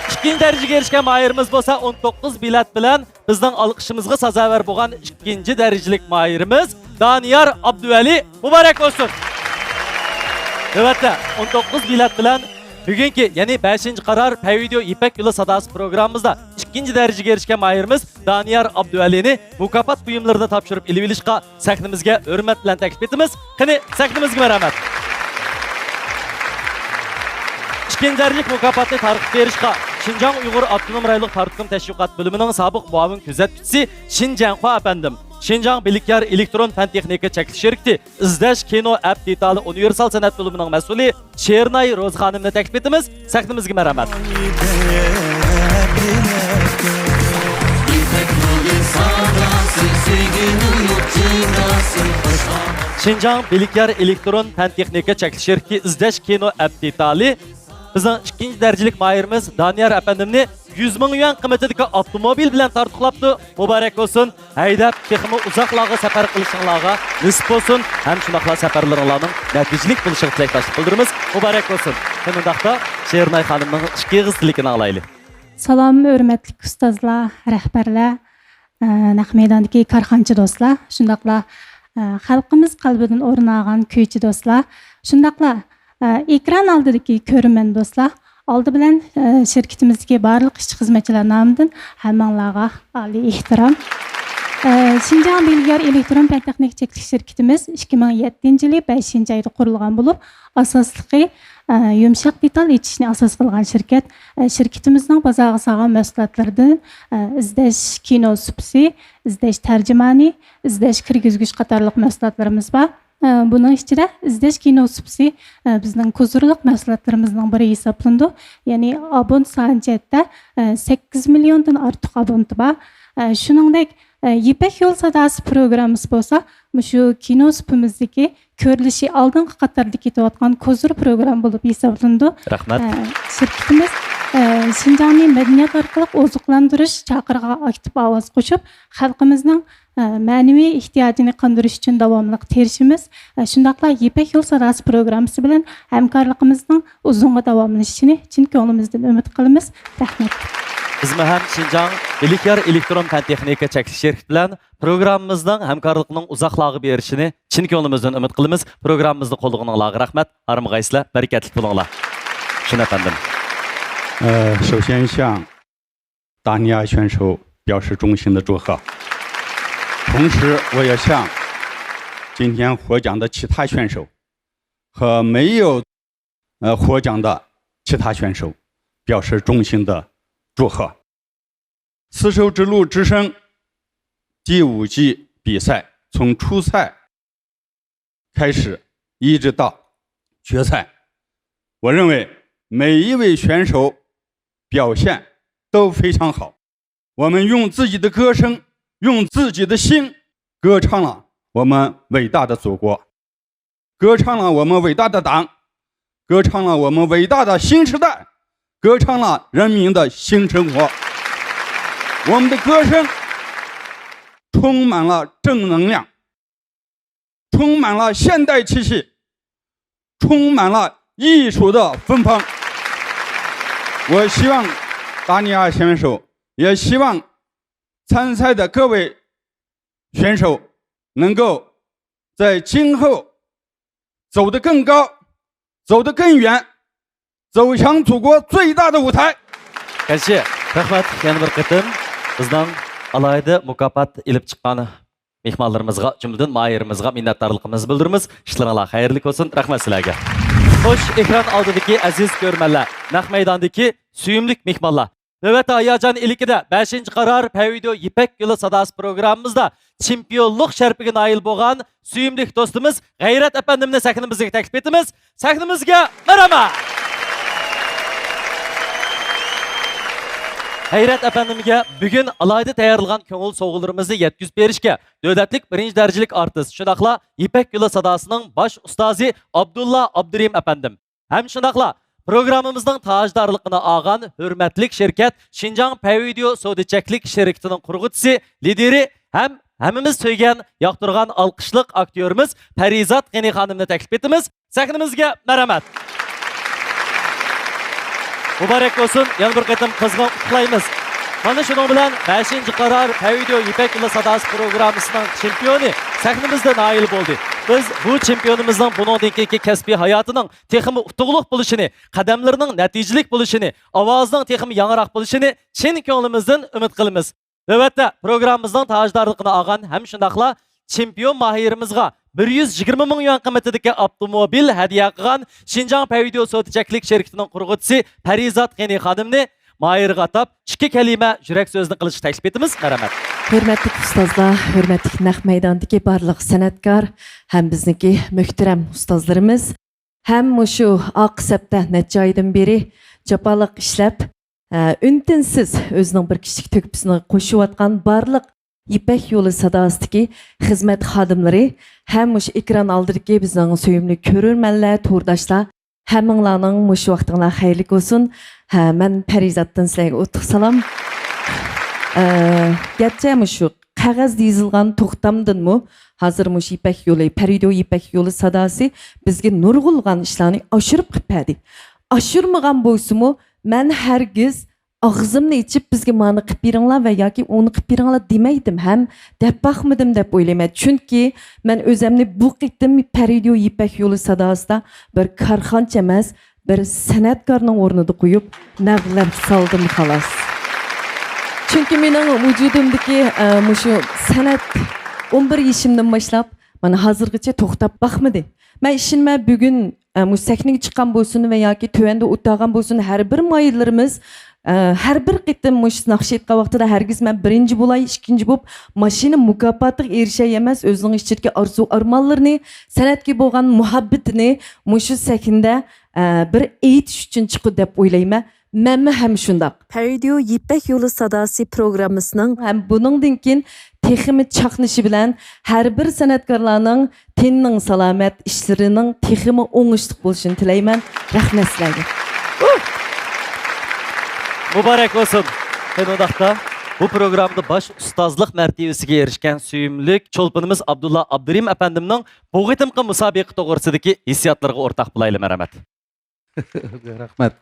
ئىككىنچى دەرىجىگە ئېرىشكەن ماھىرىمىز بولسا ئون توققۇز بېلەت بىلەن بىزنىڭ ئالقىشىمىزغا سازاۋەر بولغان ئىككىنچى دەرىجىلىك ماھىرىمىز دانىيار ئابدۇۋەلى. مۇبارەك بولسۇن! نۆۋەتتە ئون توققۇز بېلەت بىلەن بۈگۈنكى، يەنى بەشىنچى قارار پەيۋىديو يىپەك يولى ساداسى پروگراممىمىزدا ئىككىنچى دەرىجىگە ئېرىشكەن ماھىرىمىز دانىيار ئابدۇئەلىنى مۇكاپات بۇيۇملىرىنى تاپشۇرۇپ ئېلىۋېلىشقا سەھنىمىزگە ھۆرمەت بىلەن تەكلىپ ئېتىمىز. قېنى، سەھنىمىزگە مەرھەمەت. ئىككىنچى دەرىجىلىك مۇكاپاتنى تارقىتىپ بېرىشقا شىنجاڭ ئۇيغۇر ئاپتونوم رايونلۇق پارتكوم تەشۋىقات بۆلۈمىنىڭ سابىق مۇئاۋىن كۆزەتكۈچىسى شىن جيەنخۇا ئەپەندىم، شىنجاڭ بىلىكيار ئېلېكترون پەن تېخنىكا چەكلىك شىركىتى ئىزدەش كىنو ئەپ دېتالى ئۇنىۋېرسال سەنئەت بۆلۈمىنىڭ مەسئۇلى شېرىناي روزى خانىمنى تەكلىپ ئېتىمىز. سەھنىمىزگە مەرھەمەت. شىنجاڭ بىلىكيار ئېلېكترون پەن تېخنىكا چەكلىك شىركىتى ئىزدەش كىنو ئەپ دېتالى بىزنىڭ ئىككىنچى دەرىجىلىك ماھىرىمىز دانىيار ئەپەندىمنى يۈز مىڭ يۈەن قىممىتىدىكى ئاپتوموبىل بىلەن تارتۇقلاپتۇ. مۇبارەك بولسۇن. ھەيدەپ، تېخىمۇ ئۇزاقلارغا سەپەر قىلىشىڭلارغا نېسىپ بولسۇن ھەم شۇنداقلا سەپەرلىرىڭلارنىڭ نەتىجىلىك بولۇشىغا تىلەكداشلىق بىلدۈرىمىز. مۇبارەك بولسۇن. قېنى ئۇنداقتا شېرىناي خانىمنىڭ ئىككى ئېغىز تىلىكىنى ئاڭلايلى. سالام، ھۆرمەتلىك ئۇستازلار، رەھبەرلەر، ئە، نەق مەيداندىكى كارخانىچى دوستلار، شۇنداقلا، ئە، خەلقىمىز قەلبىدىن ئورۇن ئالغان كۈيچى دوستلار، شۇنداقلا، ئە، ئېكران ئالدىدىكى كۆرۈرمەن دوستلار، ئالدى بىلەن، ئە، شىركىتىمىزدىكى بارلىق ئىشچى-خىزمەتچىلەر نامىدىن ھەممىڭلارغا ئالىي ئېھتىرام. ئە، شىنجاڭ بىلگەر ئېلېكترون پەن تېخنىكا چەكلىك شىركىتىمىز ئىككى مىڭ يەتتىنچى يىلى بەشىنچى ئايدا قۇرۇلغان بولۇپ، ئاساسلىقى، ئە، يۇمشاق دېتال ئېچىشنى ئاساس قىلغان شىركەت. ئە، شىركىتىمىزنىڭ بازارغا سالغان مەھسۇلاتلىرىدىن، ئە، ئىزدەش كىنو سۇپىسى، ئىزدەش تەرجىمانى، ئىزدەش كىرگۈزگۈچ قاتارلىق مەھسۇلاتلىرىمىز بار. ئە، بۇنىڭ ئىچىدە ئىزدەش كىنو سۇپىسى، ئە، بىزنىڭ كوزىرلىق مەھسۇلاتلىرىمىزنىڭ بىرى ھېسابلىنىدۇ. يەنى ئابونت سانى جەھەتتە، ئە، سەككىز مىليوندىن ئارتۇق ئابونتى بار. ئە، شۇنىڭدەك، ئە، يىپەك يول ساداسى پروگراممىسى بولسا مۇشۇ كىنو سۇپىمىزدىكى كۆرۈلۈشى ئالدىنقى قاتاردا كېتىۋاتقان كوزىر پروگرامما بولۇپ ھېسابلىنىدۇ. رەھمەت. ئە، شىركىتىمىز، ئە، شىنجاڭنى مەدەنىيەت ئارقىلىق ئوزۇقلاندۇرۇش چاقىرىقىغا ئاكتىپ ئاۋاز قوشۇپ، خەلقىمىزنىڭ، ئە، مەنىۋى ئېھتىياجىنى قاندۇرۇش ئۈچۈن داۋاملىق تىرىشىمىز. ئە، شۇنداقلا يىپەك يول ساداسى پروگراممىسى بىلەن ھەمكارلىقىمىزنىڭ ئۇزۇنغا داۋاملىشىشىنى چىن كۆڭلىمىزدىن ئۈمىد قىلىمىز. رەھمەت. بىزمۇ ھەم شىنجاڭ بىلىكيار ئېلېكترون پەن تېخنىكا چەكلىك شىركىتى بىلەن پروگراممىمىزنىڭ ھەمكارلىقنىڭ ئۇزاقلارغا بېرىشىنى چىن كۆڭلىمىزدىن ئۈمىد قىلىمىز. پروگراممىمىزنى قوللىغىنىڭلارغا رەھمەت. ھارمىغايسىلەر، بەرىكەتلىك بولۇڭلار. شۇن ئەپەندىم. 呃，首先向达尼亚选手表示衷心的祝贺，同时我也向今天获奖的其他选手和没有呃，获奖的其他选手表示衷心的祝贺。丝绸之路之声第五季比赛从初赛开始，一直到决赛，我认为每一位选手表现都非常好。我们用自己的歌声，用自己的心，歌唱了我们伟大的祖国。 歌唱了我们伟大的党，歌唱了我们伟大的新时代，歌唱了人民的新生活。我们的歌声充满了正能量，充满了现代气息，充满了艺术的芬芳。我希望达尼亚选手，也希望参赛的各位选手能够在今后走得更高，走得更远，走向祖国最大的舞台。 كەلشى، رەھمەت. يەنە بىر قېتىم بىزنىڭ ئالاھىدە مۇكاپات ئېلىپ چىققان مېھمانلىرىمىزغا، جۈملىدىن ماھىرىمىزغا مىننەتدارلىقىمىزنى بىلدۈرىمىز. ئىشلىرىڭلار خەيرلىك بولسۇن. رەھمەت سىلەرگە. خوش، ئېكران ئالدىدىكى ئەزىز كۆرۈرمەنلەر، نەق مەيداندىكى سۆيۈملۈك مېھمانلار، نۆۋەتتە ھاياجان ئىلكىدە بەشىنچى قارار پەيۋىديو يىپەك يولى ساداسى پروگراممىمىزدا چېمپىيونلۇق شەرىپىگە نائىل بولغان سۆيۈملۈك دوستىمىز غەيرەت ئەپەندىمنى سەھنىمىزگە تەكلىپ ئېتىمىز. سەھنىمىزگە مەرھەمەت! غەيرەت ئەپەندىمگە بۈگۈن ئالاھىدە تەييارلىغان كۆڭۈل سوۋغىلىرىمىزنى يەتكۈزۈپ بېرىشكە دۆلەتلىك بىرىنچى دەرىجىلىك ئارتىس، شۇنداقلا يىپەك يولى ساداسىنىڭ باش ئۇستازى ئابدۇللا ئابدۇرېھىم ئەپەندىم، ھەم شۇنداقلا پروگراممىمىزنىڭ تاجدارلىقىنى ئالغان ھۆرمەتلىك شىركەت شىنجاڭ پەيۋىديو سودا چەكلىك شىركىتىنىڭ قۇرغۇچىسى، لىدىرى ھەم ھەممىمىز سۆيگەن، ياقتۇرغان ئالقىشلىق ئاكتيورىمىز پەرىزات غېنى خانىمنى تەكلىپ ئېتىمىز. سەھنىمىزگە مەرھەمەت. مۇبارەك بولسۇن، يەنە بىر قېتىم قىزغىن قۇتلۇقلايمىز. مانا شۇنىڭ بىلەن بەشىنچى قارار پەيۋىديو يىپەك يولى ساداسى پروگراممىسىنىڭ چېمپىيونى سەھنىمىزدە نائىل بولدى. بىز بۇ چېمپىيونىمىزنىڭ بۇنىڭدىن كېيىنكى كەسپىي ھاياتىنىڭ تېخىمۇ ئۇتۇقلۇق بولۇشىنى، قەدەملىرىنىڭ نەتىجىلىك بولۇشىنى، ئاۋازىنىڭ تېخىمۇ ياڭراق بولۇشىنى چىن كۆڭلىمىزدىن ئۈمىد قىلىمىز. نۆۋەتتە پروگراممىمىزنىڭ تاجدارلىقىنى ئالغان ھەم شۇنداقلا چېمپىيون ماھىرىمىزغا بىر يۈز يىگىرمە مىڭ يۈەن قىممىتىدىكى ئاپتوموبىل ھەدىيە قىلغان شىنجاڭ پەيدىيو سودا چەكلىك شىركىتىنىڭ قۇرغۇچىسى پەرىزات غېنى خانىمنى ماھىرغا ئاتاپ ئىككى كەلىمە يۈرەك سۆزىنى قىلىشقا تەكلىپ ئېتىمىز. مەرھەمەت. ھۆرمەتلىك ئۇستازلار، ھۆرمەتلىك نەق مەيداندىكى بارلىق سەنئەتكار ھەم بىزنىڭكى مۆھتەرەم ئۇستازلىرىمىز، ھەم مۇشۇ ئارقا سەپتە نەچچە ئايدىن بېرى جاپالىق ئىشلەپ، ئە، ئۈن-تىنسىز ئۆزىنىڭ بىر كىشىلىك تۆھپىسىنى قوشۇۋاتقان بارلىق يىپەك يولى ساداسىدىكى خىزمەت خادىملىرى ھەم مۇشۇ ئېكران ئالدىدىكى بىزنىڭ سۆيۈملۈك كۆرۈرمەنلەر، تورداشلار، ھەممىڭلارنىڭ مۇشۇ ۋاقتىڭلار خەيرلىك بولسۇن. ھە، مەن پەرىزاتتىن سىلەرگە ئوتلۇق سالام. ئە، گەرچە مۇشۇ قەغەزدە يېزىلغان توختامدىنمۇ ھازىر مۇشۇ يىپەك يولى، پەرىدىيو يىپەك يولى ساداسى بىزگە نۇرغۇنلىغان ئىشلارنى ئاشۇرۇپ قىلىپ بەردى. ئاشۇرمىغان بولسىمۇ، مەن ھەرگىز ئاغزىمنى ئېچىپ، بىزگە مانا قىلىپ بېرىڭلار ۋە ياكى ئۇنى قىلىپ بېرىڭلار دېمەيتتىم ھەم دەپ باقمىدىم دەپ ئويلايمەن. چۈنكى مەن ئۆزەمنى بۇ قېتىم پەرىدىيو يىپەك يولى ساداسىدا بىر كارخانىچى ئەمەس، بىر سەنئەتكارنىڭ ئورنىدا قويۇپ، نەغمىلەر سالدىم، خالاس. چۈنكى مېنىڭ ۋۇجۇدۇمدىكى، ئە، مۇشۇ سەنئەت ئون بىر يېشىمدىن باشلاپ، مانا ھازىرغىچە توختاپ باقمىدى. مەن ئىشىنىمەن، بۈگۈن، ئە، مۇشۇ سەھنىگە چىققان بولسۇن ۋە ياكى تۆۋەندە ئولتۇرغان بولسۇن، ھەر بىر ماھىرلىرىمىز، ئە، ھەر بىر قېتىم مۇشۇ ناخشا ئېيتقان ۋاقتىدا ھەرگىز مەن بىرىنچى بولاي، ئىككىنچى بولۇپ، ماشىنا مۇكاپاتىغا ئېرىشەي ئەمەس، ئۆزىنىڭ ئىچىدىكى ئارزۇ-ئارمانلىرىنى، سەنئەتكە بولغان مۇھەببىتىنى مۇشۇ سەھنىدە، ئە، بىر ئېيتىش ئۈچۈن چىقىدۇ دەپ ئويلايمەن. مەنمۇ ھەم شۇنداق. پەرىدىيو يىپەك يولى ساداسى پروگراممىسىنىڭ ھەم بۇنىڭدىن كېيىن تېخىمۇ چاقنىشى بىلەن ھەر بىر سەنئەتكارلارنىڭ تېنىنىڭ سالامەت، ئىشلىرىنىڭ تېخىمۇ ئوڭۇشلۇق بولۇشىنى تىلەيمەن. رەھمەت سىلەرگە. مۇبارەك بولسۇن. قېنى ئۇنداقتا بۇ پروگراممىدا باش ئۇستازلىق مەرتىۋىسىگە ئېرىشكەن سۆيۈملۈك چولپىنىمىز ئابدۇللا ئابدۇرېھىم ئەپەندىمنىڭ بۇ قېتىمقى مۇسابىقە توغرىسىدىكى ھېسسىياتلىرىغا ئورتاق بولايلى. مەرھەمەت. رەھمەت.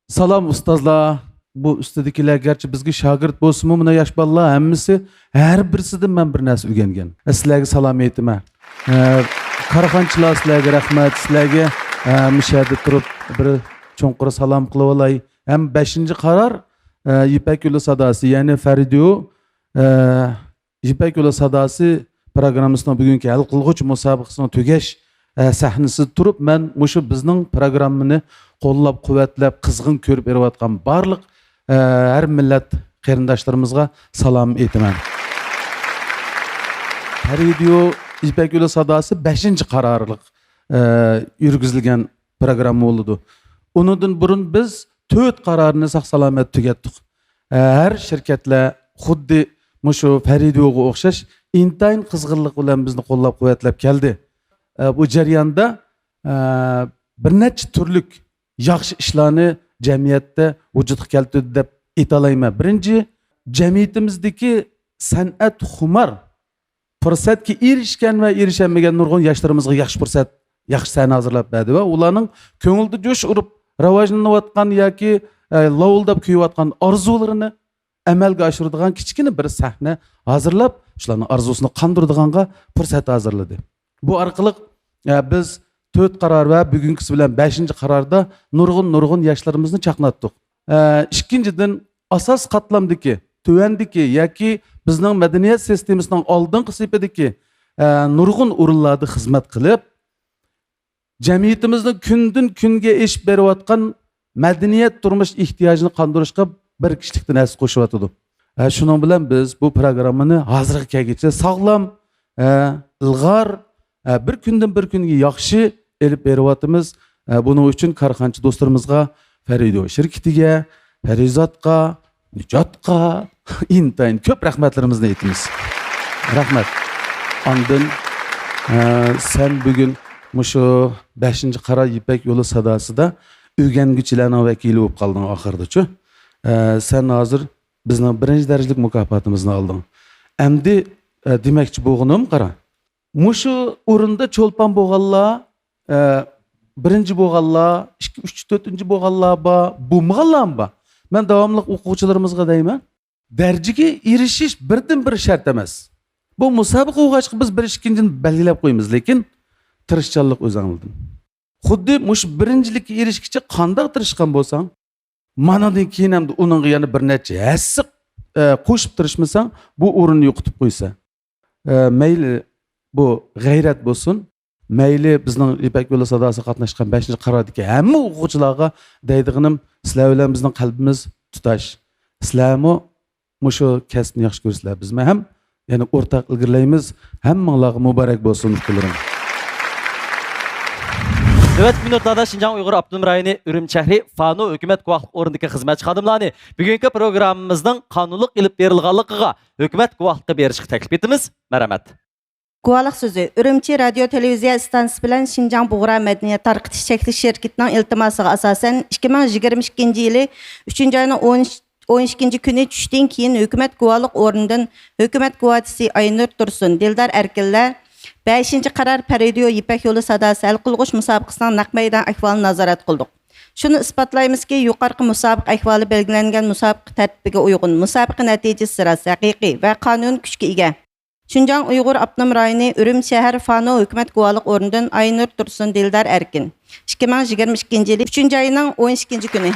سالام ئۇستازلار. بۇ ئۈستىدىكىلەر گەرچە بىزگە شاگىرت بولسىمۇ، مانا ياش بالىلار ھەممىسى، ھەر بىرسىدىن مەن بىر نەرسە ئۆگەنگەن. سىلەرگە سالام ئېيتىمەن. ئە، كارخانىچىلار، سىلەرگە رەھمەت. سىلەرگە، ئە، مۇشۇ يەردە تۇرۇپ بىر چوڭقۇر سالام قىلىۋالاي. ھەم بەشىنچى قارار، ئە، يىپەك يولى ساداسى، يەنى فەرىدىيو، ئە، يىپەك يولى ساداسى پروگراممىسىنىڭ بۈگۈنكى ھەل قىلغۇچ مۇسابىقىسىنىڭ تۈگەش، ئە، سەھنىسىدە تۇرۇپ، مەن مۇشۇ بىزنىڭ پروگراممىنى قوللاپ-قۇۋۋەتلەپ، قىزغىن كۆرۈپ بېرىۋاتقان بارلىق، ئە، ھەر مىللەت قېرىنداشلىرىمىزغا سالام ئېيتىمەن. پەرىدىيو يىپەك يولى ساداسى بەشىنچى قارارلىق، ئە، يۈرگۈزۈلگەن پروگرامما بولىدۇ. ئۇنىڭدىن بۇرۇن بىز تۆت قارارنى ساق-سالامەت تۈگەتتۇق. ھەر شىركەتلەر خۇددى مۇشۇ فەرىدىيوغا ئوخشاش ئىنتايىن قىزغىنلىق بىلەن بىزنى قوللاپ-قۇۋۋەتلەپ كەلدى. بۇ جەرياندا بىر نەچچە تۈرلۈك ياخشى ئىشلارنى جەمئىيەتتە ۋۇجۇدقا كەلتۈردى دەپ ئېيتالايمەن. بىرىنچى، جەمئىيىتىمىزدىكى سەنئەتخۇمار، پۇرسەتكە ئېرىشكەن ۋە ئېرىشەلمىگەن نۇرغۇن ياشلىرىمىزغا ياخشى پۇرسەت، ياخشى سەھنە ھازىرلاپ بەردى ۋە ئۇلارنىڭ كۆڭلىدە جۇش ئۇرۇپ راۋاجلىنىۋاتقان ياكى، ئە، لاۋۇلداپ كۈيىۋاتقان ئارزۇلىرىنى ئەمەلگە ئاشۇرىدىغان كىچىككىنە بىر سەھنە ھازىرلاپ، شۇلارنىڭ ئارزۇسىنى قاندۇرىدىغانغا پۇرسەت ھازىرلىدى. بۇ ئارقىلىق، ئە، بىز تۆت قارار ۋە بۈگۈنكىسى بىلەن بەشىنچى قاراردا نۇرغۇن، نۇرغۇن ياشلىرىمىزنى چاقناتتۇق. ئە، ئىككىنچىدىن، ئاساس قاتلامدىكى، تۆۋەندىكى ياكى بىزنىڭ مەدەنىيەت سىستېمىسىنىڭ ئالدىنقى سېپىدىكى، ئە، نۇرغۇن ئورۇنلاردا خىزمەت قىلىپ، جەمئىيىتىمىزنىڭ كۈندىن كۈنگە ئېشىپ بېرىۋاتقان مەدەنىيەت تۇرمۇش ئېھتىياجىنى قاندۇرۇشقا بىر كىشىلىكتىن ھەسسە قوشۇۋاتىدۇ. ئە، شۇنىڭ بىلەن بىز بۇ پروگراممىنى ھازىرغا كەلگۈچە ساغلام، ئە، ئىلغار، ئە، بىر كۈندىن بىر كۈنگە ياخشى ئېلىپ بېرىۋاتىمىز. ئە، بۇنىڭ ئۈچۈن كارخانىچى دوستلىرىمىزغا، فەرىدىيو شىركىتىگە، پەرىزاتقا، نىجاتقا ئىنتايىن كۆپ رەھمەتلىرىمىزنى ئېيتىمىز. رەھمەت. ئاندىن، ئە، سەن بۈگۈن مۇشۇ بەشىنچى قارار يىپەك يولى ساداسىدا ئۆگەنگۈچىلەرنىڭ ۋەكىلى بولۇپ قالدىڭ ئاخىرىدىچۇ. ئە، سەن ھازىر بىزنىڭ بىرىنچى دەرىجىلىك مۇكاپاتىمىزنى ئالدىڭ. ئەمدى، ئە، دېمەكچى بولغىنىم، قارا. مۇشۇ ئورۇندا چولپان بولغانلار، ئە، بىرىنچى بولغانلار، ئىككى، ئۈچ، تۆتىنچى بولغانلار بار، بولمىغانلارمۇ بار. مەن داۋاملىق ئوقۇغۇچىلىرىمىزغا دەيمەن، دەرىجىگە ئېرىشىش بىردىنبىر شەرت ئەمەس. بۇ مۇسابىقە بولغاچقا بىز بىر ئىككىنچىنى بەلگىلەپ قويىمىز، لېكىن تىرىشچانلىق ئۆزۈڭدىن. خۇددى مۇشۇ بىرىنچىلىككە ئېرىشكىچە قانداق تىرىشقان بولساڭ، مانىدىن كېيىن ھەمدە ئۇنىڭغا يەنە بىر نەچچە ھەسسە، ئە، قوشۇپ تىرىشمىساڭ، بۇ ئورۇننى يوقىتىپ قويىسەن. ئە، مەيلى بۇ غەيرەت بولسۇن، مەيلى بىزنىڭ يىپەك يولى ساداسىغا قاتناشقان بەشىنچى قارادىكى ھەممە ئوقۇغۇچىلارغا دەيدىغىنىم، سىلەر بىلەن بىزنىڭ قەلبىمىز تۇتاش. سىلەرمۇ مۇشۇ كەسىپنى ياخشى كۆرىسىلەر، بىزمۇ ھەم يەنە ئورتاق ئىلگىرىلەيمىز. ھەممىڭلارغا مۇبارەك بولسۇن، ئۇكىلىرىم. نۆۋەتتىكى مىنۇتلاردا شىنجاڭ ئۇيغۇر ئاپتونوم رايونى ئۈرۈمچى شەھىرى فانو ھۆكۈمەت گۇۋاھلىق ئورنىدىكى خىزمەتچى خادىملارنى بۈگۈنكى پروگراممىمىزنىڭ قانۇنلۇق ئېلىپ بېرىلغانلىقىغا ھۆكۈمەت گۇۋاھلىقى بېرىشقا تەكلىپ ئېتىمىز. مەرھەمەت. گۇۋاھلىق سۆزى. ئۈرۈمچى رادىيو تېلېۋىزىيە ئىستانسىسى بىلەن شىنجاڭ بۇغرا مەدەنىيەت تارقىتىش چەكلىك شىركىتىنىڭ ئىلتىماسىغا ئاساسەن، ئىككى مىڭ يىگىرمە ئىككىنچى يىلى ئۈچىنچى ئاينىڭ ئون ئىككىنچى كۈنى چۈشتىن كېيىن ھۆكۈمەت گۇۋاھلىق ئورنىدىن ھۆكۈمەت گۇۋاھچىسى ئاينۇر تۇرسۇن، دىلدار ئەركىنلەر بەشىنچى قارار پەرىدىيو يىپەك يولى ساداسى ھەل قىلغۇچ مۇسابىقىسىنىڭ نەق مەيدان ئەھۋالىنى نازارەت قىلدۇق. شۇنى ئىسپاتلايمىزكى، يۇقىرىقى مۇسابىقە ئەھۋالى بەلگىلەنگەن مۇسابىقە تەرتىپىگە ئۇيغۇن، مۇسابىقە نەتىجىسى راست، ھەقىقىي ۋە قانۇن كۈچكە ئىگە. شىنجاڭ ئۇيغۇر ئاپتونوم رايونى ئۈرۈمچى شەھەر فانو ھۆكۈمەت گۇۋاھلىق ئورنىدىن ئاينۇر تۇرسۇن، دىلدار ئەركىن. ئىككى مىڭ يىگىرمە ئىككىنچى يىلى ئۈچىنچى ئاينىڭ ئون ئىككىنچى كۈنى.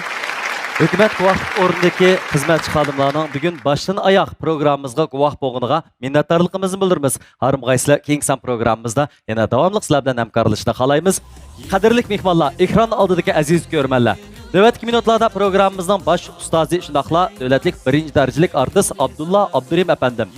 ھۆكۈمەت گۇۋاھلىق ئورنىدىكى خىزمەتچى خادىملارنىڭ بۈگۈن باشتىن ئاياغ پروگراممىمىزغا گۇۋاھ بولغىنىغا مىننەتدارلىقىمىزنى بىلدۈرىمىز. ھارمىغايسىلەر، كېيىنكى سان پروگراممىمىزدا يەنە داۋاملىق سىلەر بىلەن ھەمكارلىشىشنى خالايمىز. قەدىرلىك مېھمانلار، ئېكران ئالدىدىكى ئەزىز كۆرۈرمەنلەر، نۆۋەتتىكى مىنۇتلاردا پروگراممىمىزنىڭ باش ئۇستازى، شۇنداقلا دۆلەتلىك بىرىنچى دەرىجىلىك ئارتىس ئابدۇللا ئابدۇرېھىم ئەپەندىم،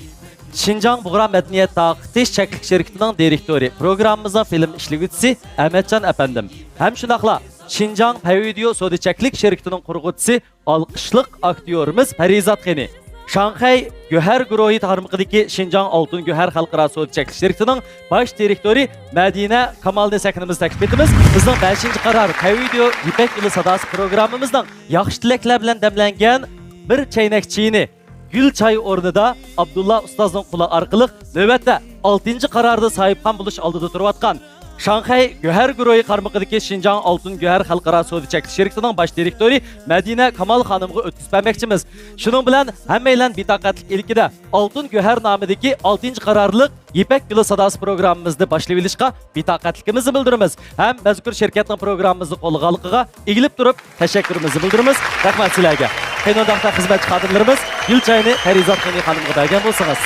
شىنجاڭ بۇغرا مەدەنىيەت تارقىتىش چەكلىك شىركىتىنىڭ دىرېكتورى، پروگراممىمىزنىڭ فىلىم ئىشلىگۈچىسى ئەمەتجان ئەپەندىم ھەم شۇنداقلا شىنجاڭ پەيۋىدېئو سودا چەكلىك شىركىتىنىڭ قۇرغۇچىسى، ئالقىشلىق ئاكتيورىمىز پەرىزات خېنى، شاڭخەي گۆھەر گۇرۇھى تارمىقىدىكى شىنجاڭ ئالتۇن گۆھەر خەلقئارا سودا چەكلىك شىركىتىنىڭ باش دىرېكتورى مەدىنە كامالنى سەھنىمىزگە تەكلىپ ئېتىمىز. بىزنىڭ بەشىنچى قارار پەيۋىدېئو يىپەك يولى ساداسى پروگراممىمىزنىڭ ياخشى تىلەكلەر بىلەن دەملەنگەن بىر چەينەك چېيىنى گۈل چاي ئورنىدا ئابدۇللا ئۇستازنىڭ قولى ئارقىلىق نۆۋەتتە ئالتىنچى قاراردا ساھىبخان بولۇش ئالدىدا تۇرۇۋاتقان شاڭخەي گۆھەر گۇرۇھى قارمىقىدىكى شىنجاڭ ئالتۇن گۆھەر خەلقئارا سودا چەكلىك شىركىتىنىڭ باش دىرېكتورى مەدىنە كامال خانىمغا ئۆتكۈزۈپ بەرمەكچىمىز. شۇنىڭ بىلەن ھەممەيلەن بىتاقەتلىك ئىلكىدە ئالتۇن گۆھەر نامىدىكى ئالتىنچى قارارلىق يىپەك يولى ساداسى پروگراممىمىزنى باشلىۋېلىشقا بىتاقەتلىكىمىزنى بىلدۈرىمىز ھەم مەزكۇر شىركەتنىڭ پروگراممىمىزنى قوللىغانلىقىغا ئېگىلىپ تۇرۇپ تەشەككۈرىمىزنى بىلدۈرىمىز. رەھمەت سىلەرگە. قېنى ئۇنداقتا خىزمەتچى خادىملىرىمىز گۈل چاينى پەرىزات خېنى خانىمغا بەرگەن بولسىڭىز.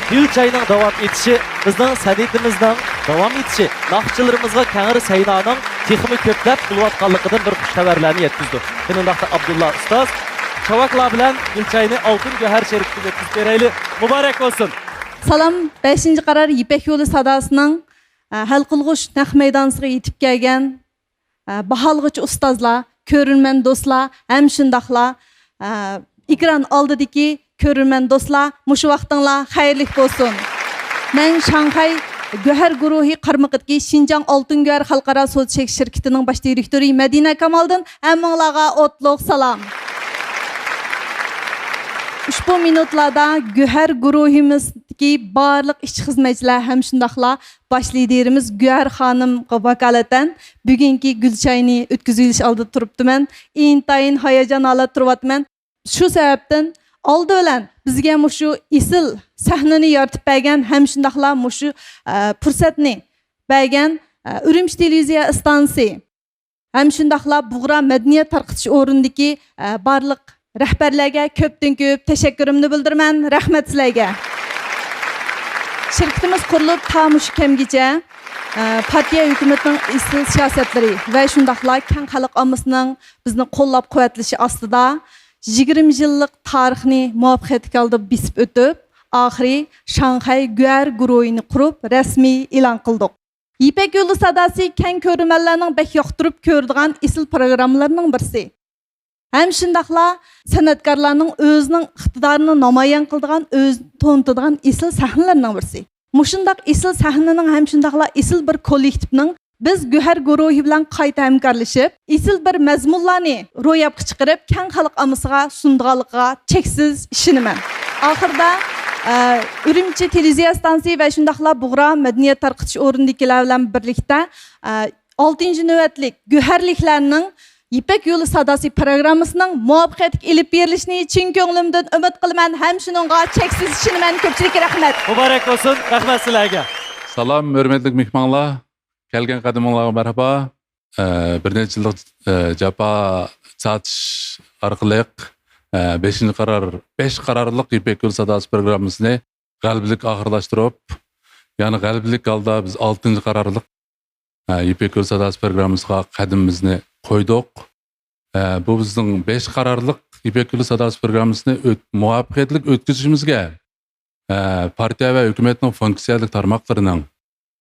گۈل چاينىڭ داۋام ئېتىشى بىزنىڭ سەنئىتىمىزنىڭ داۋام ئېتىشى، ناخشىچىلىرىمىزغا كەڭرى سەھنانىڭ تېخىمۇ كۆپلەپ بولۇۋاتقانلىقىدىن بىر خۇش خەۋەرلەرنى يەتكۈزىدۇ. قېنى ئۇنداقتا ئابدۇللا ئۇستاز، چاۋاكلار بىلەن گۈل چاينى ئالتۇن گۆھەر شىركىتىگە ئۆتكۈزۈپ بېرەيلى. مۇبارەك بولسۇن! سالام، بەشىنچى قارار يىپەك يولى ساداسىنىڭ، ئە، ھەل قىلغۇچ نەق مەيدانىسىغا يېتىپ كەلگەن، ئە، باھالىغۇچى ئۇستازلار، كۆرۈرمەن دوستلار ھەم شۇنداقلا، ئە، ئېكران ئالدىدىكى كۆرۈرمەن دوستلار، مۇشۇ ۋاقتىڭلار خەيرلىك بولسۇن. مەن شاڭخەي گۆھەر گۇرۇھى قارمىقىدىكى شىنجاڭ ئالتۇن گۆھەر خەلقئارا سودا چەكلىك شىركىتىنىڭ باش دىرېكتورى مەدىنە كامالدىن ھەممىڭلارغا ئوتلۇق سالام. ئۇشبۇ مىنۇتلاردا گۆھەر گۇرۇھىمىزدىكى بارلىق ئىشچى خىزمەتچىلەر ھەم شۇنداقلا باش لىدىرىمىز گۆھەر خانىمغا ۋاكالىتەن بۈگۈنكى گۈل چاينى ئۆتكۈزۈۋېلىش ئالدىدا تۇرۇپتىمەن. ئىنتايىن ھاياجان ھالەتتە تۇرۇۋاتىمەن. شۇ سەۋەبتىن ئالدى بىلەن بىزگە مۇشۇ ئېسىل سەھنىنى يارىتىپ بەرگەن ھەم شۇنداقلا مۇشۇ، ئە، پۇرسەتنى بەرگەن، ئە، ئۈرۈمچى تېلېۋىزىيە ئىستانسىسى ھەم شۇنداقلا بۇغرا مەدەنىيەت تارقىتىش ئورنىدىكى، ئە، بارلىق رەھبەرلەرگە كۆپتىن كۆپ تەشەككۈرۈمنى بىلدۈرىمەن. رەھمەت سىلەرگە. شىركىتىمىز قۇرۇلۇپ تا مۇشۇ كەمگىچە، ئە، پارتىيە ھۆكۈمىتىنىڭ ئېسىل سىياسەتلىرى ۋە شۇنداقلا كەڭ خەلق ئاممىسىنىڭ بىزنى قوللاپ قۇۋۋەتلىشى ئاستىدا يىگىرمە يىللىق تارىخنى مۇۋەپپەقىيەتلىك ھالدا بېسىپ ئۆتۈپ، ئاخىرى شاڭخەي گۆھەر گۇرۇھىنى قۇرۇپ، رەسمىي ئېلان قىلدۇق. يىپەك يولى ساداسى كەڭ كۆرۈرمەنلەرنىڭ بەك ياقتۇرۇپ كۆرىدىغان ئېسىل پروگراممىلىرىنىڭ بىرسى. ھەم شۇنداقلا سەنئەتكارلارنىڭ ئۆزىنىڭ ئىقتىدارىنى نامايان قىلىدىغان، ئۆزىنى تونۇتىدىغان ئېسىل سەھنىلىرىنىڭ بىرسى. مۇشۇنداق ئېسىل سەھنىنىڭ ھەم شۇنداقلا ئېسىل بىر كوللېكتىپنىڭ بىز گۆھەر گۇرۇھى بىلەن قايتا ھەمكارلىشىپ، ئېسىل بىر مەزمۇنلارنى روياپقا چىقىرىپ، كەڭ خەلق ئاممىسىغا سۇنىدىغانلىقىغا چەكسىز ئىشىنىمەن. ئاخىرىدا، ئە، ئۈرۈمچى تېلېۋىزىيە ئىستانسىسى ۋە شۇنداقلا بۇغرا مەدەنىيەت تارقىتىش ئورنىدىكىلەر بىلەن بىرلىكتە، ئە، ئالتىنچى نۆۋەتلىك گۆھەرلىكلەرنىڭ يىپەك يولى ساداسى پروگراممىسىنىڭ مۇۋەپپەقىيەتلىك ئېلىپ بېرىلىشىنى چىن كۆڭلۈمدىن ئۈمىد قىلىمەن ھەم شۇنىڭغا چەكسىز ئىشىنىمەن. كۆپچىلىككە رەھمەت. مۇبارەك بولسۇن، رەھمەت سىلەرگە. سالام، ھۆرمەتلىك مېھمانلار، كەلگەن قەدىمىڭلارغا مەرھابا. ئە، بىر نەچچە يىللىق، ئە، جاپا تارتىش ئارقىلىق، ئە، بەشىنچى قارار، بەش قارارلىق يىپەك يولى ساداسى پروگراممىسىنى غەلىبىلىك ئاخىرلاشتۇرۇپ، يەنى غەلىبىلىك ھالدا بىز ئالتىنچى قارارلىق، ئە، يىپەك يولى ساداسى پروگراممىسىغا قەدىمىمىزنى قويدۇق. ئە، بۇ بىزنىڭ بەش قارارلىق يىپەك يولى ساداسى پروگراممىسىنى ئۆت-، مۇۋەپپەقىيەتلىك ئۆتكۈزۈشىمىزگە، ئە، پارتىيە ۋە ھۆكۈمەتنىڭ فۇنكسىيەلىك تارماقلىرىنىڭ،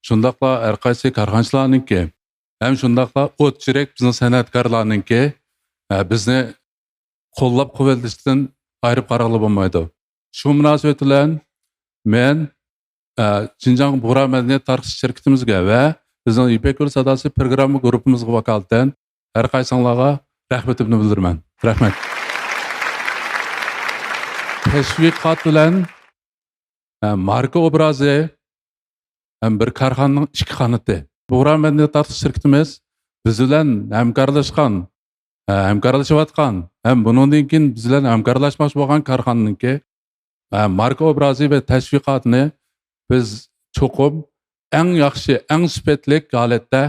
شۇنداقلا ھەر قايسى كارخانىچىلارنىڭكى، ھەم شۇنداقلا ئوت يۈرەك بىزنىڭ سەنئەتكارلارنىڭكى، ئە، بىزنى قوللاپ قۇۋۋەتلىشىدىن ئايرىپ قارىغىلى بولمايدۇ. شۇ مۇناسىۋەت بىلەن مەن، ئە، شىنجاڭ بۇغرا مەدەنىيەت تارقىتىش شىركىتىمىزگە ۋە بىزنىڭ يىپەك يولى ساداسى پروگرامما گۇرۇپپىمىزغا ۋاكالىتەن ھەر قايسىڭلارغا رەھمىتىمنى بىلدۈرىمەن. رەھمەت. تەشۋىقات بىلەن، ئە، ماركا ئوبرازى ھەم بىر كارخانىنىڭ ئىككى قانىتى. بۇغرا مەدەنىيەت تارقىتىش شىركىتىمىز بىز بىلەن ھەمكارلاشقان، ھە، ھەمكارلىشىۋاتقان ھەم بۇنىڭدىن كېيىن بىز بىلەن ھەمكارلاشماقچى بولغان كارخانىنىڭكى، ھە، ماركا ئوبرازى ۋە تەشۋىقاتىنى بىز چوقۇم ئەڭ ياخشى، ئەڭ سۈپەتلىك ھالەتتە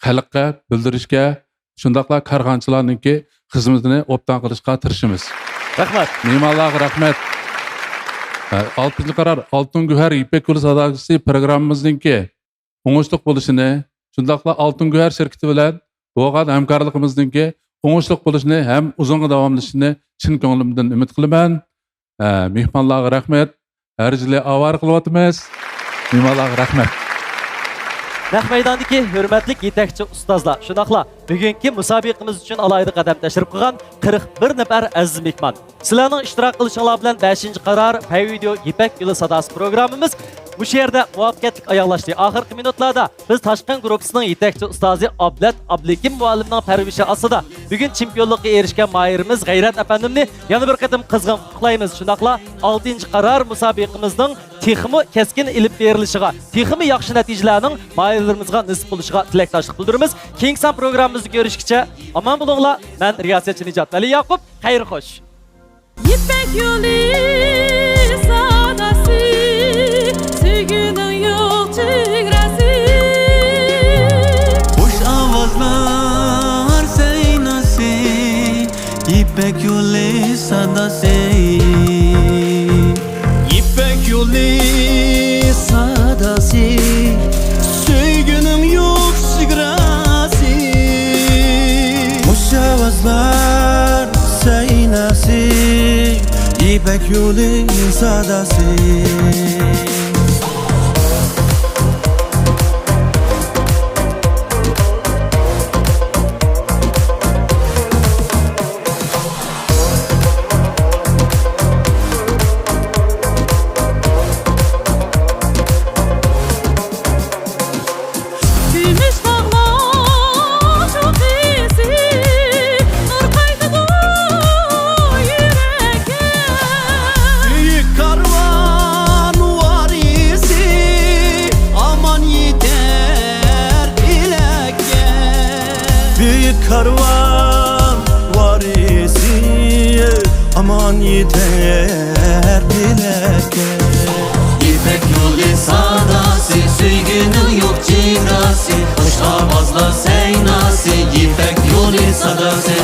خەلققە بىلدۈرۈشكە، شۇنداقلا كارخانىچىلارنىڭكى خىزمىتىنى ئوبدان قىلىشقا تىرىشىمىز. رەھمەت. مېھمانلارغا رەھمەت. ھە، ئالتىنچى قارار، ئالتۇن گۆھەر يىپەك يولى ساداسى پروگراممىمىزنىڭكى ئوڭۇشلۇق بولۇشىنى، شۇنداقلا ئالتۇن گۆھەر شىركىتى بىلەن بولغان ھەمكارلىقىمىزنىڭكى ئوڭۇشلۇق بولۇشىنى ھەم ئۇزۇنغا داۋاملىشىشىنى چىن كۆڭلۈمدىن ئۈمىد قىلىمەن. ئە، مېھمانلارغا رەھمەت. ھەر يىلى ئاۋارە قىلىۋاتىمىز. مېھمانلارغا رەھمەت. نەق مەيداندىكى ھۆرمەتلىك يېتەكچى ئۇستازلار، شۇنداقلا بۈگۈنكى مۇسابىقىمىز ئۈچۈن ئالاھىدە قەدەم تەشرىپ قىلغان قىرىق بىر نەپەر ئەزىز مېھمان. سىلەرنىڭ ئىشتىراك قىلىشىڭلار بىلەن بەشىنچى قارار پەي ۋىدېئو يىپەك يولى ساداسى پروگراممىمىز مۇشۇ يەردە مۇۋەپپەقىيەتلىك ئاياغلاشتى. ئاخىرقى مىنۇتلاردا بىز تاشقىن گۇرۇپپىسىنىڭ يېتەكچى ئۇستازى ئابلەت ئابلىكىم مۇئەللىمنىڭ پەرۋىشى ئاستىدا بۈگۈن چېمپىيونلۇققا ئېرىشكەن ماھىرىمىز غەيرەت ئەپەندىمنى يەنە بىر قېتىم قىزغىن قۇتلۇقلايمىز. شۇنداقلا ئالتىنچى قارار مۇسابىقىمىزنىڭ تېخىمۇ كەسكىن ئېلىپ بېرىلىشىغا، تېخىمۇ ياخشى نەتىجىلەرنىڭ ماھىرلىرىمىزغا نېسىپ بولۇشىغا تىلەكداشلىق بىلدۈرىمىز. كېيىنكى سان پروگراممىمىزدا كۆرۈشكىچە ئامان بولۇڭلار. مەن رىياسەتچى نىجات ۋەلى ياقۇپ. خەير خوش. يىپەك يولى ساداسى، سۆيگۈنىڭ يوق چېگراسى. خۇش ئاۋازلار سەيناسى، يىپەك يولى ساداسى. يىپەك يولى ساداسى، سۆيگۈنىڭ يوق چېگراسى. خۇش ئاۋازلار سەيناسى، يىپەك يولى ساداسى. كۈمۈش تاغلار شوخىسى، نۇر قايتىدۇ يۈرەككە. بۈيۈك كارۋان ۋارىسى، ئامان يېتەر ئىلەككە. بۈيۈك كارۋان ۋارىسى، ئامان يېتەر ئىلەككە. يىپەك يولى ساداسى، سۆيگۈنىڭ يوق چېگراسى، خۇش ئاۋازلار سەيناسى، يىپەك يولى ساداسى.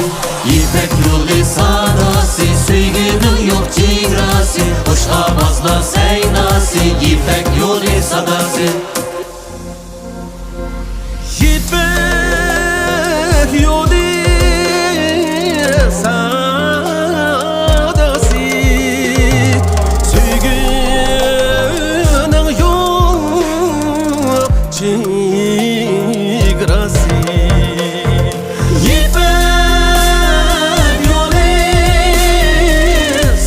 يىپەك يولى ساداسى، سۆيگۈنىڭ يوق چېگراسى، خۇش ئاۋازلار سەيناسى، يىپەك يولى ساداسى. يىپەك يولى ساداسى، سۆيگۈنىڭ يوق چېگراسى. يىپەك يولى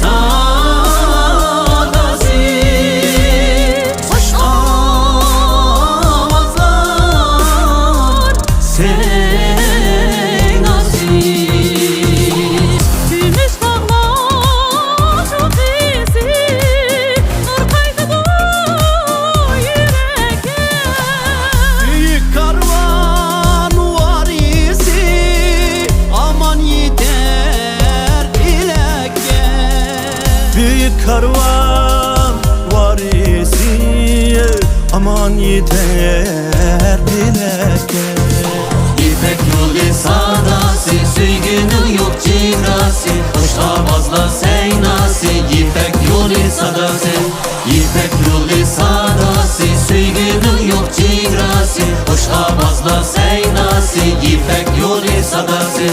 ساداسى، خۇش ئاۋازلار سەيناسى. يېتەر پەلەككە. يىپەك يولى ساداسى، سۆيگۈنىڭ يوق چېگراسى، خۇش ئاۋازلار سەيناسى، يىپەك يولى ساداسى. يىپەك يولى ساداسى، سۆيگۈنىڭ يوق چېگراسى، خۇش ئاۋازلار سەيناسى، يىپەك يولى ساداسى.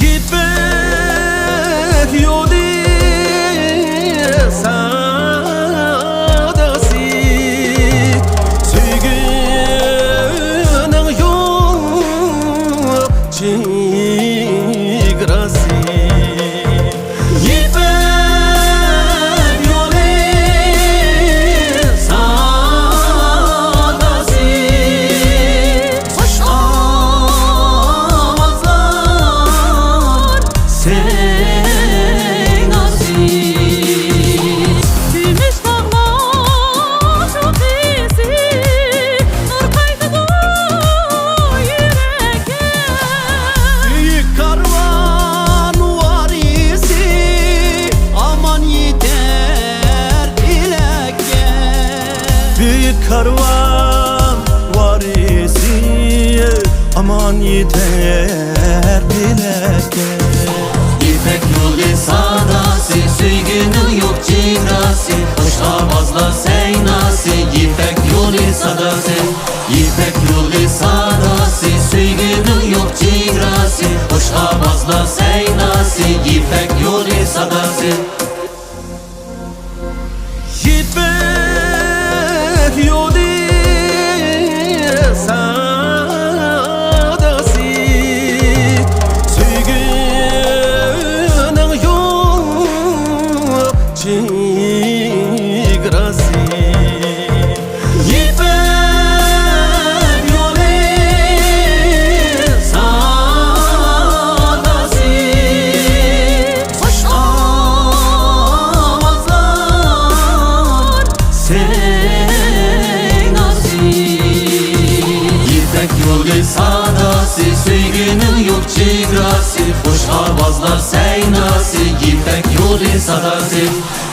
يىپەك يولى ساداسى، سۆيگۈنىڭ يوق چېگراسى. يىپەك يولى ساداسى، خۇش ئاۋازلار سەيناسى. كۈمۈش تاغلار شۇخىسى، نۇر قايتىدۇ يۈرەككە. بۈيۈك كارۋان ۋارىسى، ئامان يېتەر ئىلەككە. بۈيۈك كارۋان ۋارىسى، ئامان يېتەر ئىلەككە. يىپەك يولى ساداسى، سۆيگۈنىڭ يوق چېگراسى، خۇش ئاۋازلار سەيناسى، يىپەك يولى ساداسى. يىپەك يولى ساداسى، سۆيگۈنىڭ يوق چېگراسى، خۇش ئاۋازلار سەيناسى، يىپەك يولى ساداسى. يىپەك يولى ساداسى، سۆيگۈنىڭ يوق چېگراسى. يىپەك يولى ساداسى، خۇش ئاۋازلار سەيناسى. يىپەك يولى ساداسى، سۆيگۈنىڭ يوق چېگراسى، خۇش ئاۋازلار سەيناسى، يىپەك يولى ساداسى.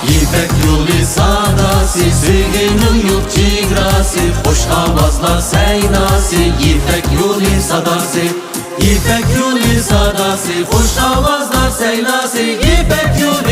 يىپەك يولى ساداسى، سۆيگۈنىڭ يوق چېگراسى، خۇش ئاۋازلار سەيناسى، يىپەك يولى ساداسى. يىپەك يولى ساداسى، خۇش ئاۋازلار سەيناسى، يىپەك يولى